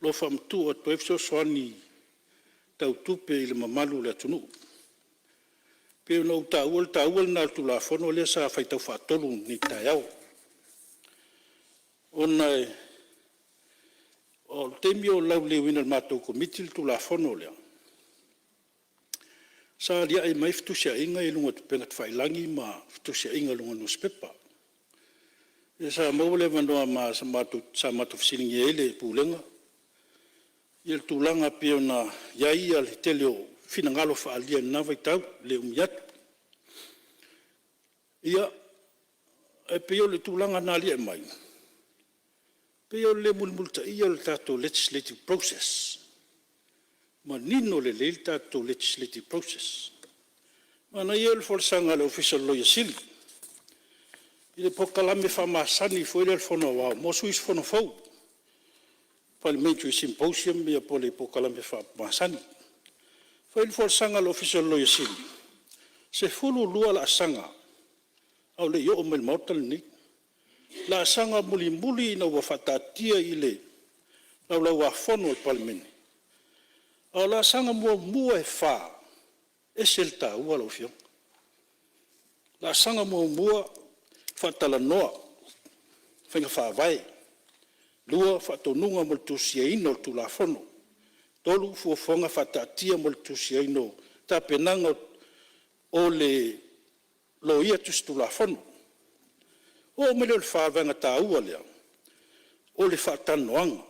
o lo o faamatuu atu ai fesoasoani tau tupe i le mamalu o le atunuu. E pei ona ou taua o le taua lena o le Tulafono lea sa faitau faatolu i lenei taeao, ona o le taimi o lauliliuina e le matou Komiti le Tulafono lea, sa aliae mai ai fetusiaiga ia i luga o upega tafailagi ma fetusiaiga i luga o nusipepa. Sa maua le avanoa sa matou fesiligia ai le Pulega i le tulaga e pei ona i ai le tele o finagalo faaalia i lena vaitau, e le umi atu. Ia, e pei o le tulaga na aliae mai, pei o le le mulimulitaia o le tatou legislative process, manino lelei le tatou legislative process. Manaia ia o le folasaga a le Ofisa o le Loia Sili i le polokalame faamasani foi lea a le Fono Aoao mo sui usufono fou, Parliamentary Symposium po o le polokalame masani. Fai ai le folasaga a le Ofisa o le Loia Sili, e 12 laasaga a o le i oo mai i le Maota lenei, laasaga mulimuli ina ua faataatia i le Laulau-a-Fono a le Palemene, a o laasaga muamua e 4, e ese le taua lau Afioga. Laasaga muamua, faatalanoa faiga faavae. Lua, faatonuga mo le tusiaina o le Tulafono. Tolu, fuafuaga faataatia mo le tusiaina o tapenaga o le Loia Tusitulafono. Ona oo mai lea i le fa o le vaega taua lea, o le faatalanoaga.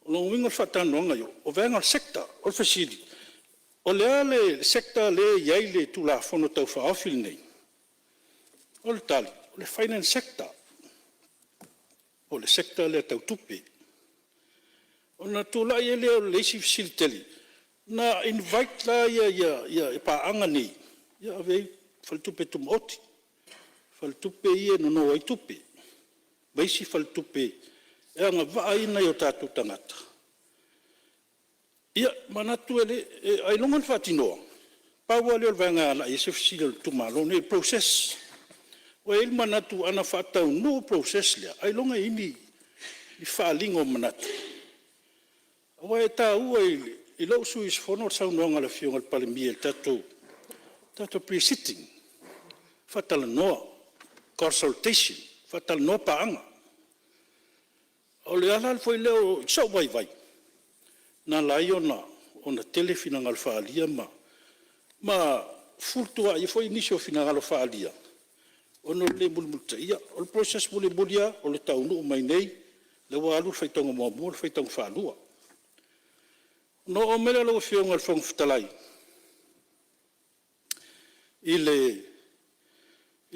O lona uiga o le faatalanoaga, o vaega o le sector. O le fesili; o le a le sector lea e i ai le Tulafono Tau Faaofi lenei? O le tali, o le Finance Sector, o le sector lea tau tupe. Ona tulai ai lea o le isi fesili tele, na invite la paaga nei, ia ave i ai faletupe tumaoti, faletupe ia e nono ai tupe, ma isi faletupe e agavaa ai nai o tatou tagata. Ia, manatu e le… ailoga na faatinoa? Pau lava lea o le vaega e agai i ai se fesili a le itumalo lenei, o le process. Ua i ai le manatu ana faataunuu le process lea, ailoga e i ai ni faaaliga o manatu. Aua e taua i lou sui usufono le saunoaga a le Afioga i le Palemia i le tatou Pre-Sitting, faatalanoa, consultation, faatalanoa paaga. O le ala foi lea i sou vaivai na ala ai ona ona tele finagalo faaalia ma fefulutuaai ai foi nisi o finagalo faaalia ona o le le mulimulitaia. O le process mulimuli lava, o le taunuu mai nei, lea ua alu le faitauga muamua, le faitauga faalua. Ona oo mai lea lau Afioga i le Fofoga Fetalai i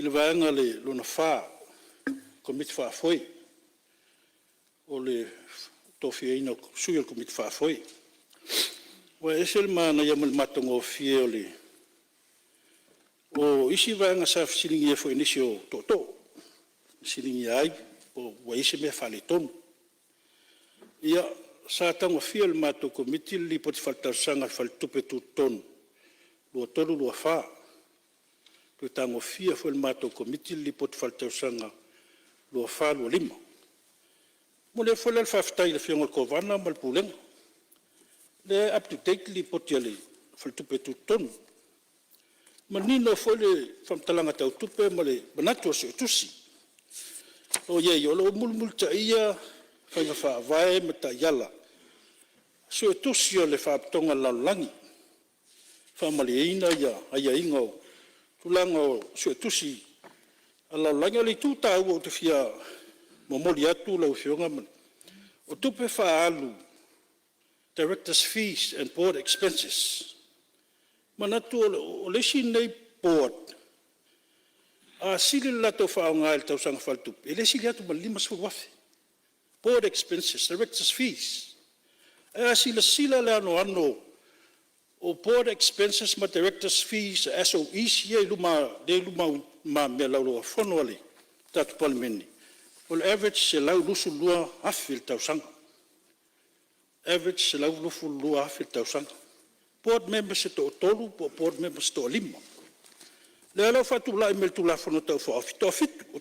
le vaega lona IV, Komiti Faafoe, o le tofiaina o sui o le Komiti Faafoe. Ua ese le manaia ma le matagofie o isi vaega sa fesiligia foi e nisi o tootoo, fesiligia ai po ua i ai se mea faaletonu. Ia, sa tagofia e le matou Komiti le Lipoti Faaletausaga a le Faletupe Tutotonu 2023/2024, toe tagofia foi e le matou Komiti le Lipoti Faaletausaga 2024/2025. E momoli atu foi la le faafetai i le Afioga i le Kovana ma le Pulega, o lea e up to date le Lipoti a le Faletupe Tutotonu. E manino foi le faamatalaga tau tupe ma le manatu o le Suetusi. O i ai o lo o mulimulitaia faiga faavae ma taiala a Suetusi o le Faalapotopotoga a le Lalolagi, e faamalieina aiaiga o tulaga o Suetusi a le lalolagi. O le itu taua ou te fia momoli atu lau Afioga, o tupe faaalu, Directors Fees and Board Expenses. E manatu o le isi lenei Board, a sili le latou faaaoga i le tausaga faaletupe, e le sili atu ma le $50,000, Board expenses, Directors Fees. Ae a silasila i le anoano o Board Expenses ma Directors Fees a SOEs ia e i lumamea i le Laulau-a-Fono a le tatou Palemene, o le average e $122,000 i le tausaga, average e $122,000 i le tausaga. Board members e toatolu po o board members e toalima. O lea la ua faatulai mai i le Tulafono Tau Faaofi, e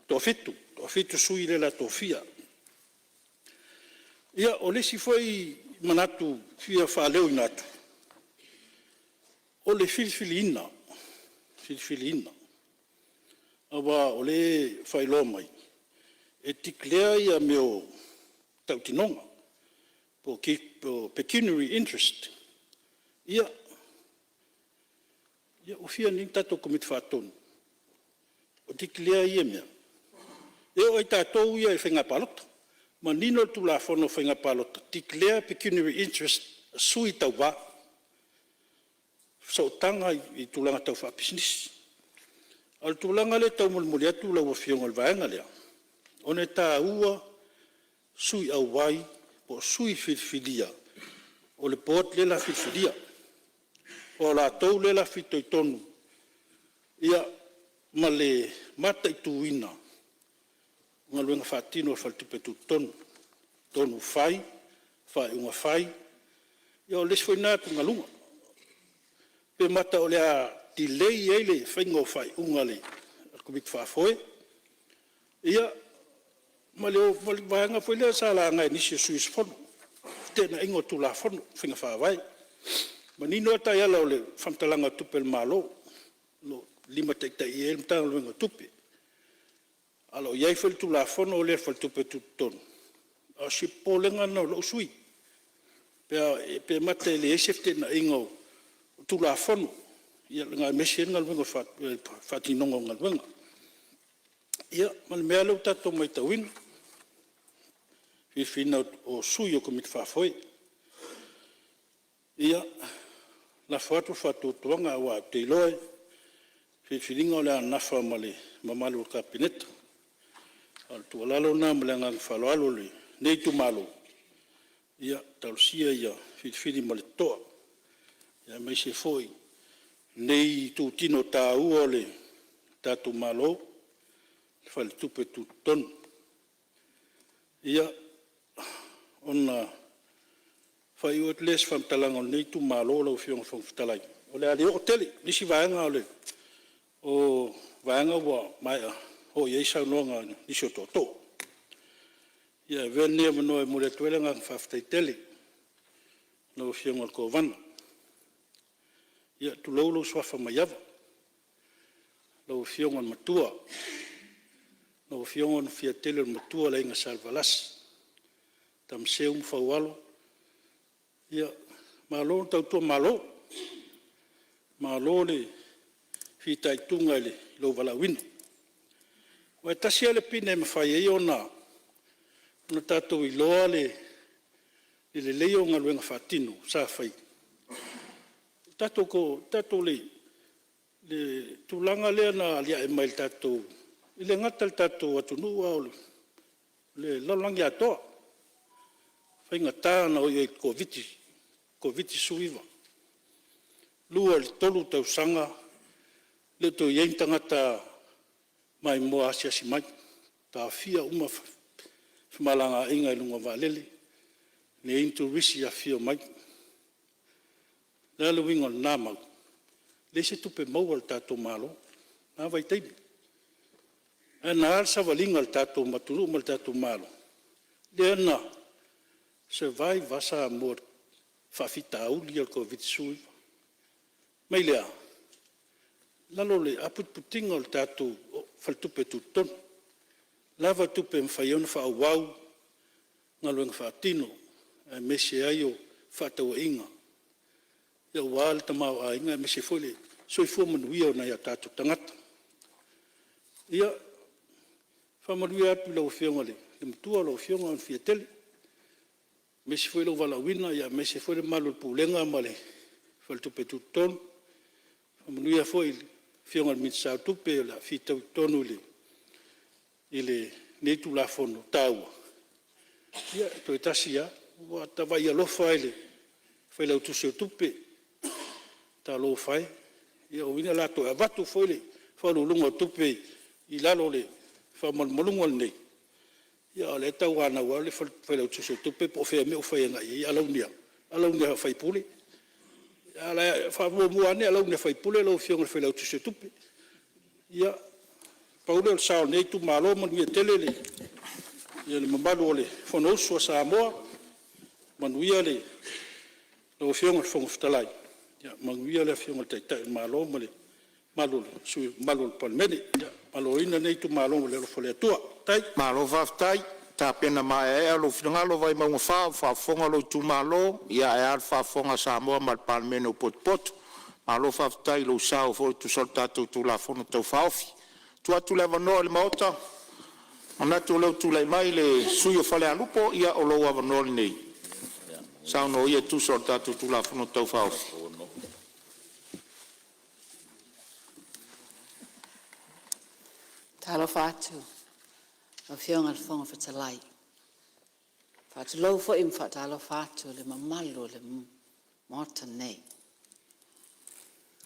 toafitu, toafitu sui lea o le a tofia. Ia, o le isi foi manatu e fia faaleoina atu, o le filifiliina, filifiliina. Aua o lea e faailoa mai, e declare mea o tautinoga po o pecuniary interest. Ia, ua fia nei ni tatou Komiti Faatonu o declare ia mea? E oo lava ia tatou ia i faiga palota, manino le Tulafono o Faiga Palota, declare pecuniary interest a sui tauva, sootaga i tulaga tau faapisinisi. A o le tulaga lea e taumolimoli atu lau Afioga i le vaega lea, ona e taua sui auai po o sui filifilia o le Board lea o le a filifilia. Aua o latou lea o le a fitoitonu ma le mataituina o galuega faatino a le Faletupe Tutotonu, tonu fai, faaiuga fai. Ia o le isi foi lena atugaluga, pe mata o le a delay ai le faiga o faaiuga a le Komiti Faafoe, ia ma le vaega foi lea sa laga e nisi o sui usufono, feteenaiga o Tulafono o Faiga Faavae. E manino lava taiala o le faamatalaga o Tupe a le Malo o lo o limataitaiina ai le Matagaluega o Tupe. Ae o lo o i ai foi le Tulafono lea a le Faletupe Tutotonu. A o si popolega lena o lou sui usufono, pe mata e leai se feteenaiga o Tulafono, aemaise ai le faatinoga o galuega. Ia, ma le mea lea ua tatou maitauina, filifiliina o sui o Komiti Faafoe. Ia, lafo atu le faatuatuaga aua ou te iloa o filifiliga o le a nafa ma le mamalu o le Kapeneta. A o le tuualalo lena ma le agaga faaaloalo a lenei itumalo, ia talosia ia filifili ma le totoa, aemaise foi lenei itutino taua o le tatou Malo, le Faletupe Tutotonu. Ia, ona faaiu atu lea o se faamatalaga a lenei itumalo lau Afioga i le Fofoga Fetalai, o le a le oo tele. O nisi vaega o vaega ua maea oo i ai saunoaga a nisi o tootoo. Ia e avea lenei avanoa e momoli atu ai le agaga faafetai tele i lau Afioga i le Kovana. Ia, tulou lou suafa Maiava, lau Afioga i le Matua, lau Afioga Onofiatele o le Matua o le Aiga Salevalasi, Tamaseu ma Faualo, ia malo le tautua malo, malo le fitaituga i lou valaauina. Aua e tasi lava le pine e mafai ai ona tatou iloa le lelei o galuega faatino sa fai, o le tulaga lea na aliae mai i le tatou, e le gata i le tatou atunuu a o le lalolagi atoa, faigata ona oo i ai i le Koviti-19. E 2 i le 3 tausaga e le o toe i ai ni tagata maimoa asiasi mai, taofia uma femalagaaiga i luga o vaalele, leai ni turisi e afifio mai. O le a le uiga o lena mau? Leai se tupe maua a le tatou Malo i lena vaitaimi. Ae na a le savaliga a le tatou atunuu ma le tatou Malo? Lea na survive lava Samoa i faafitauli ia o le Koviti-19. Mai lea? I lalo o le aputiputi o le tatou Faletupe Tutotonu, lava tupe e mafai ai ona faaauau galuega faatino aemaise ai o fefaatauaiga aua le tamaoaiga aemaise foi o le soifua manuia o nai o tatou tagata. Ia, faamanuia atu i lau Afioga i le Matua lau Afioga Onofiatele, aemaise foi lou valaauina aemaise foi le mamalu o le Pulega ma le Faletupe Tutotonu. Faamanuia foi i le Afioga i le Minisita o Tupe o le a fitoitonu i lenei Tulafono taua. Ia toe tasi lava, ua ta vaai alofa lava i le Failautusi o Tupe, talofa e, lona uiga o le a toe avatu foi le Faauluuluga o Tupe i lalo o le faamalumaluga lenei, a o lea e tauanau lava le Failautusi o Tupe po o fea ua fai agai i ai alauni a sui usufono. Faamuamua ane alauni a sui usufono lau Afioga i le Failautusi o Tupe. Ia, pau lea o le sao o lenei itumalo, manuia tele le mamalu o le Fonousu a Samoa, manuia lau Afioga i le Fofoga Fetalai, manuia le Afioga i le Taitai o le Malo ma le mamalu o sui usufono mamalu o le Palemene. Ia maloloina lenei itumalo i le alofa o le Atua. Faafetai. Malo faafetai tapena maeaea lou finagalo Vaimauga 4, ua faafofoga lou itumalo, ae a le faafofoga a Samoa ma le Palemene ua potopoto. Malo faafetai i lou sao foi e tusa o le tatou Tulafono Tau Faaofi. Tuu atu le avanoa i le Maota, manatu o lea ua tulai mai le sui usufono mo Falealupo. Ia o lou avanoa lenei, saunoa ia e tusa o le tatou Tulafono Tau Faaofi. Talofa atu i lau Afioga i le Fofoga Fetalai, e faatulou foi ma faatalofa atu i le mamalu o le Maota nei, le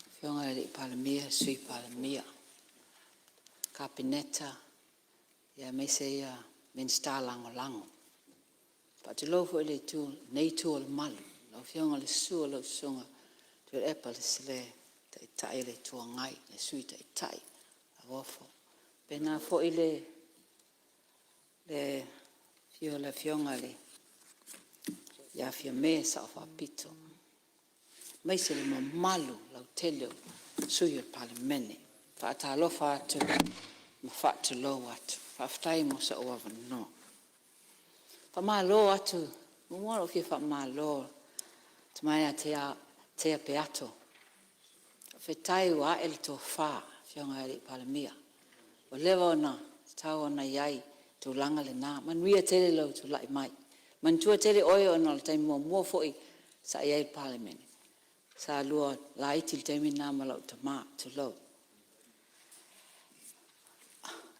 Afioga i le Palemia, le Sui Palemia, Kapeneta aemaise Minisita Lagolago. E faatulou foi i lenei Itu o le Malu, lau Afioga i le susu o lau Susuga Tuilaepa le Taitai o le Itu Agai, le Sui Taitai Lauofo, faapena foi le afio o le Afioga ia Fiame Sao Faapito, aemaise le mamalu lautele o sui usufono o le Palemene. E faatalofa atu ma faatulou atu. Faafetai mo sou avanoa. Faamalo atu, e muamua ona ou fia faamalo i le Tama ia Tea Peato, faafetai ua ae le tofa Afioga i le Palemia, ua leva ona tatau ona i ai le tulaga lena. Manuia tele lou tulai mai. Manatua tele oe ona o le taimi muamua foi sa e i ai i le Palemene, sa lua laiti i le taimi lena ma lou tama, tulou.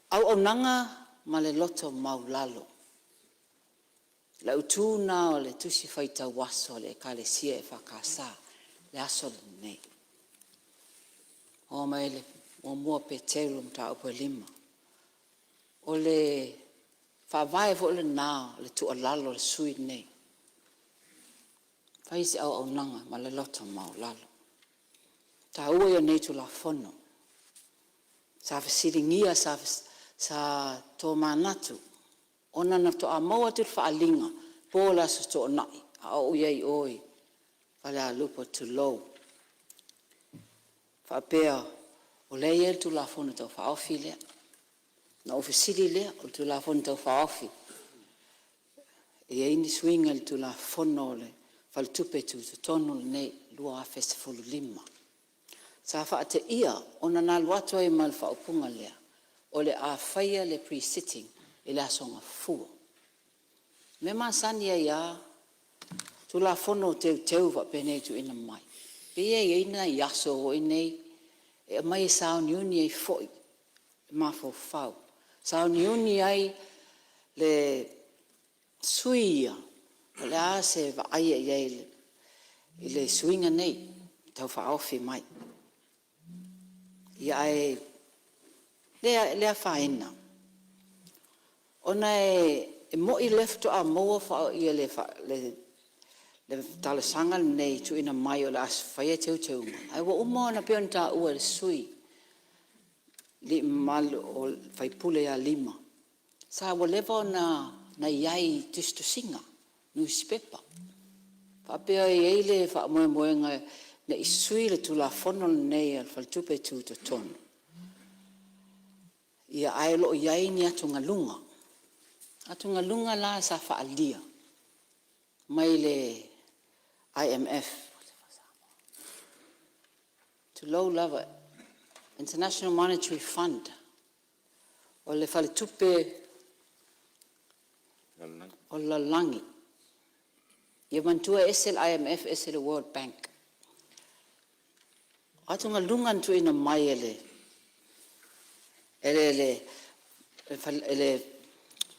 Auaunaga ma le loto maualalo, o le autu lena o le Tusi Faitau Aso a le Ekalesia EFKS i le aso lenei. E maua mai le 1 Peteru 5. O le faavae foi lena o le tuualalo a le sui usufono lenei, fai se auaunaga ma le loto maualalo. O le taua ia o nei Tulafono. Sa fesiligia, sa tomanatu ona na faatoa maua atu le faaaliga po o le Aso Toonai a o ou i ai i o i Falealupo, tulou, faapea o lea e i ai le Tulafono Tau Faaofi lea. Ona ou fesili lea, o le Tulafono Tau Faaofi e i ai ni suiga i le Tulafono o le Faletupe Tutotonu lenei 2015. Sa faateia ona na alu atu ai ma le faaupuga lea o le a faia le Pre-Sitting i le Aso Gafua. O le mea masani ai lava Tulafono Teuteu faapenei e tuuina mai, pei e i ai nai aso foi nei e aumai e sauniuni ai foi le mafaufau, sauniuni ai le sui usufono ia po o le a se vaai i ai i le suiga nei Tau Faaofi mai. Ia ae le afaina ona e moni o lea faatoa maua le talosaga lenei tuuina mai o le a faia teuteuga, ae ua uma ona, pei ona taua e le sui usufono mamalu le sui usufono ia Lima, ua leva ona i ai i tusitusiga, nusipepa, faapea e i ai le faamoemoega ina i sui le Tulafono lenei a le Faletupe Tutotonu, ae o lo o i ai ni atugaluga, atugaluga la sa faaalia mai le IMF, tulou lava, International Monetary Fund, o le Faletupe o le Lalolagi. Ia manatua e ese le IMF ese le World Bank. O atugaluga na tuuina mai e le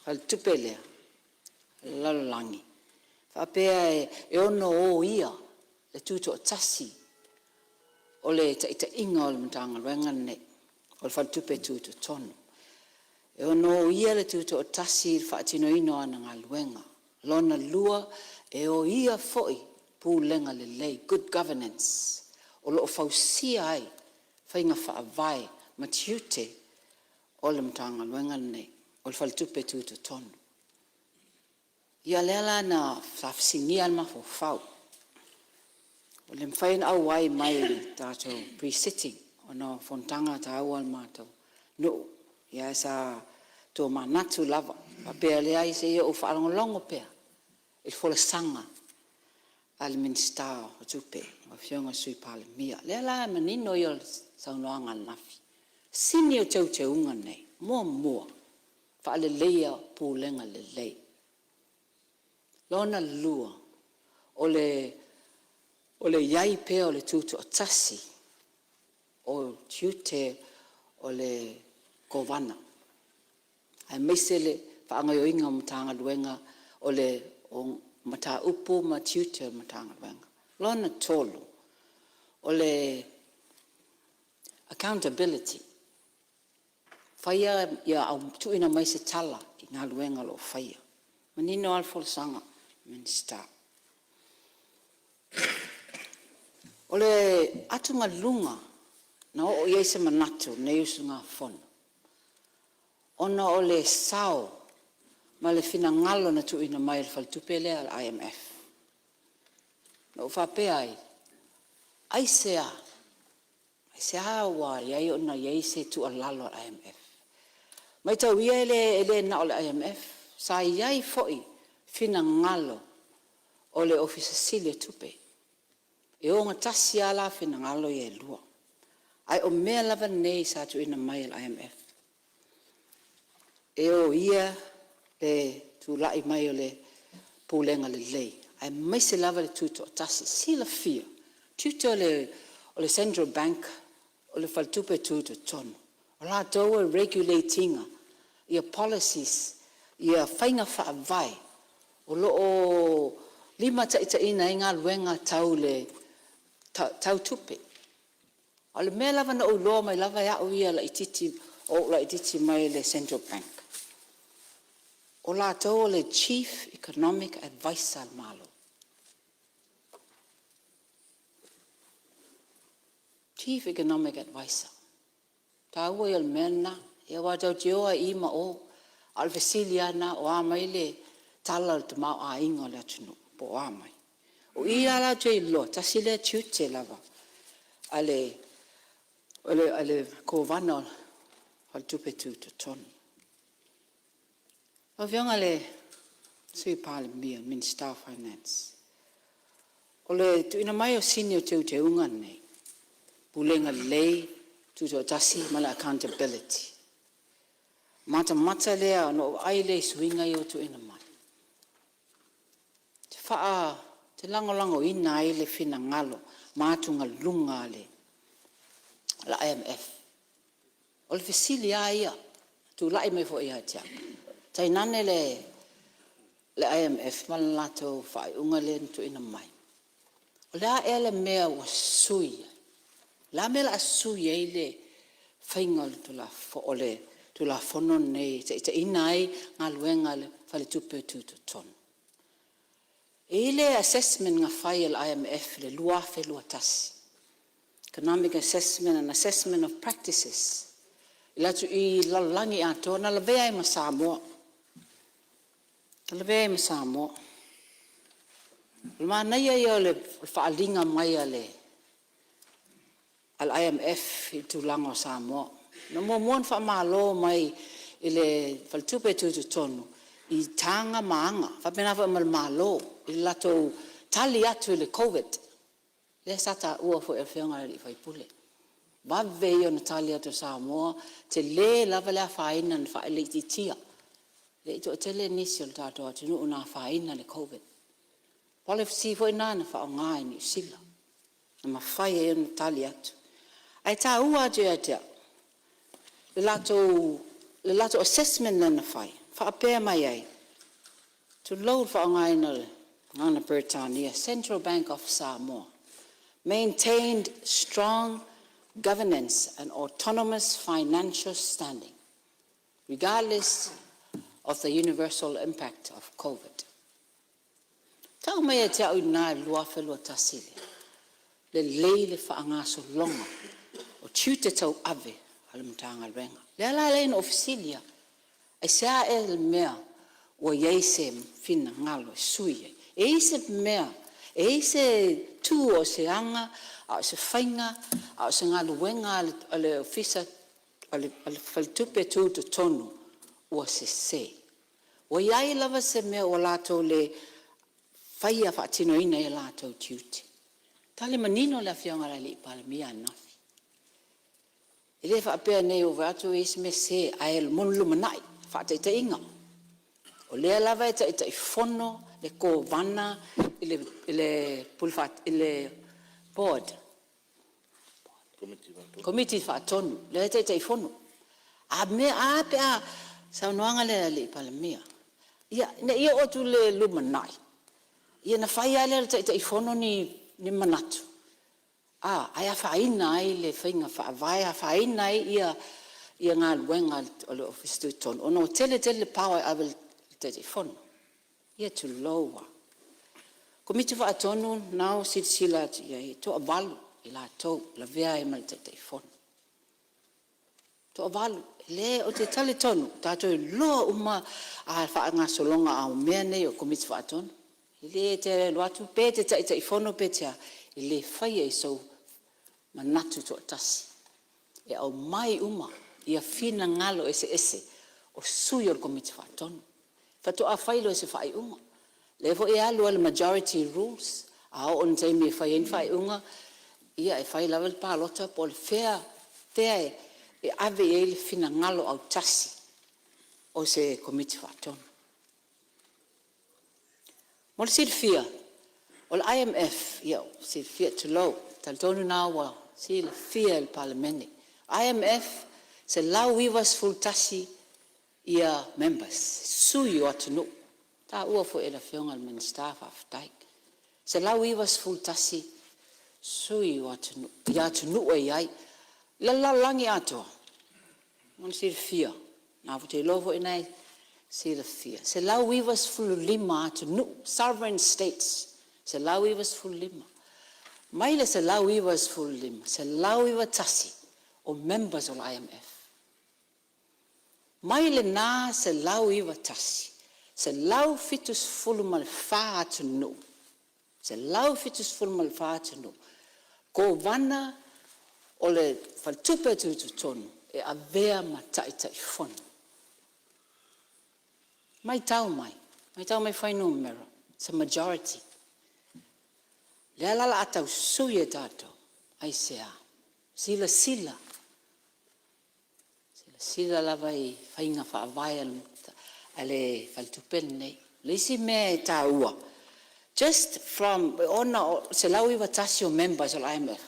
faletupe lea a le lalolagi, faapea e ono oia le tutoatasi o le taitaiga o le Matagaluega lenei o le Faletupe Tutotonu. E ono oia le tutoatasi i le faatinoina o ana galuega. Lona lua, e oia foi pulega lelei, good governance, o lo o fausia ai faiga faavae ma tiute o le Matagaluega lenei o le Faletupe Tutotonu. Ia lea la na fesiligia ai le mafaufau, ua le mafai ona auai mai i le tatou Pre-Sitting ona o fonotaga taua a le matou nuu, ae sa tomanatu lava faapea, e leai se i ou faalogologo pea i le folasaga a le Minisita o Tupe lau Afioga i le Sui Palemia. O lea la e manino ia o le saunoaga ananafi, sini o teuteuga nei: Muamua, faaleleia pulega lelei. Lona lua, o le i ai pea o le tutoatasi o tiute o le Kovana aemaise le faagaoioiga o Matagaluega o mataupu ma tiute o le Matagaluega. Lona tolu, o le accountability, ia tuuina mai se tala i galuega o lo o faia. E manino lava le folasaga a le Minisita. O le atugaluga na oo i ai se manatu o lenei usugafono, ona o le sao ma le finagalo na tuuina mai e le faletupe lea o le IMF. Na ou faapea ai, aisea? Aisea ua ala ai ona i ai se tuualalo a le IMF? Mataulia e le na o le IMF, sa i ai foi finagalo o le Ofisa Sili o Tupe. E ogatasi lava la finagalo ia e lua. Ae o mea lava nei sa tuuina mai e le IMF, e oia le tulai mai o le pulega lelei aemaise lava le tutoatasi. Silafia, o tiute o le Central Bank o le Faletupe Tutotonu, o latou e regulate ina policies, faiga faavae o lo o limataitaiina ai galuega tau tupe. A o le mea lava na ou iloa mai lava e au ia laitiiti o ou laitiiti mai le Central Bank, o latou o le Chief Economic Advisor a le Malo. Chief Economic Advisor. O le taua ia o le mea lena, aua tatou te o lava i i ma o, a o le fesili lava lena, o a mai le tala o le tamaoaiga o le atunuu po o a mai? O i la ou te iloa, tasi lea tiute lava a le Kovana o le Faletupe Tutotonu. Lau Afioga i le Sui Palemia, Minisita o Finance, o le tuuina mai o sini o teuteuga nei, Pulega Lelei, Tutoatasi ma le Accountability. Matamata lea ona ou vaai lea i suiga ia ua tuuina mai, ou te lagolagoina ai le finagalo ma atugaluga a le IMF. O le fesili lava ia e tulai mai foi ia te au, tainane le IMF ma le latou faaiuga lea na tuuina mai, o le a ea le mea ua sui ai? O le a le mea o le a sui ai le faiga o le Tulafono lenei e taitaiina ai galuega a le Faletupe Tutotonu? E i ai le assessment na fai e le IMF i le 2021, Economic Assessment and Assessment of Practices i le lalolagi atoa, na lavea ai ma Samoa. Na lavea ai ma Samoa. O le manaia ia o le faaaliga mai a le IMF i le tulaga o Samoa. Na muamua ona faamalo mai i le Faletupe Tutotonu i taga ma aga, e faapena foi ma le Malo i le latou tali atu i le Koviti-19, lea sa taua foi e le Afioga i le sui usufono. Vave ia ona tali atu o Samoa, tele lava le afaina na itiitia, e le i toatele nisi o le tatou atunuu na afaina i le Koviti-19. O le policy foi lena na faaaoga e Niu Sila na mafai ai ona tali atu. Ae taua atu ia te au le latou assessment lea na fai, faapea mai ai, tulou le faaaogaina o le gagana Peretania, Central Bank of Samoa maintained strong governance and autonomous financial standing regardless of the universal impact of Covid. Tau mai ia te au i ina i le 2021, lelei le faagasologa o tiute tauave a le Matagaluega. O lea la e ala ai ona ou fesili lava, aisea ea le mea ua i ai se finagalo e sui ai? E i ai se mea, e i ai se tu a o se aga a o se faiga a o se galuega a le Ofisa a le Faletupe Tutotonu ua sese? Ua i ai lava se mea ua latou le faia faatinoina ai o latou tiute? Tali manino le Afioga i le Palemia ananafi, e le faapea nei ua ou vaai atu ua i ai se mea sese, ae mo le lumanai. Faataitaiga, o lea lava e Taitaifono le Kovana i le Board, Komiti Faatonu, lea e Taitaifono. A a pe a… saunoaga lea a le Palemia, ia, ne i oo atu i le lumanai ia ona fai lava lea e le Taitaifono ni manatu, ae afaina ai le faiga faavae, afaina ai galuega a le Ofisa Tutotonu ona ua tele tele le power e ave i le Taitaifono. Ia tulou lava. Komiti Faatonu o lena ua silasila atu i ai e toavalu i latou e lavea ai ma le Taitaifono. E toavalu. Ou te talitonu tatou te iloa uma faagasologa o mea nei o Komiti Faatonu. E le te alu atu pe e te Taitaifono pe te a, e le faia i sou manatu toatasi. E aumai uma finagalo eseese o sui o le Komiti Faatonu faatoa fai lea o se faaiuga. O lea foi e alu lava i le majority rules, a oo i le taimi e fai ai ni faaiuga, ia e fai lava le palota po o fea e ave i ai le finagalo autasi o se Komiti Faatonu. Mo le silafia, o le IMF, ia silafia, tulou, e talitonu o lena ua silafia e le Palemene. IMF, 191 members, sui o atunuu. Na taua foi e le Afioga i le Minisita faafetai. E 191 sui o atunuu i atunuu e i ai. I le lalolagi atoa, mo le silafia, ou te iloa foi o lena e silafia, e 195 atunuu, sovereign states, e 195. Mai le 195, e 191 o members o le IMF. Mai lena 191, 174 atunuu, 174 atunuu, Kovana o le Faletupe Tutotonu e avea ma Taitaifono. Matau mai, Matau mai fuainumera, it's a majority. O lea la o le a tau sui e tatou. Aisea? Silasila, silasila lava i faiga faavae a le Faletupe lenei. O le isi mea e taua, just from, ona e 191 o members o le IMF,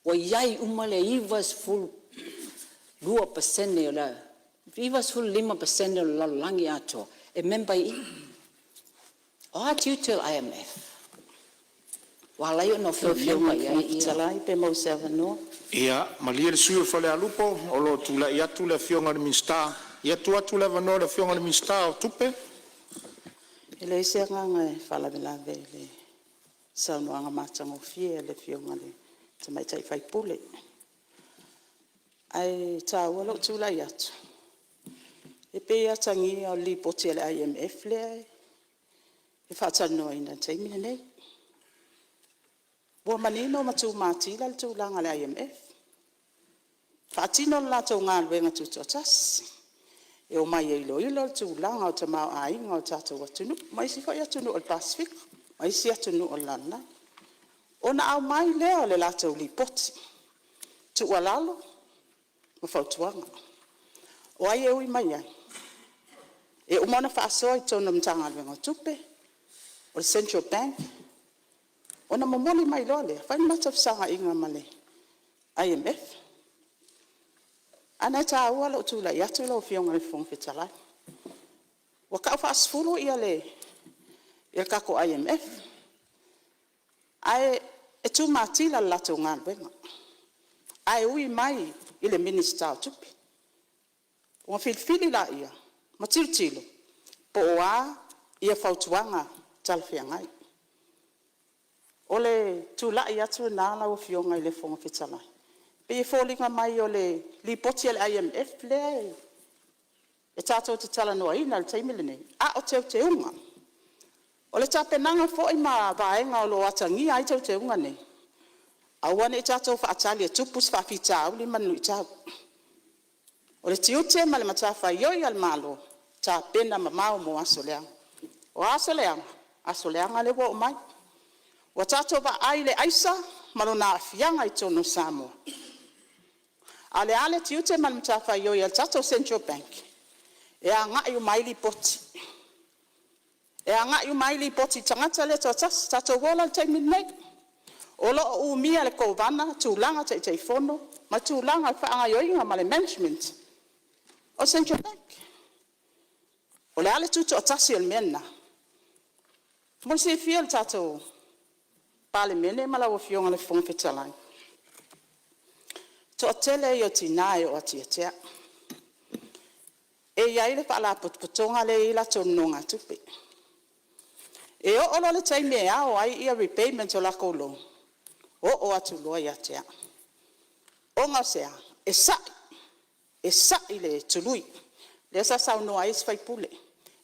ua i ai uma le 92%, o le 95% o le lalolagi atoa e member i i. O a tiute o le IMF? Ua ala ai ona fia member i ai ia… Lau Afioga i le Fofoga Fetalai pe maua se avanoa. Ia malie le sui usufono mo Falealupo o lo o tulai atu le Afioga i le Minisita. Ia tuu atu le avanoa i le Afioga i le Minisita o Tupe. E leai se agaga e faalavelave i le saunoaga matagofie a le Afioga i le tamaitai sui usufono. Ae taua lou tulai atu, e pei e atagia o le Lipoti a le IMF lea e faatalanoaina i le taimi lenei. Ua manino ma tumatila le tulaga o le IMF, faatino le latou galuega tutoatasi, e omai e iloilo le tulaga o le tamaoaiga o le tatou atunuu ma isi foi atunuu o le Pasefika ma isi atunuu o le lalolagi. Ona aumai lea o le latou Lipoti, tuualalo ma fautuaga. O ai e ui mai ai? E uma ona faasoa i totonu o le Matagaluega o Tupe, o le Central Bank, ona momoli mai loa lea, fai le matou fesootaiga ma le IMF. Ae ona e taua lou tulai atu lau Afioga i le Fofoga Fetalai. Ua tau faasefulu le tatou IMF, ae tumatila le latou galuega, ae ui mai i le Minisita o Tupe. Ona filifili lea ma tilotilo po o a fautuaga talafeagai. O le tulai atu lena lau Afioga i le Fofoga Fetalai, e pei e foliga mai o le Lipoti a le IMF lea e tatou te talanoaina i le taimi lenei, a o teuteuga. O le tapenaga foi ma vaega o lo o atagia ai teuteuga nei, aua ne i tatou faatali e tupu se faafitauli ma ni luitau. O le tiute ma le matafaioi a le Malo, tapena mamao mo aso leaga. O a aso leaga? Aso leaga lea ua oo mai. Ua tatou vaai i le aisa ma lona aafiaga i totonu o Samoa. A o le a le tiute ma le matafaioi a le tatou Central Bank? E agai uma ai lipoti, e agai uma ai lipoti i le tagata lea e toatasi. Tatou o la i le taimi lenei, o lo o umia e le Kovana tulaga Taitaifono ma tulaga o le faagaoioiga ma le management o le Central Bank. O le a le tutoatasi o le mea lena? Mo le silafia e le tatou Palemene ma lau Afioga i le Fofoga Fetalai, o le toatele ia o tina e oo atu ia te au. E i ai le Faalapotopotoga lea e i ai latou nonogatupe. E oo loa i le taimi e ao ai repayments o latou loan, oo atu loa ia te au. Ona o se a? E sa'i, e sa'i le tului, lea sa saunoa ai isi sui usufono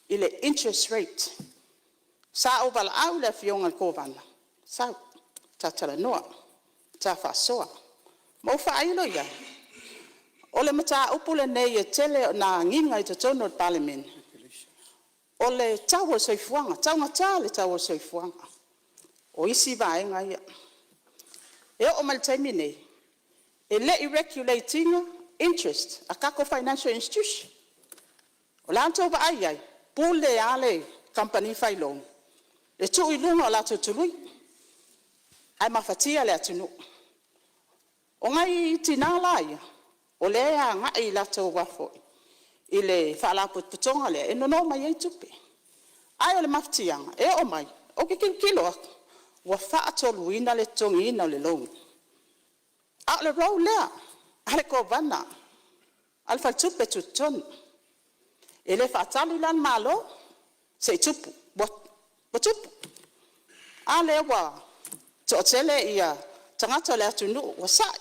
i le interest rate. Sa ou valaau i le Afioga i le Kovana, sau ta talanoa, ta faasoa. Ma ou faailo i ai, o le mataupu lenei e tele ina agiga i totonu o le Palemene, o le tau o le soifuaga, taugata le tau o le soifuaga. O isi vaega ia. E oo mai i le taimi lenei, e le i regulate ina interest a tatou financial institution. O le a la outou vaai i ai? E pule lava le kamupani fai loan i le tuu i luga o latou tului, ae mafatia le atunuu. O nai tina la ia, o lea e agai i le Faalapotopotoga lea e nono mai ai tupe. Ae o le mafatiaga e oo mai, ou te tilotilo atu ua faatoluina le totogiina o le loan, a o le role lea a le Kovana a le Faletupe Tutotonu. E le faatali la le Malo se i tupu, ua tupu. A lea ua toatele tagata o le atunuu ua sa'i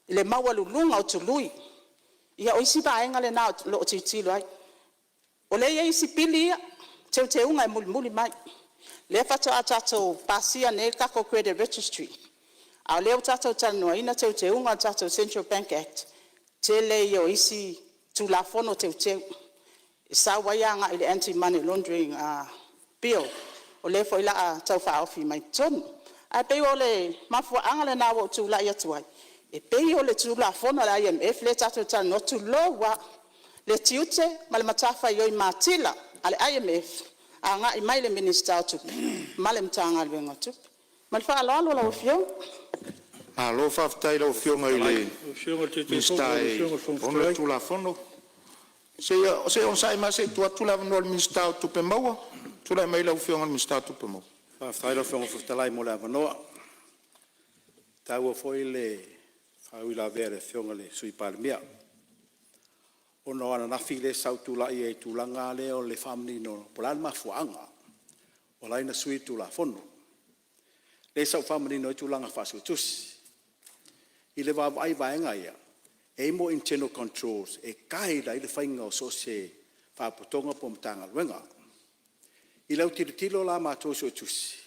i le maualuluga o tului. Ia o isi vaega na o lo o tilotilo ai. O lea e i ai isi pili ia, teuteuga e mulimuli mai. Lea faatoa tatou pasia nei le tatou Credit Registry, a o lea ua tatou talanoaina teuteuga o le tatou Central Bank Act, tele ia o isi Tulafono Teuteu e sau ai agai i le Anti-Money Laundering Bill o lea foi o le a tau faaofi mai totonu. Ae pei o le mafuaaga lena ua ou tulai atu ai, e pei o le Tulafono a le IMF lea tatou te talanoa, tulou lava, le tiute ma le matafaioi matila a le IMF agai mai i le Minisita o Tupe ma le Matagaluega o Tupe. Ma le faaaloalo lau Afioga. Malo faafetai i lau Afioga i le Minisita e ona le Tulafono. Se i onosai mai se i tuu atu le avanoa i le Minisita o Tupe Maua. Tulai mai lau Afioga i le Minisita o Tupe Maua. Faafetai i lau Afioga i le Fofoga Fetalai mo le avanoa. E taua foi le faauilavea a le Afioga i le Sui Palemia, ona o ananafi lea sa ou tulai ai i le tulaga lava lea o le faamanino po o le a le mafuaaga ua ala ai ona sui le Tulafono. Lea sa ou faamanino ai tulaga faa-Suetusi. I le vaavaai i vaega ia, e i ai mea o internal controls e guide ai le faiga o so o se Faalapotopotoga po o Matagaluega. I lau tilotilo la a matou Suetusi,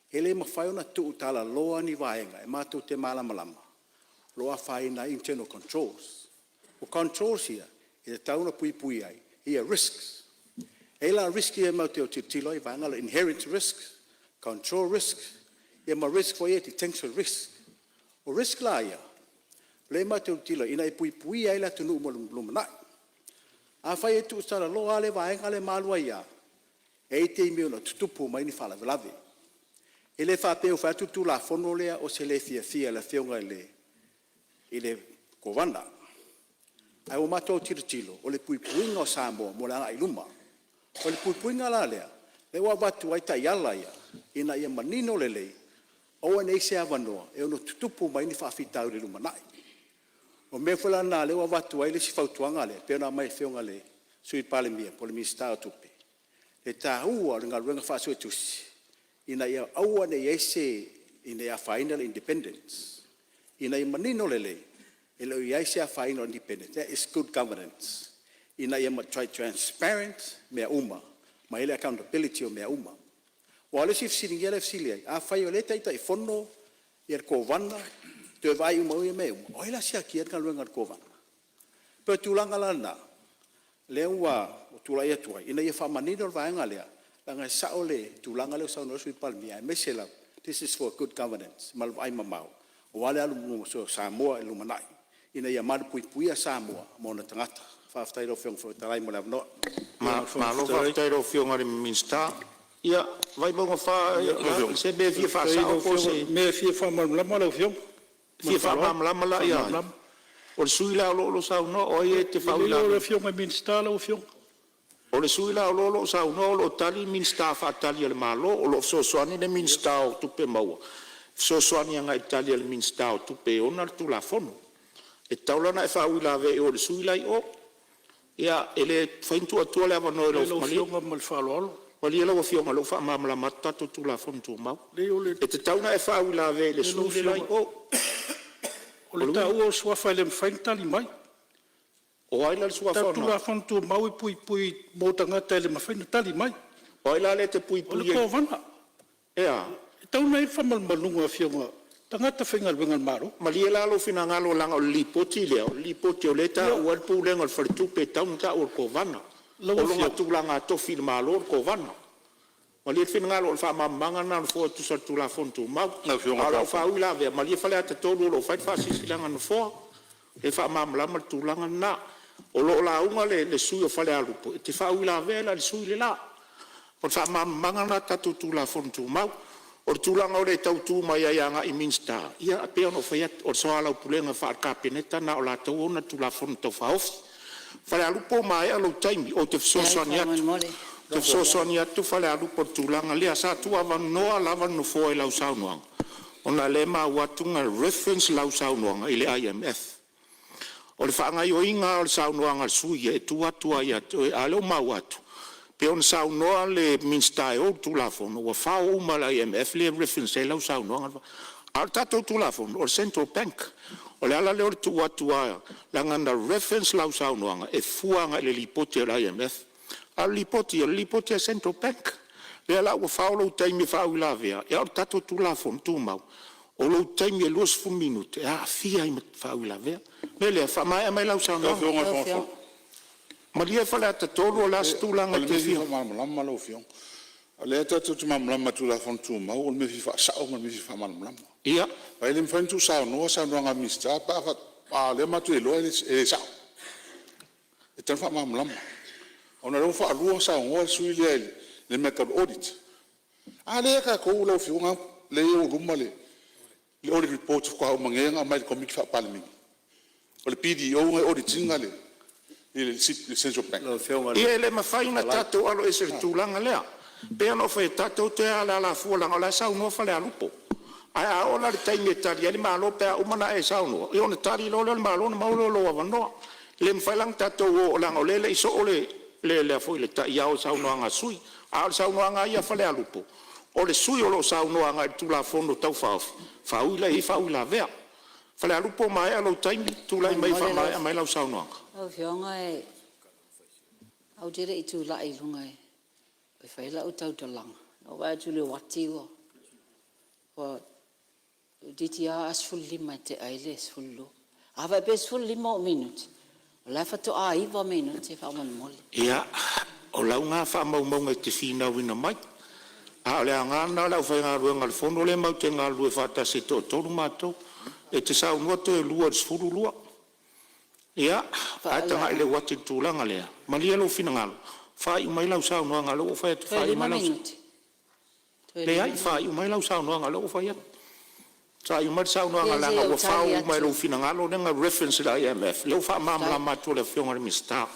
e le mafai ona tuutalaloa ni vaega e matou te malamalama o lo o afaina ai internal controls. O controls ia e tatau ona puipuia ai risks. E i ai la risks ia matou te tilotilo ai i vaega ia inherent risk, control risk, ia ma risk foi ia detention risk. O risk la ia, o lea matou te tilotilo i ai ina ia puipuia ai le atunuu mo le lumanai. Afai e tuutalaloa lava le vaega lea ma alu ai lava, e i ai taimi e ono tutupu mai ai ni faalavelave. E le faapea ua fai atu le Tulafono lea o se le fiafia i le Afioga i le Kovana, ae ua matou tilotilo o le puipuiga o Samoa mo le agai i luma. O le puipuiga la lea, lea ua avatu ai taiala ia ina ia manino lelei, aua ne i i ai se avanoa e ono tutupu mai ai ni faafitauli i le lumanai. O le mea foi la lena o lea ua avatu ai le isi fautuaga lea e pei ona aumai e le Afioga i le Sui Palemia po o le Minisita o Tupe, le taua o le galuega faa-Suetusi ina ia aua ne i i ai se… ina ia afaina le independence, ina ia manino lelei e le o i ai se afaina o le independence, that is good governance, ina ia matuai transparent mea uma ma e i ai le accountability o mea uma. Aua o le isi fesiligia lea e fesili ai, afai o lea e Taitaifono le Kovana toe vaai uma i mea uma, o ai la e siakiina le galuega a le Kovana? E pei o le tulaga la lena lea ua ou tulai atu ai ina ia faamanino le vaega lea, leaga e sao le tulaga lea ua saunoa ai le Sui Palemia, aemaise lava this is for good governance ma le vaaimamao aua le alu i luma o Samoa i le lumanai ina ia malupuipuia Samoa ma ona tagata. Faafetai i lau Afioga i le Fofoga Fetalai mo le avanoa. Malo faafetai i lau Afioga i le Minisita. Ia, Vaimauga 4, o se mea e fia faasao po o se… O le mea e fia faamalamalama lau Afioga. E fia faamalamalama la ia ai? O le sui usufono la o lo o saunoa o ai e te faauilavea? O le Afioga i le Minisita lau Afioga. O le sui usufono la o lo o saunoa o lo o tali Minisita faatali a le Malo, o lo o fesoasoani le Minisita o Tupe Maua e fesoasoani agai i tali a le Minisita o Tupe e ona le Tulafono. E tatau la ona e faauilavea i o i le sui la e i o. Ia, e le mafai ona tuu atua le avanoa i lau… Lau Afioga ma le faaaloalo. Malie lau Afioga o lea ua faamalamalama atu tatou Tulafono Tumau. E tatau ona e faauilavea i le sui le la e i o. O le taua o suafa e le mafai ona tali mai. O ai la le suafa O le tatou Tulafono Tumau e puipui mo tagata e le mafai ona tali mai. O ai la lea e te puipuia? O le Kovana. E a? E tatau ona i ai le faamalumaluga o Afioga, o tagata faigaluega a le Malo. Malie la lou finagalo leaga o le Lipoti lea, o le Lipoti o lea e taua ai le Pulega o le Faletupe e tatau ona ta'u o le Kovana. O lona tulaga tofi i le Malo o le Kovana. Malie le finagalo o le faamalamalamaga lena a le Nofoa e tusa o le Tulafono Tumau. A o lau faauilavea, malie Faleata 3 o lo o fai le Faasilasilaga a le Nofoa e faamalamalama le tulaga lena. O lo o lauga le sui usufono o Falealupo, e te faauilavea la i le sui usufono le la. O le faamalamalamaga lena o tatou Tulafono Tumau. O le tulaga o le e tau tu mai ai agai i Minisita, ia e pei ona ou fai atu, o le soalaupulega faale-Kapeneta lena o latou e ona le Tulafono Tau Faaofi. Falealupo ua maea lou taimi, ou te Fesoasoani fesoasoani atu. Ou te fesoasoani atu Falealupo i le tulaga lea. Sa tuuavanoa lava le nofoa i lau saunoaga ona o lea e maua atu na reference lau saunoaga i le IMF. O le faagaoioiga lava o le saunoaga a le sui usufono ia e tuu atu lava ia te oe, a o lea ua maua atu pei ona saunoa le Minisita e ou le Tulafono, ua fao uma e le IMF lea e reference ai lau saunoaga. A o le tatou Tulafono, o le Central Bank. O le ala lea o le tuu atu lava leaga na reference lau saunoaga e fua agai i le lipoti a le IMF. A o le lipoti, o le lipoti a le Central Bank. Lea la ua fao lou taimi e faauilavea, a o le tatou Tulafono Tumau, o lou taimi e 20 minute e aafia ai ma faauilavea. O le mea lea, faamaea mai lau saunoaga. Malie Faleata 3, o le a se tulaga O e le te mea e fia fia… faamalamalama lau Afioga. O lea tatou te malamalama i Tulafono Tumau o le mea e fia faasao ma le mea e fia faamalamalama. Ia. Ae le mafai ona tuusaunoa saunoaga a le Minisita pe a o lea matou te iloa e le sao. E tatau ona faamalamalama ona o lea ua faalua ona saunoa le sui usufono lea i le mea tau le audit. A lea a tatou lau Afioga lea e i ou luma le Audit Report faatoa uma nei ona aumai e le Komiti Faa-Palemene. O le BDO na e audit ina le Central Bank. Ia e le mafai ona tatou aloese i le tulaga lea. E pei ona ou fai atu, tatou te o i le alafua leaga o la e saunoa Falealupo. Ae a oo la i le taimi e tali ai le Malo pe a uma ona e saunoa, ia ona tali loa lea o le Malo ona maua lea o lou avanoa. E le mafai la ona tatou o leaga o lea e le i soo le ta'iao i saunoaga a sui usufono. A o le saunoaga lava ia a Falealupo, o le sui usufono o lo o saunoa agai i le Tulafono Tau Faaofi, faaui la i ai faauilavea. Falealupo ua maea lou taimi, tulai mai e faamaea mai lau saunoaga. Lau Afioga ou te le i tulai i luga e fai lau tautalaga, na ou vaai atu i le uati ua toeitiiti lava 15 e tea ai le 12. A faapea e 15 ou minute, o la e faatoa 9 minute faamolemole. Ia, o lau na faamaumauga e te finauina mai, a o le aoga lena o le aufaigaluega a le Fono lea matou te galulue faatasi e toatolu matou. E te saunoa toe lua i le 12. Ia, ae tagai i le uati i le tulaga lea. Malie lou finagalo, faaiu mai lau saunoaga o lea ua ou fai atu, Toe faaiu 5 mai lau. minute. Leai, faaiu mai lau saunoaga o lea ua ou fai atu. Faaiu mai le saunoaga Ia se i leaga ou ua fao tali uma e atu. lou finagalo lea na reference i le IMF, lea ua faamalamalama atu e le Afioga i le Minisita.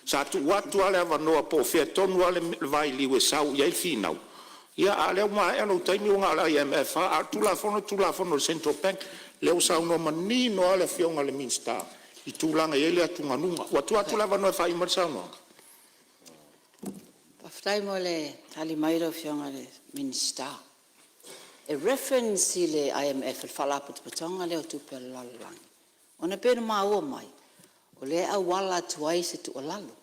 Sa tuu atu lava le avanoa po o fea tonu lava le vailiu e sau i ai le finau, ia a o lea ua maea lou taimi ua na o le IMF lava. A o le Tulafono o le Tulafono a le Central Bank. O lea ua saunoa manino lava le Afioga i le Minisita i tulaga e i ai le atugaluga. Ua tuu atu le avanoa e faaiu mai le saunoaga. Faafetai mo le tali mai lau Afioga i le Minisita. E reference i le IMF le Faalapotopotoga lea o Tupe a le Lalolagi, ona e pei ona maua mai o lea e auala atu ai se tuualalo.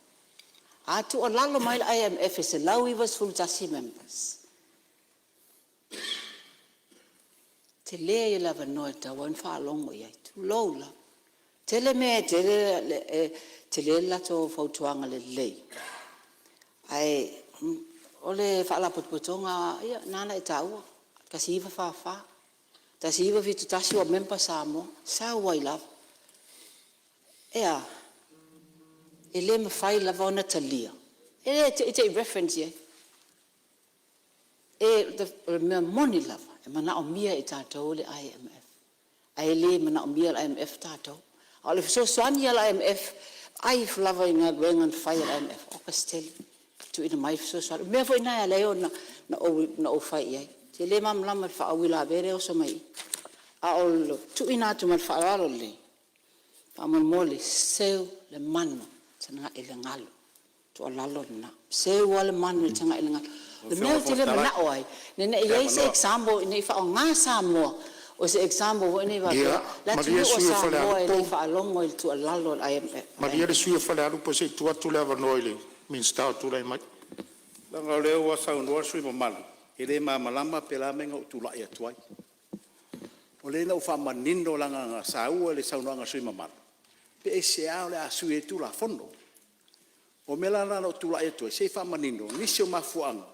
A tuualalo mai le IMF e 191 members, o le tele ia o le avanoa e tatau ai ona faalogo i ai, tulou lava. E tele mea e tele le latou fautuaga lelei, ae o le Faalapotopotoga lava lena na e taua 1944, 1971 o member Samoa, sau ai lava. E a? E le mafai lava ona talia? E te i reference i ai. O le mea moni lava, e manaomia e tatou le IMF, ae le manaomia e le IMF tatou. A o le fesoasoani a le IMF, vaai ifo lava i galuega na fai a le IMF, oka se tele e tuuina mai ai fesoasoani. O le mea foi lena e ala ai ona ou fai i ai. Ou te le malamalama i le faauilavea lea e oso mai i i, a o le tuuina atu ma le faaaloalo lelei, faamolemole seu le manu e tagai i le galu. O le tuualalo lena, seu lava le manu e tagai i le galu. O le mea ou te le manao ai, ina ne i i ai se example ne i faaaoga Samoa o se example foi lenei faapea Ia, le malie atunuu le o sui usufono o Samoa e le i Falealupo. faalogo i le tuualalo a le IMF. Malie le sui usufono mo Falealupo se i tuu atu le avanoa i le Minisita o tulai mai. Leaga o lea ua saunoa le sui usufono mamalu e le malamalama pe o le a le mea na ou tulai atu ai. O lea na ou faamanino leaga na saua i le saunoaga a le sui usufono mamalu pe aisea o le a sui ai le Tulafono. O le mea la lena na ou tulai atu ai se i faamanino nisi o mafuaaga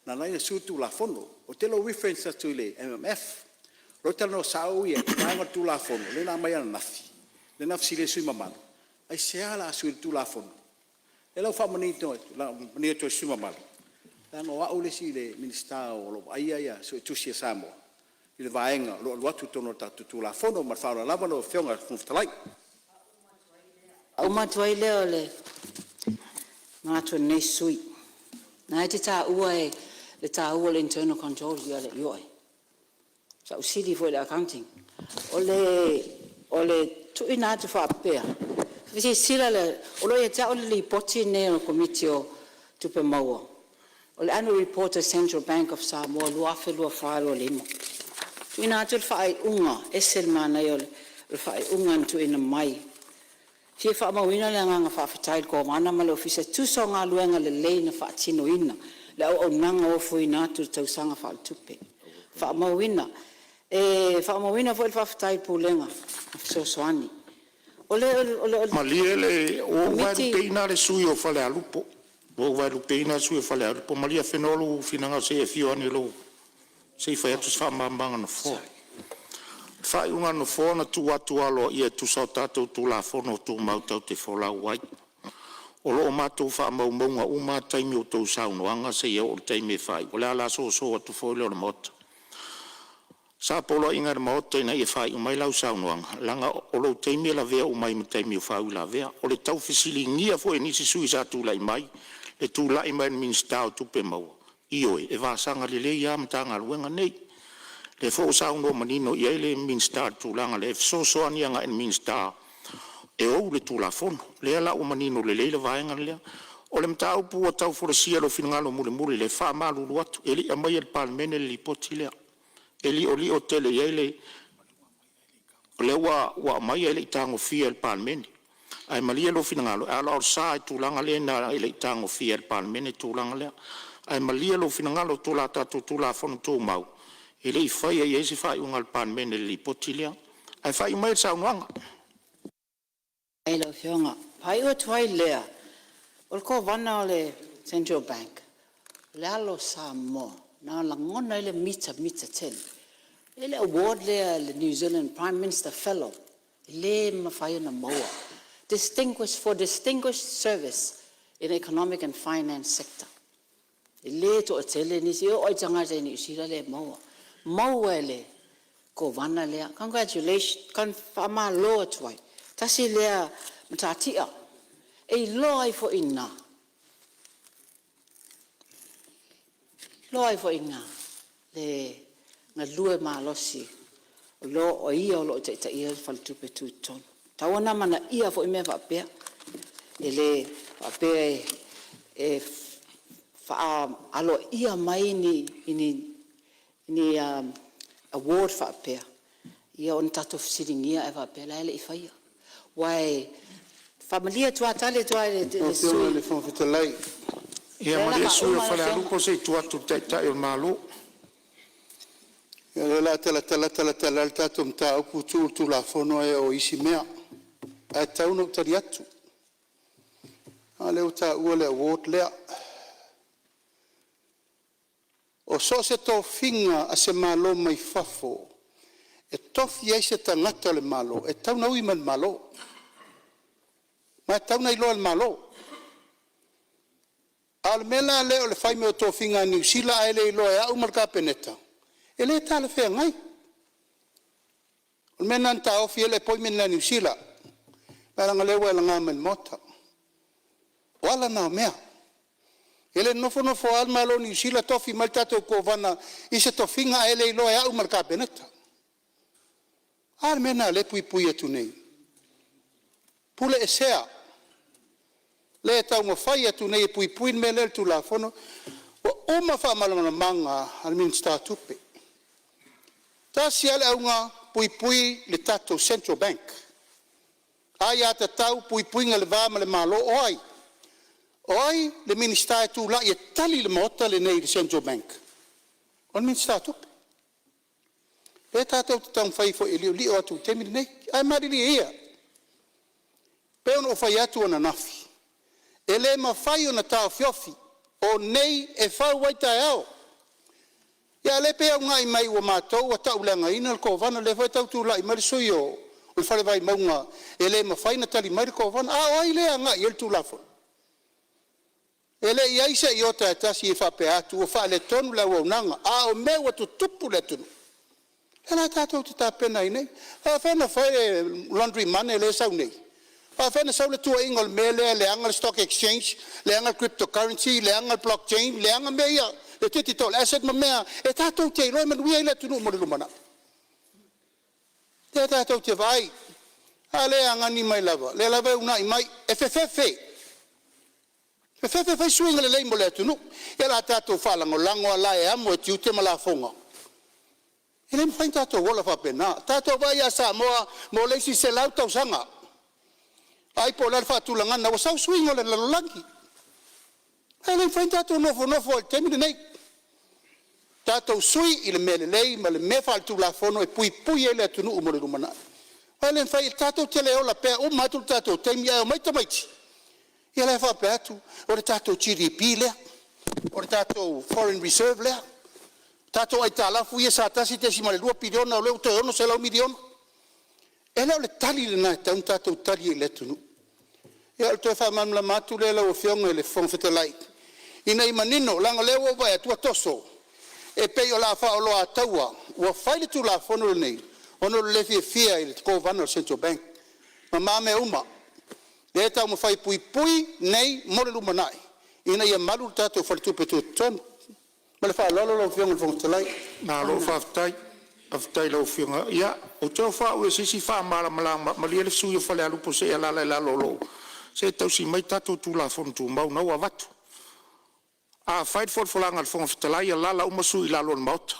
na ala ai ona sui le Tulafono. Ou te le o reference atu i le MMF. O lea ou te talanoa sao au ia i vaega o le Tulafono lea na aumai ananafi lea na fesili ai le sui usufono mamalu, aisea o le a sui ai le Tulafono? O lea la ua faamanino atu ai i le sui usufono mamalu, leaga o au le isi Minisita o lo o vaaia Suetusi a Samoa i le vaega o lo o alu atu i totonu o le tatou Tulafono. Ma le faaaloalo lava lau Afioga i le Fofoga Fetalai. Ona faauma atu ai lea o le manatu o lenei sui usufono. O lena e te taua le taua o le internal control, ioe. Sa ou sili foi i le accounting. O le tuuina atu faapea, silasila, o lo o ia te au le Lipoti lenei a le Komiti o Tupe Maua, o le Annual Report a le Central Bank of Samoa 2024/2025. Tuuina atu le faaiuga, e ese le manaia o le faaiuga na tuuina mai. E fia faamauina le agaga faafetai i le Kovana ma le Ofisa e tusa o galuega lelei na faatinoina, le auaunaga ofoina atu i le tausaga faaletupe. Faamauina. E faamauina foi le faafetai i le Pulega na fesoasoani. O le Malie le… Ua ou Komiti vaelupeina le sui usufono o Falealupo. Ua ou vaelupeina le sui usufono o Falealupo. Malie afenoa lou finagalo se i e afio ane se i fai atu se faamalamalamaga a le Nofoa. O le faaiuga a le Nofoa na tuu atu aloaia e tusa o tatou Tulafono Tumau tatou te folau ai. O lo o matou faamaumauina uma lava taimi o a outou saunoaga seia oo i le taimi e faaiu ai. O le ala soso atu foi lea o le Maota. Sa poloaiina e le Maota ina ia faaiu mai lau saunoaga leaga o lou taimi e lavea uma ai ma taimi o faauilavea. O le tau fesiligia foi e nisi sui usufono sa tulai mai le tulai mai o le Minisita o Tupe Maua, ioe, e vasaga lelei lava Matagaluega nei. O lea foi ua saunoa manino i ai le Minisita i le tulaga lea e fesoasoani agai i le Minisita e ou le Tulafono. O lea la ua manino lelei le vaega lea. O le mataupu ua tau folasia i lou finagalo mulimuli, e faamalulu atu e le i aumaia i le Palemene le lipoti lea. E liolio tele i ai le… o lea ua aumai ae le i tagofia e le Palemene. Ae malie lou finagalo e aloalosa i le tulaga lea e le i tagofia e le Palemene le tulaga lea. Ae malie lou finagalo i a tatou Tulafono Tumau, e le i faia i ai se faaiuga a le Palemene i le lipoti lea. Ae faaiu maia le saunoaga. Faafetai i lau Afioga. E faaiu atu ai lea, o le Kovana a le Central Bank, o le alo o Samoa na lagona ai le mitamita tele. E i ai le award lea a le New Zealand Prime Minister Fellow, e le mafai ona maua, for distinguished service in economic and finance sector. E le toatele nisi, e oo lava i tagata Niu Sila lea e maua, maua e le Kovana lea. Congratulations. Faamalo atu ai. Tasi lea matatia e iloa ai foi i ina, iloa ai foi i ina le galue malosi o ia o lo o taitaia le Faletupe Tutotonu. E tatau ona amanaia foi mea faapea, e le faapea e faaaloaia mai ni award faapea ona tatou fesiligia ae faapea la e le i faia. Aua e faamalie atu lava, tali atu lava i le Lau sui Afioga i le Fofoga Fetalai… Ia malie le sui usufono mo Falealupo se i tuu atu i le Taitai o le Malo. Ia, o lea o le a talatala talatala ai le tatou mataupu, tuu le Tulafono ae oo i isi mea. Ae tatau ona ou tali atu leaga o lea ua taua le award lea. O so o se tofiga a se Malo mai fafo e tofi ai se tagata o le Malo, e tatau ona ui mai i le Malo, ma e tatau ona iloa e le Malo. A o le mea la lea o le fai mai o tofiga a Niu Sila ae le iloa e au ma le Kapeneta, e le talafeagai. O le mea lena na taofi ai le appointment lea a Niu Sila, ae leaga o lea ua e laga mai i le Maota. O ala na o mea. E le nofonofo lava le Malo o Niu Sila tofi mai le tatou Kovana i se tofiga ae le iloa e au ma le Kapeneta. A le mea lena o lea e puipui atu nei? Puleesea, lea e taumafai atu nei e puipui le mea lea i le Tulafono. Ua uma faamalamalamaga a le Minisita o Tupe. E tasi lava le auga, puipui le tatou Central Bank, aiatatau, puipuiga i le va ma le Malo. O ai? O ai le Minisita e tulai e tali le Maota lenei i le Central Bank? O le Minisita o Tupe. O lea tatou te taumafai foi e liolio atu i le taimi lenei. Ae malilie ia, pei ona ou fai atu ananafi, e le mafai ona taofiofi, o nei e fau ai taeao. A o lea e pei e uunai mai ua matou ua tauleagaina le Kovana, lea foi e tau tulai mai le sui usufono o le Fale Vaimauga e le mafai ona tali mai le Kovana. A o ai lea e agai i ai le Tulafono? E le i i ai se iota e tasi e faapea atu ua faaletonu le auaunaga, a o mea ua tutupu i le atunuu, lea la tatou te tapena ai nei. E faapefea ona fai le laundry money lea e sau nei? E faapefea ona sau le tuuaiga o le mea lea e leaga le stock exchange, leaga le crypto currency, leaga le block chain, leaga mea ia, le digital asset ma mea e tatou te iloa e manuia ai le atunuu mo le lumanai? O lea tatou te vaai, a o lea e augani mai lava, o lea lava e uunai mai, e fefefe, fefefe e fai suiga lelei mo le atunuu. Ia o le a tatou faalagolago lava la e amo e tiute ma lafoga. E le mafai ona tatou ola faapena. Tatou vaai ia Samoa mo le isi 100 tausaga, vaai po o le a le faatulagaga ua sau suiga o le lalolagi. Ae le mafai ona tatou nofonofo ai i le taimi lenei. Tatou sui i le mea lelei ma le mea faaletulafono e puipui ai le atunuu mo le lumanai. Aua e le mafai, tatou te le ola pea, uma atu le tatou taimi ae omai tamaiti Ia la e faapea atu o le tatou GDP lea, o le tatou foreign reserve lea, o tatou aitalafu ia sa $1.2 piliona o lea ua toe $600 miliona. E le o le tali lena e tatau ona tatou tali ai i le atunuu. Ia o le toe faamalamalama atu lea lau Afioga i le Fofoga Fetalai ina ia manino leaga o lea ua ou vaai atu ua toso e pei o le a faaoloataua ua fai le Tulafono lenei ona o le le fiafia i le Kovana a le Central Bank ma ma mea uma lea e taumafai e puipui nei mo le lumanai ina ia malu le tatou faletupe tutotonu. Ma le faaaloalo lau Afioga i le Fofoga Fetalai. Malo faafetai, faafetai i lau Afioga. Ia, ou te ofo au i se isi faamalamalamaga. Malie le sui usufono mo Falealupo se i alaala i lalo o lou… Se tausi mai tatou Tulafono Tumau o lena ua avatu. A fai le folafolaga a le Fofoga Fetalai, alaala uma sui usufono i lalo o le Maota.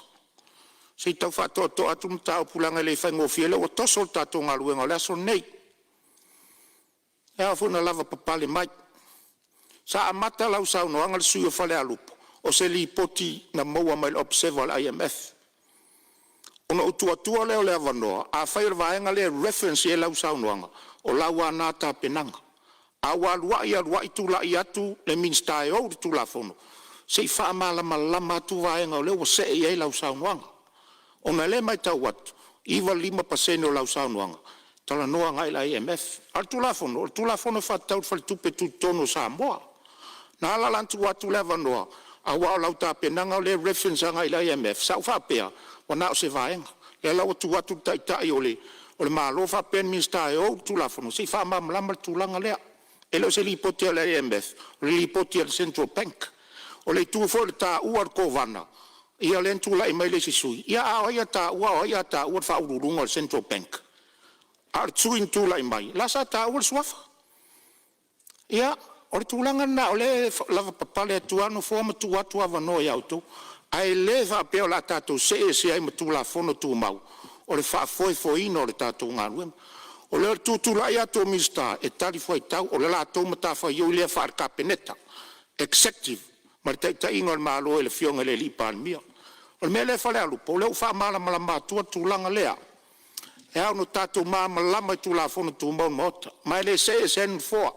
Se i tau faatoatoa atu le mataupu leaga e le faigofie lea ua toso le tatou galuega o le aso lenei. E ao foi ona lavapapale mai. Sa amata lau saunoaga le sui usufono mo Falealupo o se lipoti na maua mai le Observer a le IMF. Ona ou tuu atua lea o le avanoa, afai o le vaega lea e reference i ai lau saunoaga, o lau lava lena tapenaga. A ua alu ai alu ai tulai atu le Minisita e ou le Tulafono se i faamalamalama atu vaega o lea ua see i ai lau saunoaga. Ona o lea e matau atu, e 95% o lau saunoaga e talanoa agai i le IMF. A o le Tulafono, o le Tulafono e faatatau i le Faletupe Tutotonu o Samoa. Na ala la ona tuu atu le avanoa aua o lau tapenaga lea e reference agai i le IMF, sa ou faapea ua na o se vaega. Lea la ua tuu atu le Taitai o le Malo faapea le Minisita e ou le Tulafono se i faamalamalama le tulaga lea. E le o se lipoti a le IMF, o le lipoti a le Central Bank. O le itu foi o le taua o le Kovana, ia lea na tulai mai le isi sui usufono, ia a o ai a taua o ai a taua le faauluuluga o le Central Bank? A o le sui usufono na tulai mai la e sa taua le suafa. Ia, o le tulaga lena o lea e lavapapale atu lava le Nofoa ma tuu atu avanoa ia outou, ae le faapea o le a tatou see ese ai ma Tulafono Tumau o le faafoefoeina o le tatou galuega. O le tutulai atu o Minisita e talifuaitau, o le latou matafaioi lea faale-Kapeneta, executive ma le taitaiga o le Malo e le Afioga i le Palemia. O le mea lea Falealupo, o lea ua faamalamalama atua le tulaga lea. E ao ona tatou malamalama i Tulafono Tumau a le Maota, ma e le see ese ai le Nofoa.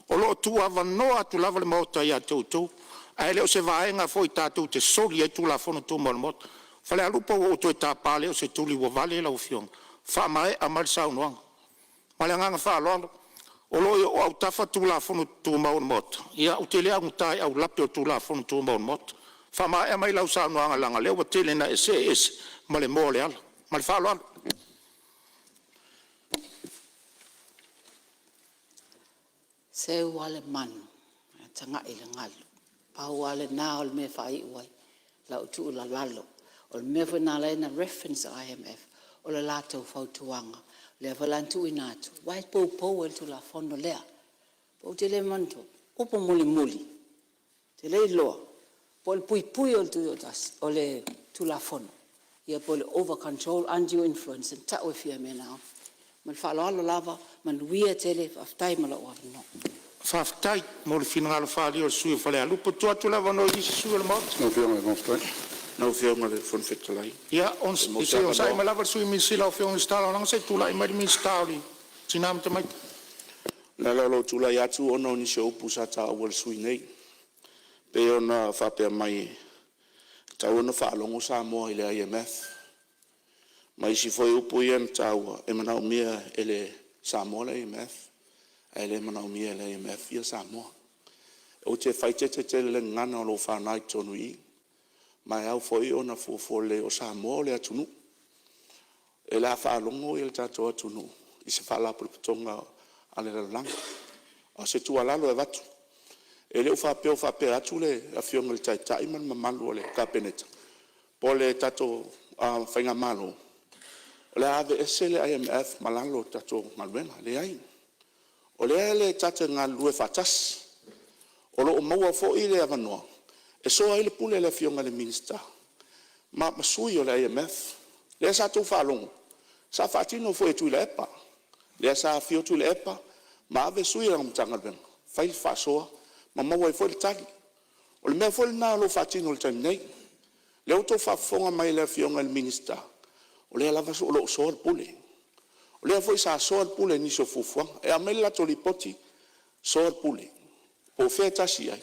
O lo o tuuavanoa atu lava le Maota ia te outou, ae le o se vaega foi tatou te soli ai Tulafono Tumau a le Maota. Falealupo, ua ou toe tapa lea o se tuli ua vale lau afioga. Faamaea mai le saunoaga. Ma le agaga faaaloalo. O lo o i ou autafa Tulafono Tumau a le Maota. Ia, ou te le augata i aulape o Tulafono Tumau a le Maota. Faamaea mai lau saunoaga leaga o lea ua tele ina e see ese ma le moa o le ala. Ma le faaaloalo. Seu lava le manu ae tagai i le galu. Pau lava lena o le mea e faaiu ai lau tuualalo. O le mea foi lena na ala ai ona reference le IMF, o le latou fautuaga lea foi la na tuuina atu aua e poupou ai le Tulafono lea. Ou te le manatua, o upu mulimuli, ou te le iloa po o le puipui o le Tulafono ia po o le over control undue influence na tau e Fiame Naomi. Ma le faaaloalo lava, manuia tele, faafetai mo lou avanoa. Faafetai mo le finagalo faaalia o le sui usufono mo Falealupo. E tuu atu le avanoa i isi sui usufono o le Maota. Lau Afioga i le Fofoga Fetalai… Ia, pe maua se se i onosai avanoa. mai lava le Sui Minisita, lau Afioga i le Minisita Lagolago, se i tulai mai le Minisita mo Tina ma Tamaitai. O le ala o lou tulai atu ona o nisi o upu sa taua e le sui usufono nei, pei ona faapea mai e tatau ona faalogo Samoa i le IMF ma isi foi upu ia na taua e manaomia e Samoa le IMF ae le manaomia e le IMF Samoa. Ou te faaeteete tele i le gagana o lo o faaaoga i totonu i i, ma e ao foi ona fuafua lelei, o Samoa o le atunuu. O le a faalogo le tatou atunuu i se faalapotopotoga a le lalolagi. A o se tuualalo e avatu, e le o faapea atu le Afioga i le Taitai ma le mamalu o le Kapeneta po o le tatou faigamalo o le a aveese le IMF ma lalo o le tatou galuega. Leai, o lea tatou te galulue faatasi. O lo o maua foi le avanoa e soa ai le pule a le Afioga i le Minisita ma sui o le IMF. Lea sa outou faalogo sa faatino foi e Tuilaepa, lea sa afio Tuilaepa ma ave sui o lana Matagaluega fai le faasoa ma maua ai foi le tali. O le mea foi lena o lo o faatino i le taimi nei. O lea ua outou faafofoga mai i le Afioga i le Minisita, o lea lava o lo o soa le pule. O lea foi sa soa le pule i nisi o fuafuaga. E aumai le latou lipoti, soa le pule. Po o fea e tasi i ai,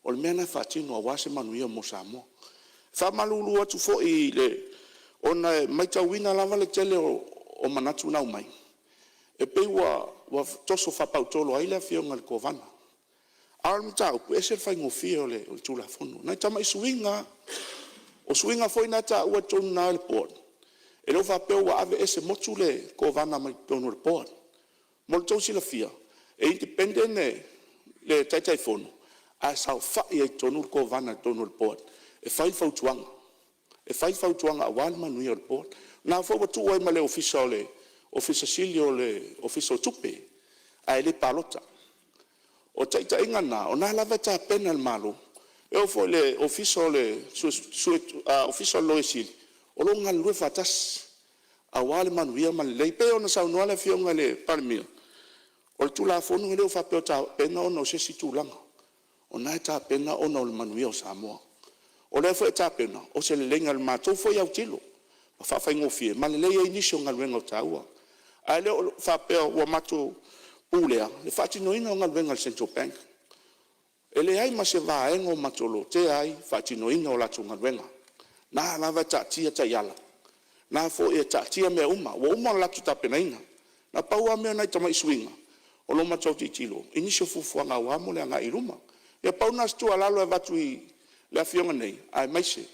o le mea lena e faatino aua se manuia mo Samoa. E faamalulu atu foi ona e matauina lava le tele o manatu na aumai, e pei ua toso faapautolo ai le afioga i le Kovana. A o le mataupu, e ese le faigofie o le Tulafono, nai tamai suiga lava. O suiga foi na e taua i totonu i ina i le Board, e le faapea ua aveese motu le Kovana mai totonu o le Board. Mo le tou silafia, e independent le Taitaifono ae saofai ai i totonu le Kovana i totonu o le Board e fai fautuaga, e fai fautuaga aua le manuia o le Board. O lena foi ua tuu ai ma le Ofisa o le Ofisa Sili o le Ofisa o Tupe, ae le palota. O taitaiga na, o lena lava e tapena e le Malo. E oo foi i le Ofisa o le Loia Sili, o lo o galulue faatasi aua le manuia ma le lelei. E pei ona saunoa le Afioga i le Palemia, o le Tulafono e le faapea o tapena ona o se isi tulaga, o lena e tapena ona o le manuia o Samoa. O lea foi e tapena o se leleiga i le matou foi autilo, ma faafaigofie ma lelei ai nisi o galuega taua. Ae le faapea ua matou pulea le faatinoina o galuega a le Central Bank. E leai ma se vaega o matou lotea ai le faatinoina o latou galuega. O lena lava e taatia taiala, o lena foi e taatia mea uma ua uma ona latou tapenaina. Na pau lava mea nai tamai suiga o lo o matou tilotilo i nisi o fuafuaga aua mo le agai i luma. Ia pau lena o se tuualalo e avatu i le Afioga nei, aemaise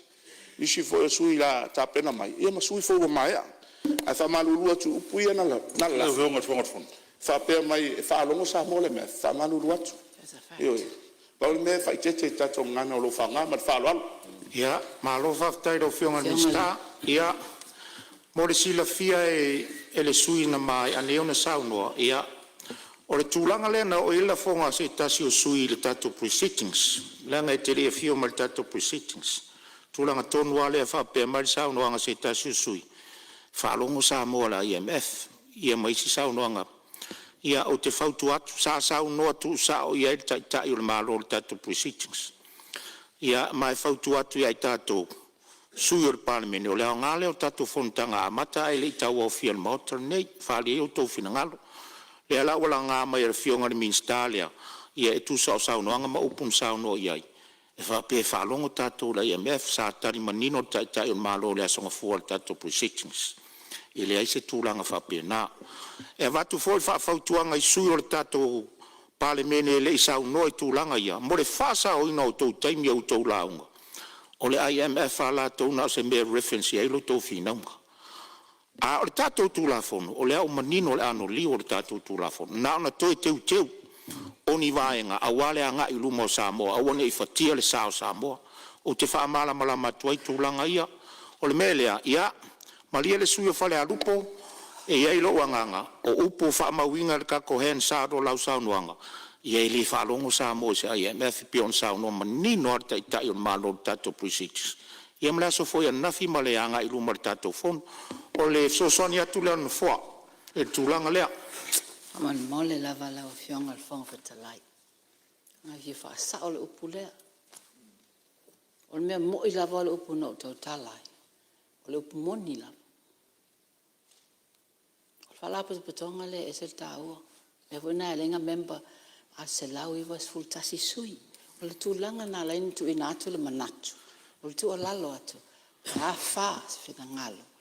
nisi foi o sui usufono o le a tapena mai, ia ma sui usufono foi ua maea. Ae faamalulu atu i upu ia na lalafi faapea mai e faalogo Samoa i le IMF, e faamalulu atu. Ioe, pau le mea e faaeteete i le tatou gagana o lo o faaaoga ma le faaaloalo. Ia, malo faafetai i lau Afioga i le Minisita. Ia mo le silafia e le sui usufono na maea nei ona saunoa, ia o le tulaga lea na oo i ai le lafoga a se tasi o sui usufono i le tatou Proceedings, leaga e te le i afio mai i le tatou Proceedings. O le tulaga tonu lava lea e faapea mai le saunoaga a se tasi o sui usufono, faalogo Samoa i le IMF ia ma isi saunoaga. Ia ou te fautua atu, sa saunoa tuusao i ai le Taitai o le Malo i le tatou Pre-Sitting. Ia ma e fautua atu ia i tatou sui usufono o le Palemene, o le aoga lea o tatou fonotaga amata ae le i tauaofia e le Maota lenei e faaali ai outou finagalo. O lea la ua laga mai e le Afioga i le Minisita lea, ia e tusa o saunoaga ma upu na saunoa i ai e faapea e faalogo tatou i le IMF. Sa tali manino le Taitai o le Malo i le aso Gafua i le tatou Pre-Sitting, e leai se tulaga faapena. E avatu foi le faafautuaga i sui usufono o le tatou Palemene e le i saunoa i tulaga ia, mo le faasaoina o outou taimi i a outou lauga, o le IMF lava latou na o se mea e reference i ai la outou finauga. A o le tatou Tulafono, o lea ua manino le anoliu o le tatou Tulafono, na ona toe teuteu o ni vaega aua le agai i luma o Samoa, aua ne i fatia le sa o Samoa. Ou te faamalamalama atu ai tulaga ia. O le mea lea, ia malie le sui usufono mo Falealupo, e i ai lou agaga, o upu ua faamauina i le tatou Hansard o lau saunoaga, ia e le faalogo Samoa i se IMF e pei ona saunoa manino lava le Taitai o le Malo i le tatou Pre-Sitting, ia ma le aso foi ananafi ma le agai i luma o le tatou Fono. O le fesoasoani atu lea a le Nofoa i le tulaga lea. Faamolemole lava lau Afioga i le Fofoga Fetalai, na fia faasao le upu lea. O le mea moi lava o le upu na ou tautala ai, o le upu moni lava. O le Faalapotopotoga lea e ese le taua, o le mea foi lena e ala ai ona member a 191 sui. O le tulaga lena na ala ai ona tuuina atu le manatu, o le tuualalo atu, pe a fa se finagalo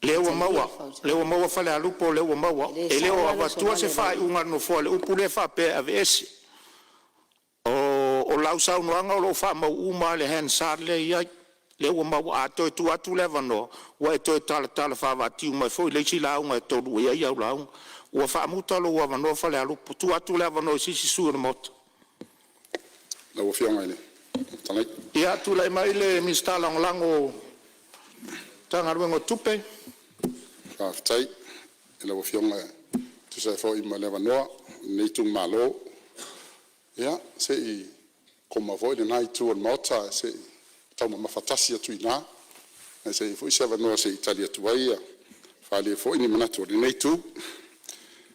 O e talia le fautuaga. Lea ua maua Falealupo, o lea ua maua. E le E le sao o la le avatua usoga se lea i lau faaiuga a le Nofoa i le upu lea faapea e aveese. O lau saunoaga o lo o faamau uma lava i le Hansard lea e i ai, lea ua maua. A toe tuu atu le avanoa, ua e toe talatala faavaatiu mai foi le isi lauga e tolu i ai au lauga. Ua faamuta lou avanoa Falealupo. Tuu atu le avanoa i se isi sui o le Maota. Lau Afioga i le Fofoga Fetalai. Ia, tulai mai le Minisita Lagolago o le Matagaluega o Tupe. Faafetai i lau Afioga e tusa ai foi ma le avanoa o lenei itumalo, ia se i koma foi lena itu o le Maota se i taumamafa tasi atu i ina, ae se i i ai foi se avanoa se i tali atu ai ma faaali ai foi ni manatu o lenei itu.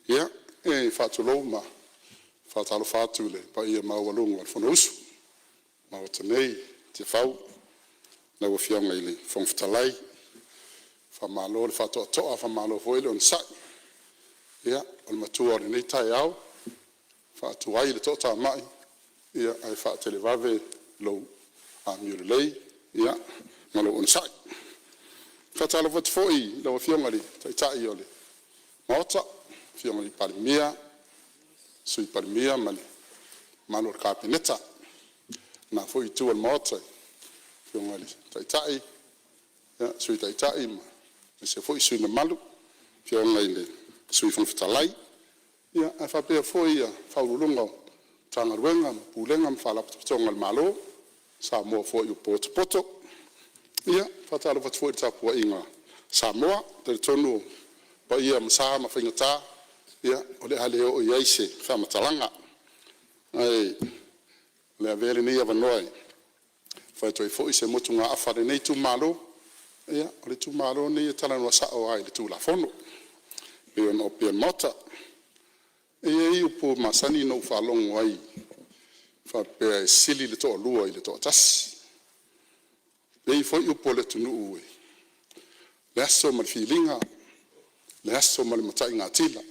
Ia, e faatulou ma faatalofa atu i le paia maualuga o le Fonousu a le Maota nei i Tiafau i lau Afioga i le Fofoga Fetalai. Faamalo le faatoatoa faamalo foi le onosai. Ia, o le matua o lenei taeao, e faatuai le toatamai. Ae faatelevave lou amio lelei ma lou onosai. E faatalofa atu foi i lau Afioga i le Taitai o le Maota, lau Afioga i le Palemia, Sui Palemia ma le mamalu o le Kapeneta. Le la foi itu o le Maota i le Afioga i le Taitai, Sui Taitai aemaise foi sui usufono mamalu, afioga i le Sui Fofoga Fetalai, ae faapea foi Ofisa Sili o Pulega o Matagaluega ma Faalapotopotoga a le Malo, o Samoa foi ua potopoto. E faatalofa atu foi i le tapuaiga a Samoa. E talitonu o paia ma sa ma faigata o le a le oo i ai se faamatalaga. Ae o le a avea lenei avanoa e fai atu ai foi se motugaafa a lenei itumalo. Ia, o le itumalo lenei e talanoa sao lava i le Tulafono e pei ona opea i le Maota. E i ai upu masani na ou faalogo ai e faapea, e sili le toalua i le toatasi. E i ai foi upu a le atunuu, e le aso ma le filiga, le aso ma le mataigatila,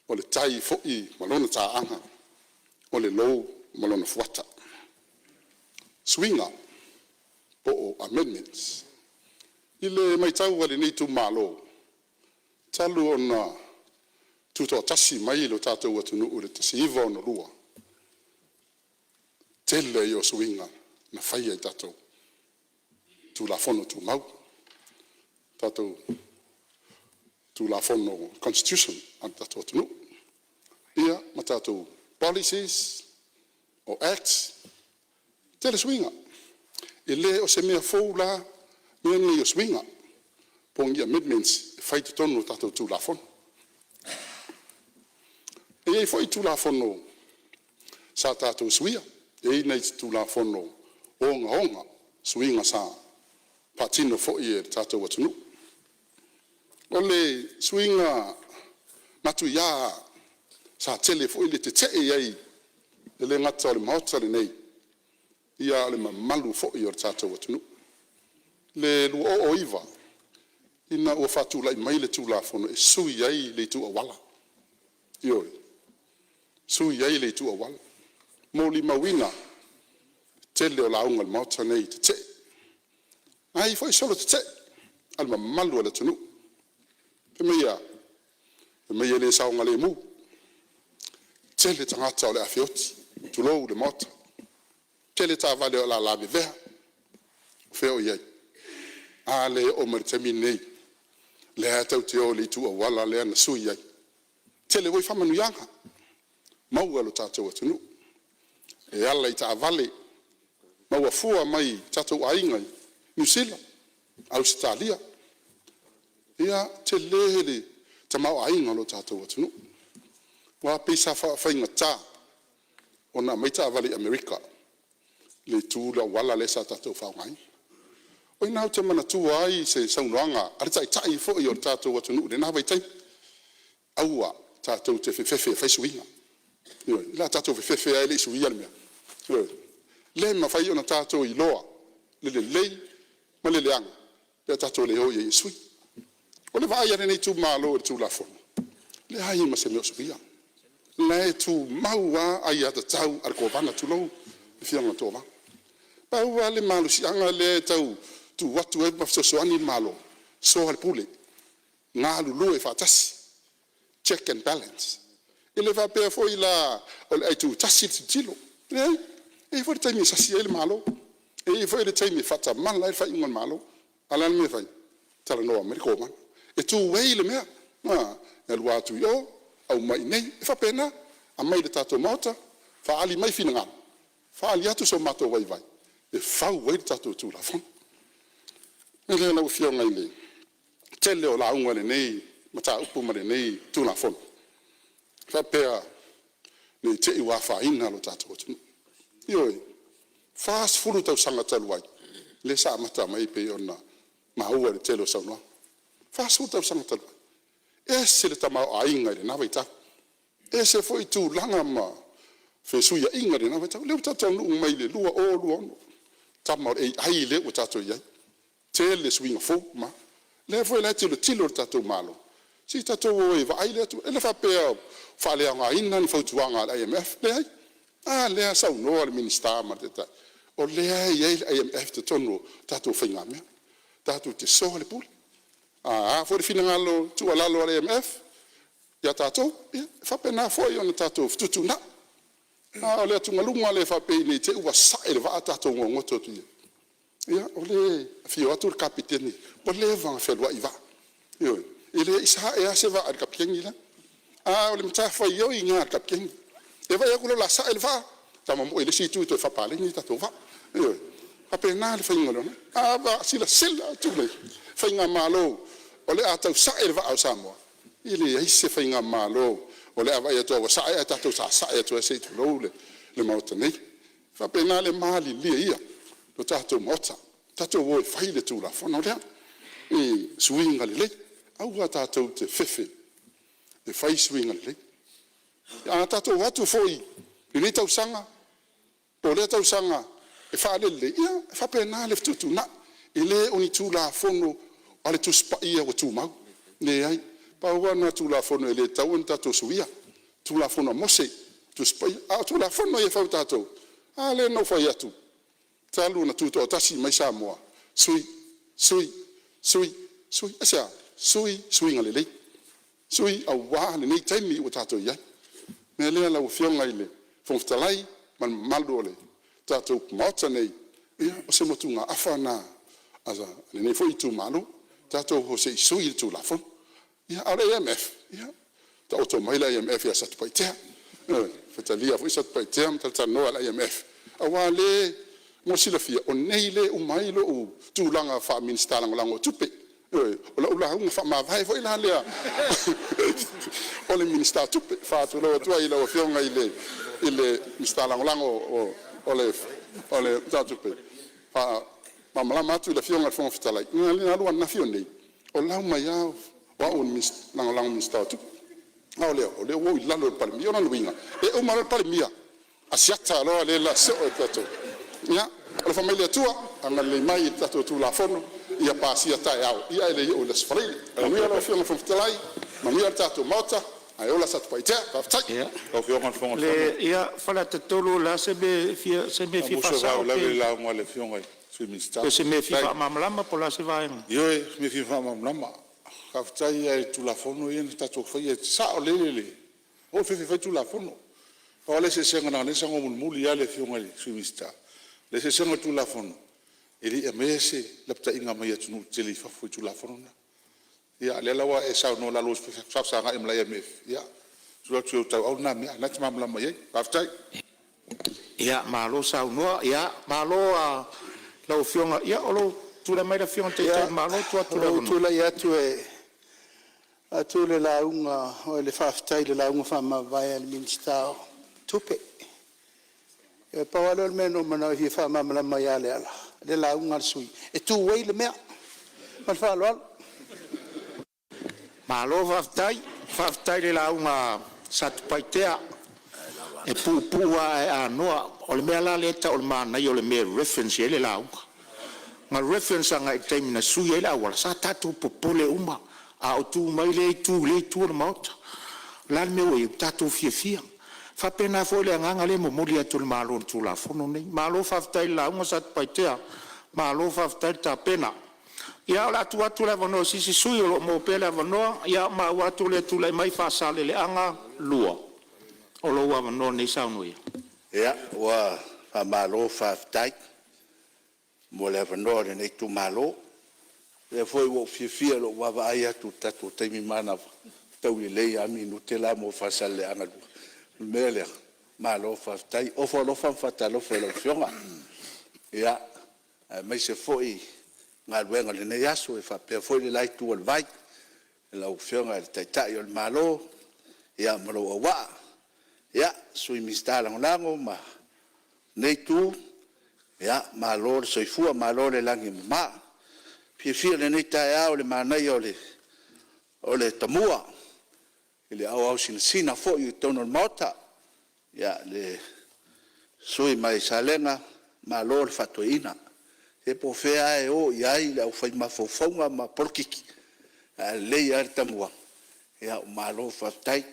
o le tai foi ma lona taaga, o le lou ma lona fuata. Suiga po o amendments. I le matau a lenei itumalo, talu ona tutoatasi mai lo tatou atunuu i le 1962, tele ia o suiga na faia i tatou Tulafono Tumau, tatou Tulafono Constitution a le tatou atunuu, ma tatou Policies o Acts, tele suiga. E le o se mea fou la mea nei o suiga po o ni amendments e fai i totonu o tatou Tulafono. E i ai foi Tulafono sa tatou suia, e i ai nai Tulafono ogaoga suiga sa faatino foi e le tatou atunuu. O le suiga matuia sa tele foi le tetee i ai e le gata o le Maota lenei, a o le mamalu foi o le tatou atunuu. I le 2009 ina ua faatulai mai le Tulafono e sui ai le itu auala, ioe, sui ai le itu auala. E molimauina le tele o lauga a le Maota lenei i le tetee, na ai foi solo tetee a le mamalu o le atunuu. Fai mai e a? Fai mai e le saogalemu, tele tagata o le a feoti tulou le Maota, tele taavale o le a lavevea. O fea o i ai? A lea e oo mai le taimi lenei, o lea lava tatou te o i le itu auala lea na sui ai. Tele foi faamanuiaga maua e lo tatou atunuu e ala i taavale maua fua mai i tatou aiga i Niu Sila, Ausetalia. Ia, tele le tamaoaiga o le tatou atunuu aua pei sa faafaigata ona aumai taavale i Amerika i le itu auala lea sa tatou faaaogaina. O i ina ou te manatua ai se saunoaga a le Taitai foi o le tatou atunuu i lena vaitaimi, aua tatou te fefefe e fai suiga. Ioe, o le a tatou fefefe lava e le i suia le mea. Ioe, le mafai ona tatou iloa le lelei ma le leaga pe a tatou le o i ai e sui. O le vaai a lenei itumalo i le Tulafono, e leai ma se mea o suia, o la e tumau lava aiatatau a le Kovana, tulou le afioga i le Kovana. Pau lava le malosiaga lea e tau tuu atu ai ma fesoasoani le Malo, soa le pule, galulue faatasi, check and balance. E le faapea foi la o le aitutasi le tilotilo, e leai, e i ai foi le taimi e sasi ai le Malo, e i ai foi le taimi e faatamala ai le faaiuga a le Malo. A o le a le mea e fai? Talanoa mai le Kovana, e two way le mea, a? E alu atu i o aumai i inei, e faapena. Aumai i le tatou Maota, faaali mai finagalo, faaali atu so matou vaivai e fau ai le tatou Tulafono. O le mea lea lau Afioga i le tele o lauga i lenei mataupu ma lenei Tulafono, faapea ne i te i ua afaina lo tatou atunuu. Ioe, 40 tausaga talu ai lea sa amata mai ai pei ona maua i le tele o saunoaga. 40 tausaga talu ai, ese le tamaoaiga i lena vaitau, ese foi tulaga ma fesuiaiga i lena vaitau. O lea ua tatou taunuu mai i le 2026, tama o le AI lea ua tatou i ai, tele suiga fou ma lea foi la e tilotilo le tatou Malo, se i tatou o e vaai lea itu. E le faapea ua faaleaogaina ni fautuaga a le IMF, leai. A lea e saunoa le Minisita ma le Taitai, o lea e i ai le IMF i totonu o tatou faigamea, tatou te soa le pule. A a foi le finagalo tuualalo a le IMF ia tatou, ia e faapena foi ona tatou fetuutuunai. A o le atugaluga lea faapea ne i te i ua sae le vaa tatou gogoto atu i ai, ia o lea e afio atu le Kapeteni ua leva ona fealuai i vaa, ioe, e le i sae lava se vaa i le kapeteni lela. A o le matafaioi lena a le kapeteni, e vaai atu loa o le a sae le vaa, ta momoe i le isi itu e toe faapaleni le tatou vaa. Ioe, e faapena le faiga o le. A silasila atu le faigamalo o le a tau sae le vaa o Samoa, e leai se faigamalo o le a vaai atu lava ua sae ae tatou sasae atu lava se i tulou le Maota nei. E faapena le malilie ia o tatou Maota, tatou o e fai le Tulafono lea i suiga lelei. Aua tatou te fefe e fai suiga lelei. A tatou o atu foi i lenei tausaga po o lea tausaga e faalelelei, ia e faapena le fetuutuunai. E le o ni Tulafono a le Tusi Paia ua tumau, leai. Pau lava lena o Tulafono e le tatau ona tatou suia, Tulafono a Mose, Tusi Paia. A o Tulafono ia e fai e tatou, a lea na ou fai atu, talu ona tutoatasi mai Samoa, sui, sui, sui, sui. Aisea? Sui suiga lelei, sui aua lenei taimi ua tatou i ai. O le mea lea lau Afioga i le Fofoga Fetalai ma le mamalu o le tatou Maota nei, ia o se motugaafa lena a lenei foi itumalo, tatou o se i sui le Tulafono. Ia, a o le IMF, ia taoto mai le IMF ia Satupaitea. Ioe, e talia foi Satupaitea ma talatalanoa i le IMF aua o lea mo le silafia o nei lea e uma ai lou tulaga faa-Minisita Lagolago o Tupe. Ioe, o lau lauga faamavae foi la lea o le Minisita o Tupe. E faatulou atu ai i lau Afioga i le Minisita Lagolago o le Tupe, e faamalamalama atu i le Afioga i le Fofoga Fetalai, na alu ananafi o nei o lau mai lava o au o le Lagolago o le Minisita o Tupe, a o lea, o lea ua ou i lalo o le Palemia. O lona uiga e uma loa le Palemia, asiata loa le la soo e tatou. Ia alofa mai le Atua agalelei mai i le tatou Tulafono ia pasia taeao ae le i oo i le Aso Faraile. Manuia lau Afioga i le Fofoga Fetalai, manuia le tatou Maota, ae ola Satupaitea. Faafetai. Ia, Faleata 3, o le a se mea e fia sa faasao faalavelave i le lauga a le Afioga i le Sui Minisita. pe o se mea e fia faamalamalama po o le a se vaega? Ioe, o se mea e fia faamalamalama. Faafetai lava i Tulafono ia na tatou faia, e saolele le… Aua le fefe e fai Tulafono. Pau lava le eseesega leaga o lea na saunoa mulimuli lava le Afioga i le Sui Minisita, o le eseesega o le Tulafono, e le i aumaia se lapataiga mai atunuu tetele i fafo i Tulafono na. Ia a o lea la ua e saunoa o le a lua faafesagai ma le IMF, ia, tuu atu i ou tauau lena mea, o lena e te malamalama i ai. Faafetai. Ia malo saunoa, malo lava i lau Afioga. Ia o lou tulai mai lau Afioga i le Taitai o le Malo tuu Ia, atu le o lou avanoa. tulai atu e faatu le lauga, o le faafetai i le lauga faamavae a le Minisita o Tupe. E pau lava lea o le mea na ou manao e fia faamalamalama ia Leala, le lauga a le sui usufono, e two way le mea. Ma le faaaloalo. Malo faafetai, faafetai i le lauga a Satupaitea, e puupuu lava ae anoa. O le mea la lea e tau o le manaia o le mea e reference i ai le lauga. Na reference agai i le taimi na sui ai le auala, sa tatou popole uma a o tu mai lea itu i lea itu o le Maota. O le a le mea ua i ai? Ua tatou fiafia. E faapena foi le agaga lea e momoli atu e le Malo i le Tulafono lenei. Malo faafetai i le lauga Satupaitea, malo faafetai le tapena. Ia o le a tuu atu le avanoa i se isi sui usufono o lo o maua pea le avanoa. Ia, ua maua atu o lea e tulai mai Faasaleleaga 2, o lou avanoa lenei e saunoa ai. Ia, ua faamalo faafetai mo le avanoa o lenei itumalo. O lea foi ua ou fiafia i lou vaavaai atu i le tatou taimi manava, e fetaui lelei lava minute la mo Faasaleleaga 2. O le mea lea, malo faafetai. Ofo alofa ma faatalofa i lau Afioga, aemaise foi galuega o lenei aso e faapea foi le la itu o le vai i lau Afioga i le Taitai o le Malo ma lou auvaa, Sui Minisita Lagolago ma lenei itu, malo le soifua malo le lagi e mama. E fiafia i lenei taeao i le manaia o le tamua i le aoao sinasina foi i totonu o le Maota. Le sui usufono mai Salega, malo le faa-toeaina. Ia po o fea lava e o i ai le aufai mafaufauga ma polokiki, ae a lelei lava le tamua, ia malo faafetai.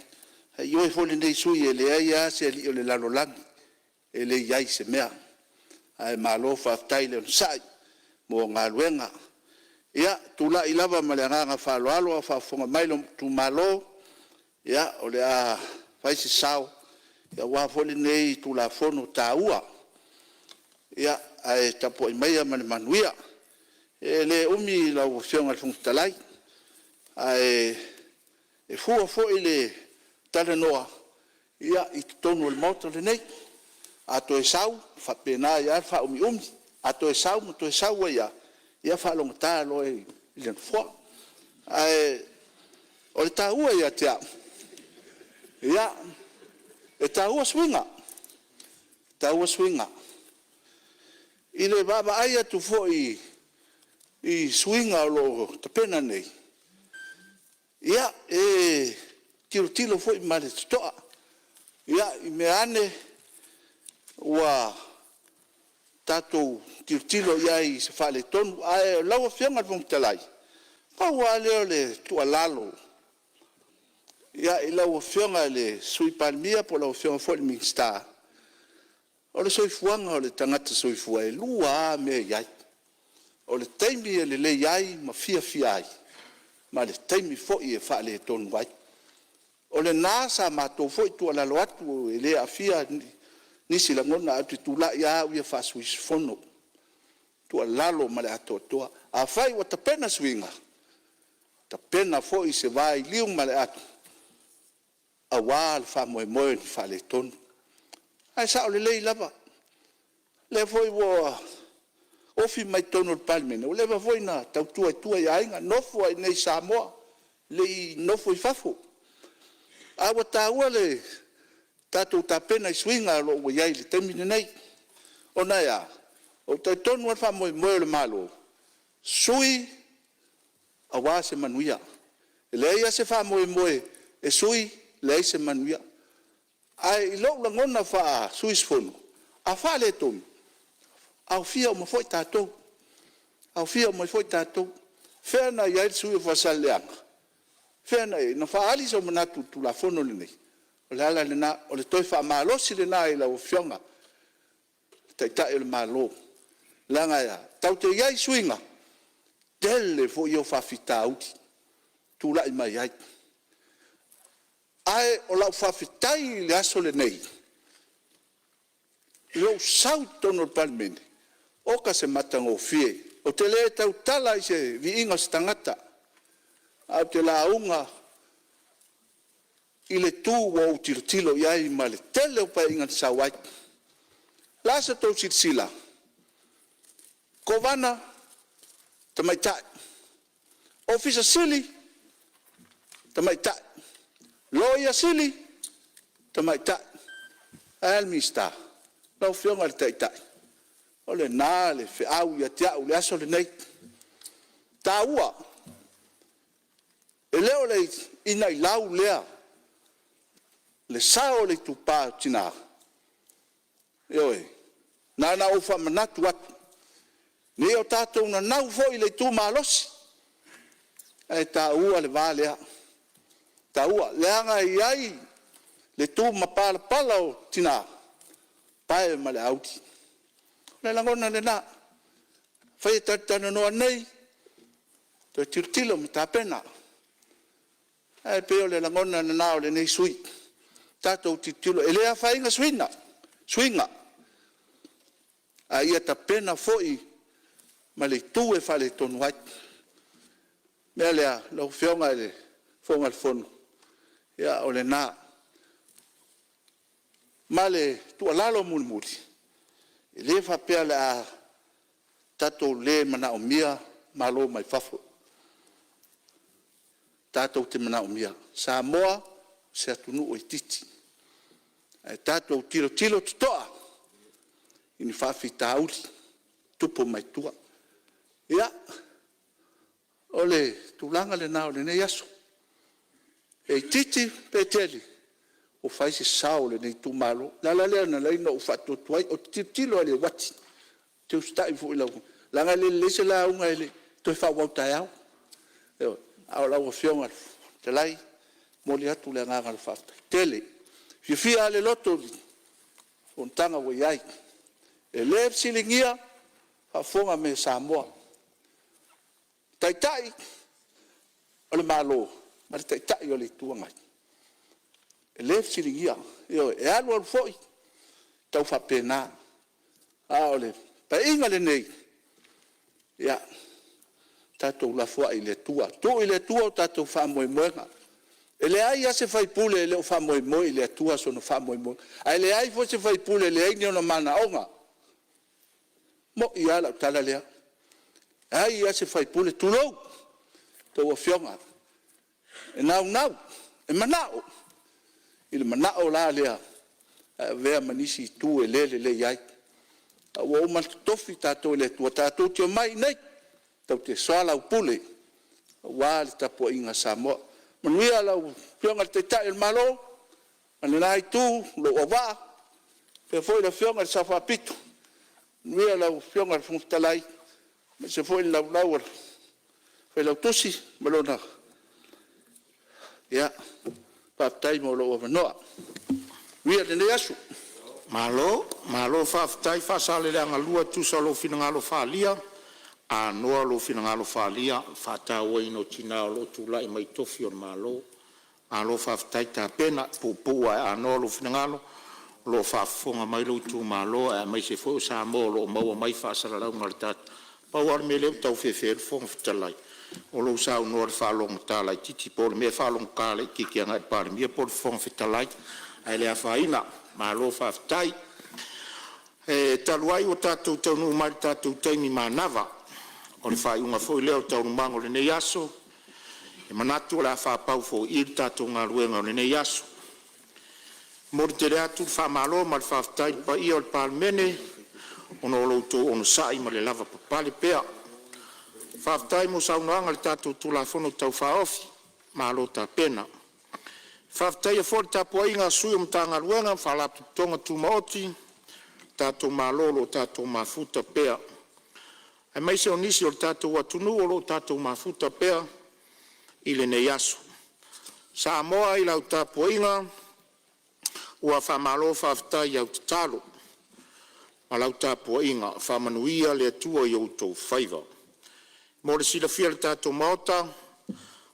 E ioe foi lenei sui usufono e leai lava se alii o le lalolagi e le i i ai se mea. Ae malo faafetai le onosai mo galuega. Ia, e tulai lava ma le agaga faaaloalo a o faafofoga mai lou itumalo, ia, o le a fai se sao aua foi lenei Tulafono taua, ae tapuai maia ma le manuia. E le umi lau Afioga i le Fofoga Fetalai, ae fua foi le talanoa i totonu o le Maota lenei. A toe sau, e faapena ai lava le faaumiumi, a toe sau ma toe sau ai lava, ia faalogogata loa i le Nofoa. Ae o le taua ia te au, ia, e taua suiga, e taua suiga. I le vaavaai atu foi i suiga o lo o tapena nei, ia, e tilotilo foi ma le totoa i mea ane ua tatou tilotilo i ai i se faaletonu. Ae lau Afioga i le Fofoga Fetalai, pau lava lea o le tuualalo i lau Afioga i le Sui Palemia po o lau Afioga foi i le Minisita, o le soifuaga o le tagata soifua, e lua lava mea e i ai. O le taimi e lelei ai ma fiafia ai, ma le taimi foi e faaletonu ai. O lena sa matou foi tuualalo atu, e le aafia nisi lagona, ae ou te tulai lava au ia faa-sui usufono, tuualalo ma le atoatoa. Afai ua tapena suiga, tapena foi se vailiu ma le atu aua le faamoemoe o ni faaletonu. Ae sao lelei lava, o lea foi ua ofi mai totonu o le Palemene, ua leva foi ona tautua i tua i aiga, nofo lava i inei i Samoa, e le i nofo i fafo. Ae ua taua le tatou tapena i suiga o lo o ua i ai i le taimi lenei. Ona e a? Ou te talitonu lava le faamoemoe o le Malo, sui aua se manuia. E leai lava se faamoemoe e sui, leai se manuia. Ae i lou lagona faa-sui usufono, a faaletonu, aofia uma foi tatou, aofia uma ai foi tatou. Fea na i ai le sui usufono o Faasaleleaga? Fea na i ai? Na faaali sou manatu i le Tulafono lenei? O le ala lena, o le toe faamalosi lena i lau Afioga i le Taitai o le Malo. Leaga e a? Tatou te i ai i suiga, tele foi ia o faafitauli e tulai mai ai. Ae o lau faafetai i le aso lenei i lou sau i totonu o le Palemene, oka se matagofie. Ou te le tautala i se viiga o se tagata, ae ou te lauga i le itu ua ou tilotilo i ai ma le tele o Paeaiga na sau ai. O le a sa outou silasila? Kovana, tamaitai. Ofisa Sili, tamaitai. Loia Sili, tamaitai. Ae a le Minisita? Lau Afioga i le Taitai, o lena le feau ia te au i le aso lenei, e taua. E le o le inailau lea le sao o le itupa o tina? Ioe. Na ona ou faamanatu atu, ne i o tatou nanau foi i le itu malosi, ae taua le va lea, e taua, leaga e i ai le tumapalapala o tina, pae ma le auli. O le lagona lena, afai e tatou te talanoa nei, toe tilotilo ma tapena. Ae pei o le lagona lena o lenei sui usufono, tatou tilotilo, e le afaina suiga, a ia tapena foi ma le itu e faaletonu ai. O le mea lea, lau Afioga i le Fofoga Fetalai, ia o lena. Ma le tuualalo mulimuli, e le faapea o le a tatou le manaomia malo mai fafo. Tatou te manaomia. Samoa, o se atunuu e itiiti, ae tatou tilotilo totoa i ni faafitauli e tupu mai tua. Ia, o le tulaga lena o lenei aso, pe itiiti pe tele, ua fai se sao o lenei itumalo. O le ala lea na ala ai ona ou faatuatuai, ou te tilotilo lava i le uati, ou te usitai foi i lau… leaga e le lelei se lauga e toe faaauau taeao. Ioe. A o lau Afioga i le Fofoga Fetalai, e momoli atu le agaga o le faafetai tele. E fiafia lava le loto fonotaga ua i ai. E le fesiligia faafofoga mai a Samoa, Taitai o le Malo ma le Taitai o le Itu Agai. E le fesiligia, ioe, e alu alu foi, e tau faapena. A o le Paeaiga lenei, ia, tatou lafoai i le Atua, tuu i le Atua o tatou faamoemoega. E leai lava se sui usufono e le o faamoemoe i le Atua sona faamoemoe, ae leai foi se sui usufono e leai ni ona manaoga. E moni lava lau tala lea. E leai lava se sui usufono, tulou a outou Afioga, e naunau, e manao i le manao la lea e avea ma nisi itu e le lelei ai. A ua uma ona totofi tatou e le Atua tatou te omai i inei tatou te soalaupule aua le tapuaiga a Samoa. Manuia lau Afioga i le Taitai o le Malo ma lena Itu, lou auvaa, faapea foi le Afioga i le Sao Faapito, manuia lau Afioga i le Fofoga Fetalai, aemaise foi le laulau a le Failautusi ma lona… Ia, faafetai mo lou avanoa. Manuia lenei aso. Malo, malo faafetai Faasaleleaga 2 e tusa o lou finagalo faaalia, anoa lou finagalo faaalia i le faatauaina o tina o lo o tulai mai i tofi o le Malo. Malo faafetai tapena, e puupuu lava ae anoa lou finagalo, o lo o faafofoga mai lou itumalo aemaise foi o Samoa o lo o maua mai faasalalauga o le tatou. Pau lava le mea lea ua tau fefe ai le Fofoga Fetalai, o lou saunoa i le faalogogata laitiiti, po o le mea e faalogogata laitiiti agai i le Palemia po o le Fofoga Fetalai, ae le afaina, malo faafetai. E talu ai ua tatou taunuu mai i le tatou taimi manava o le faaiuga foi lea o Taualumaga o lenei aso, e manatu o le a faapau fo'i i le tatou galuega o lenei aso. E momoli tele atu le faamalo ma le faafetai i le paia o le Palemene ona o lo outou onosai ma le lavapapale pea. Faafetai mo saunoaga i le tatou Tulafono Tau Faaofi, malo tapena. E faafetaia foi le tapuaiga a sui o Matagaluega ma Faalapotopotoga Tumaoti a le tatou Malo o lo o tatou mafuta pea, aemaise o nisi o le tatou atunuu o lo o tatou mafuta pea i lenei aso. Samoa i lau tapuaiga, ua faamalo faafetai i au tatalo ma lau tapuaiga, faamanuia le Atua i ou faiva. Mo le silafia e le tatou Maota,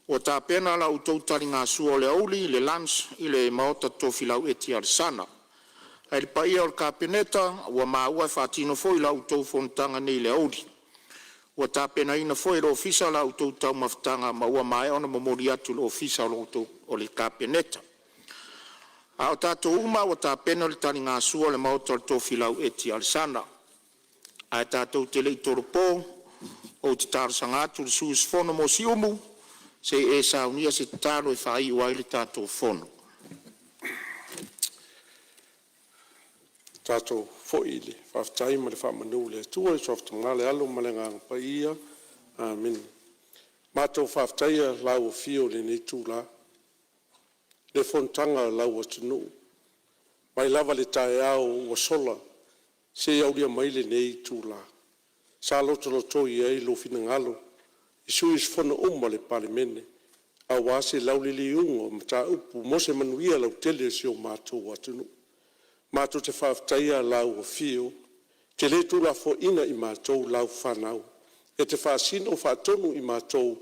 ua tapena la outou taligasua o le aoauli, le lunch i le maota o Tofilau Eti Alesana. Ae le paia o le Kapeneta, ua maua e faatino foi la outou fonotaga nei i le aoauli. Ua tapenaina foi e le Ofisa la outou taumafataga ma ua maea ona momoli atu i le Ofisa o le Kapeneta. A o tatou uma ua tapena le taligasua a le maota o Tofilau Eti Alesana. Ae tatou te le i tolopo, ou te talosaga atu i le sui usufono mo Siumu, se i e saunia se tatalo e faaiu ai le tatou fono. Tatou foi i le faafetai ma le faamanu i le Atua i le Suafa Tama le Alo ma le Agaga Paia. Amene. Matou te faafetaia lau afio i lenei itula, le fonotaga a lau atunuu mai lava i le taeao ua sola seia aulia mai lenei itula, sa lotolotoi ai lou finagalo i sui usufono uma o le Palemene aua se lauliliuina o mataupu mo se manuia lautele o si o matou atunuu. Matou te faafetaia lau afio, e te le tuulafoaiina i matou lau fanau, e te faasino faatonu i matou,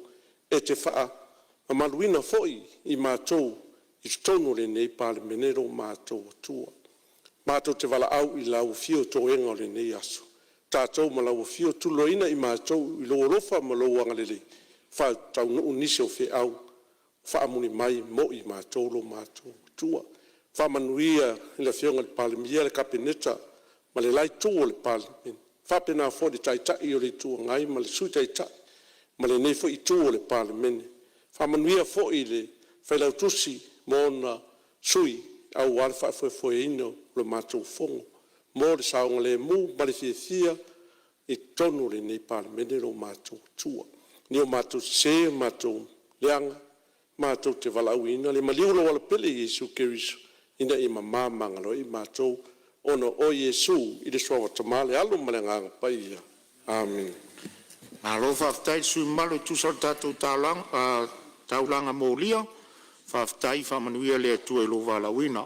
e te faamamaluina foi i matou i totonu o lenei Palemene lo matou Atua. Matou te valaau i lau afio toega o lenei aso, tatou ma lau afio, tuliloaina i matou i lou alofa ma lou agalelei, faataunuu nisi o feau faamuli mai mo i matou lo matou Atua. Faamanuia i le Afioga i le Palemia, le Kapeneta ma le la itu o le Palemene, faapena foi le Taitai o le Itu Agai ma le Sui Taitai ma lenei foi itu o le Palemene. Faamanuia foi i le Failautusi ma ona sui aua le faafoefoeina o le matou Fono mo le saogalemu ma le fiafia i totonu o lenei Palemene lo matou Atua. Ni o matou sese ma matou leaga, matou te valaauina le maliu o lau alapele Iesu Keriso ina ia mama magalo ai i matou, ona o oe Iesu, i le suafa Tama le Alo ma le Agaga Paia. Amene. Malo faafetai i le sui usufono mamalu e tusa o le tatou taulaga molia, faafetai. Faamanuia le Atua i lou valaauina.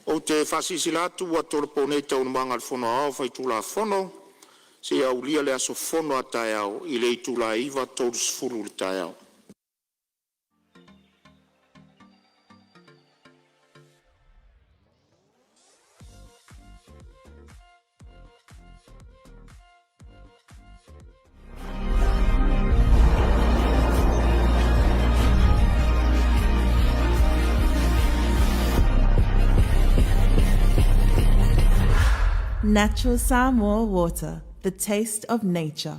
Ou te faasilasila atu ua tolopo nei Taualumaga a le Fono Aoao Faitulafono seia aulia le aso fono a taeao i le itula e 9:30 i le taeao. Natural Samoa Water, the taste of nature.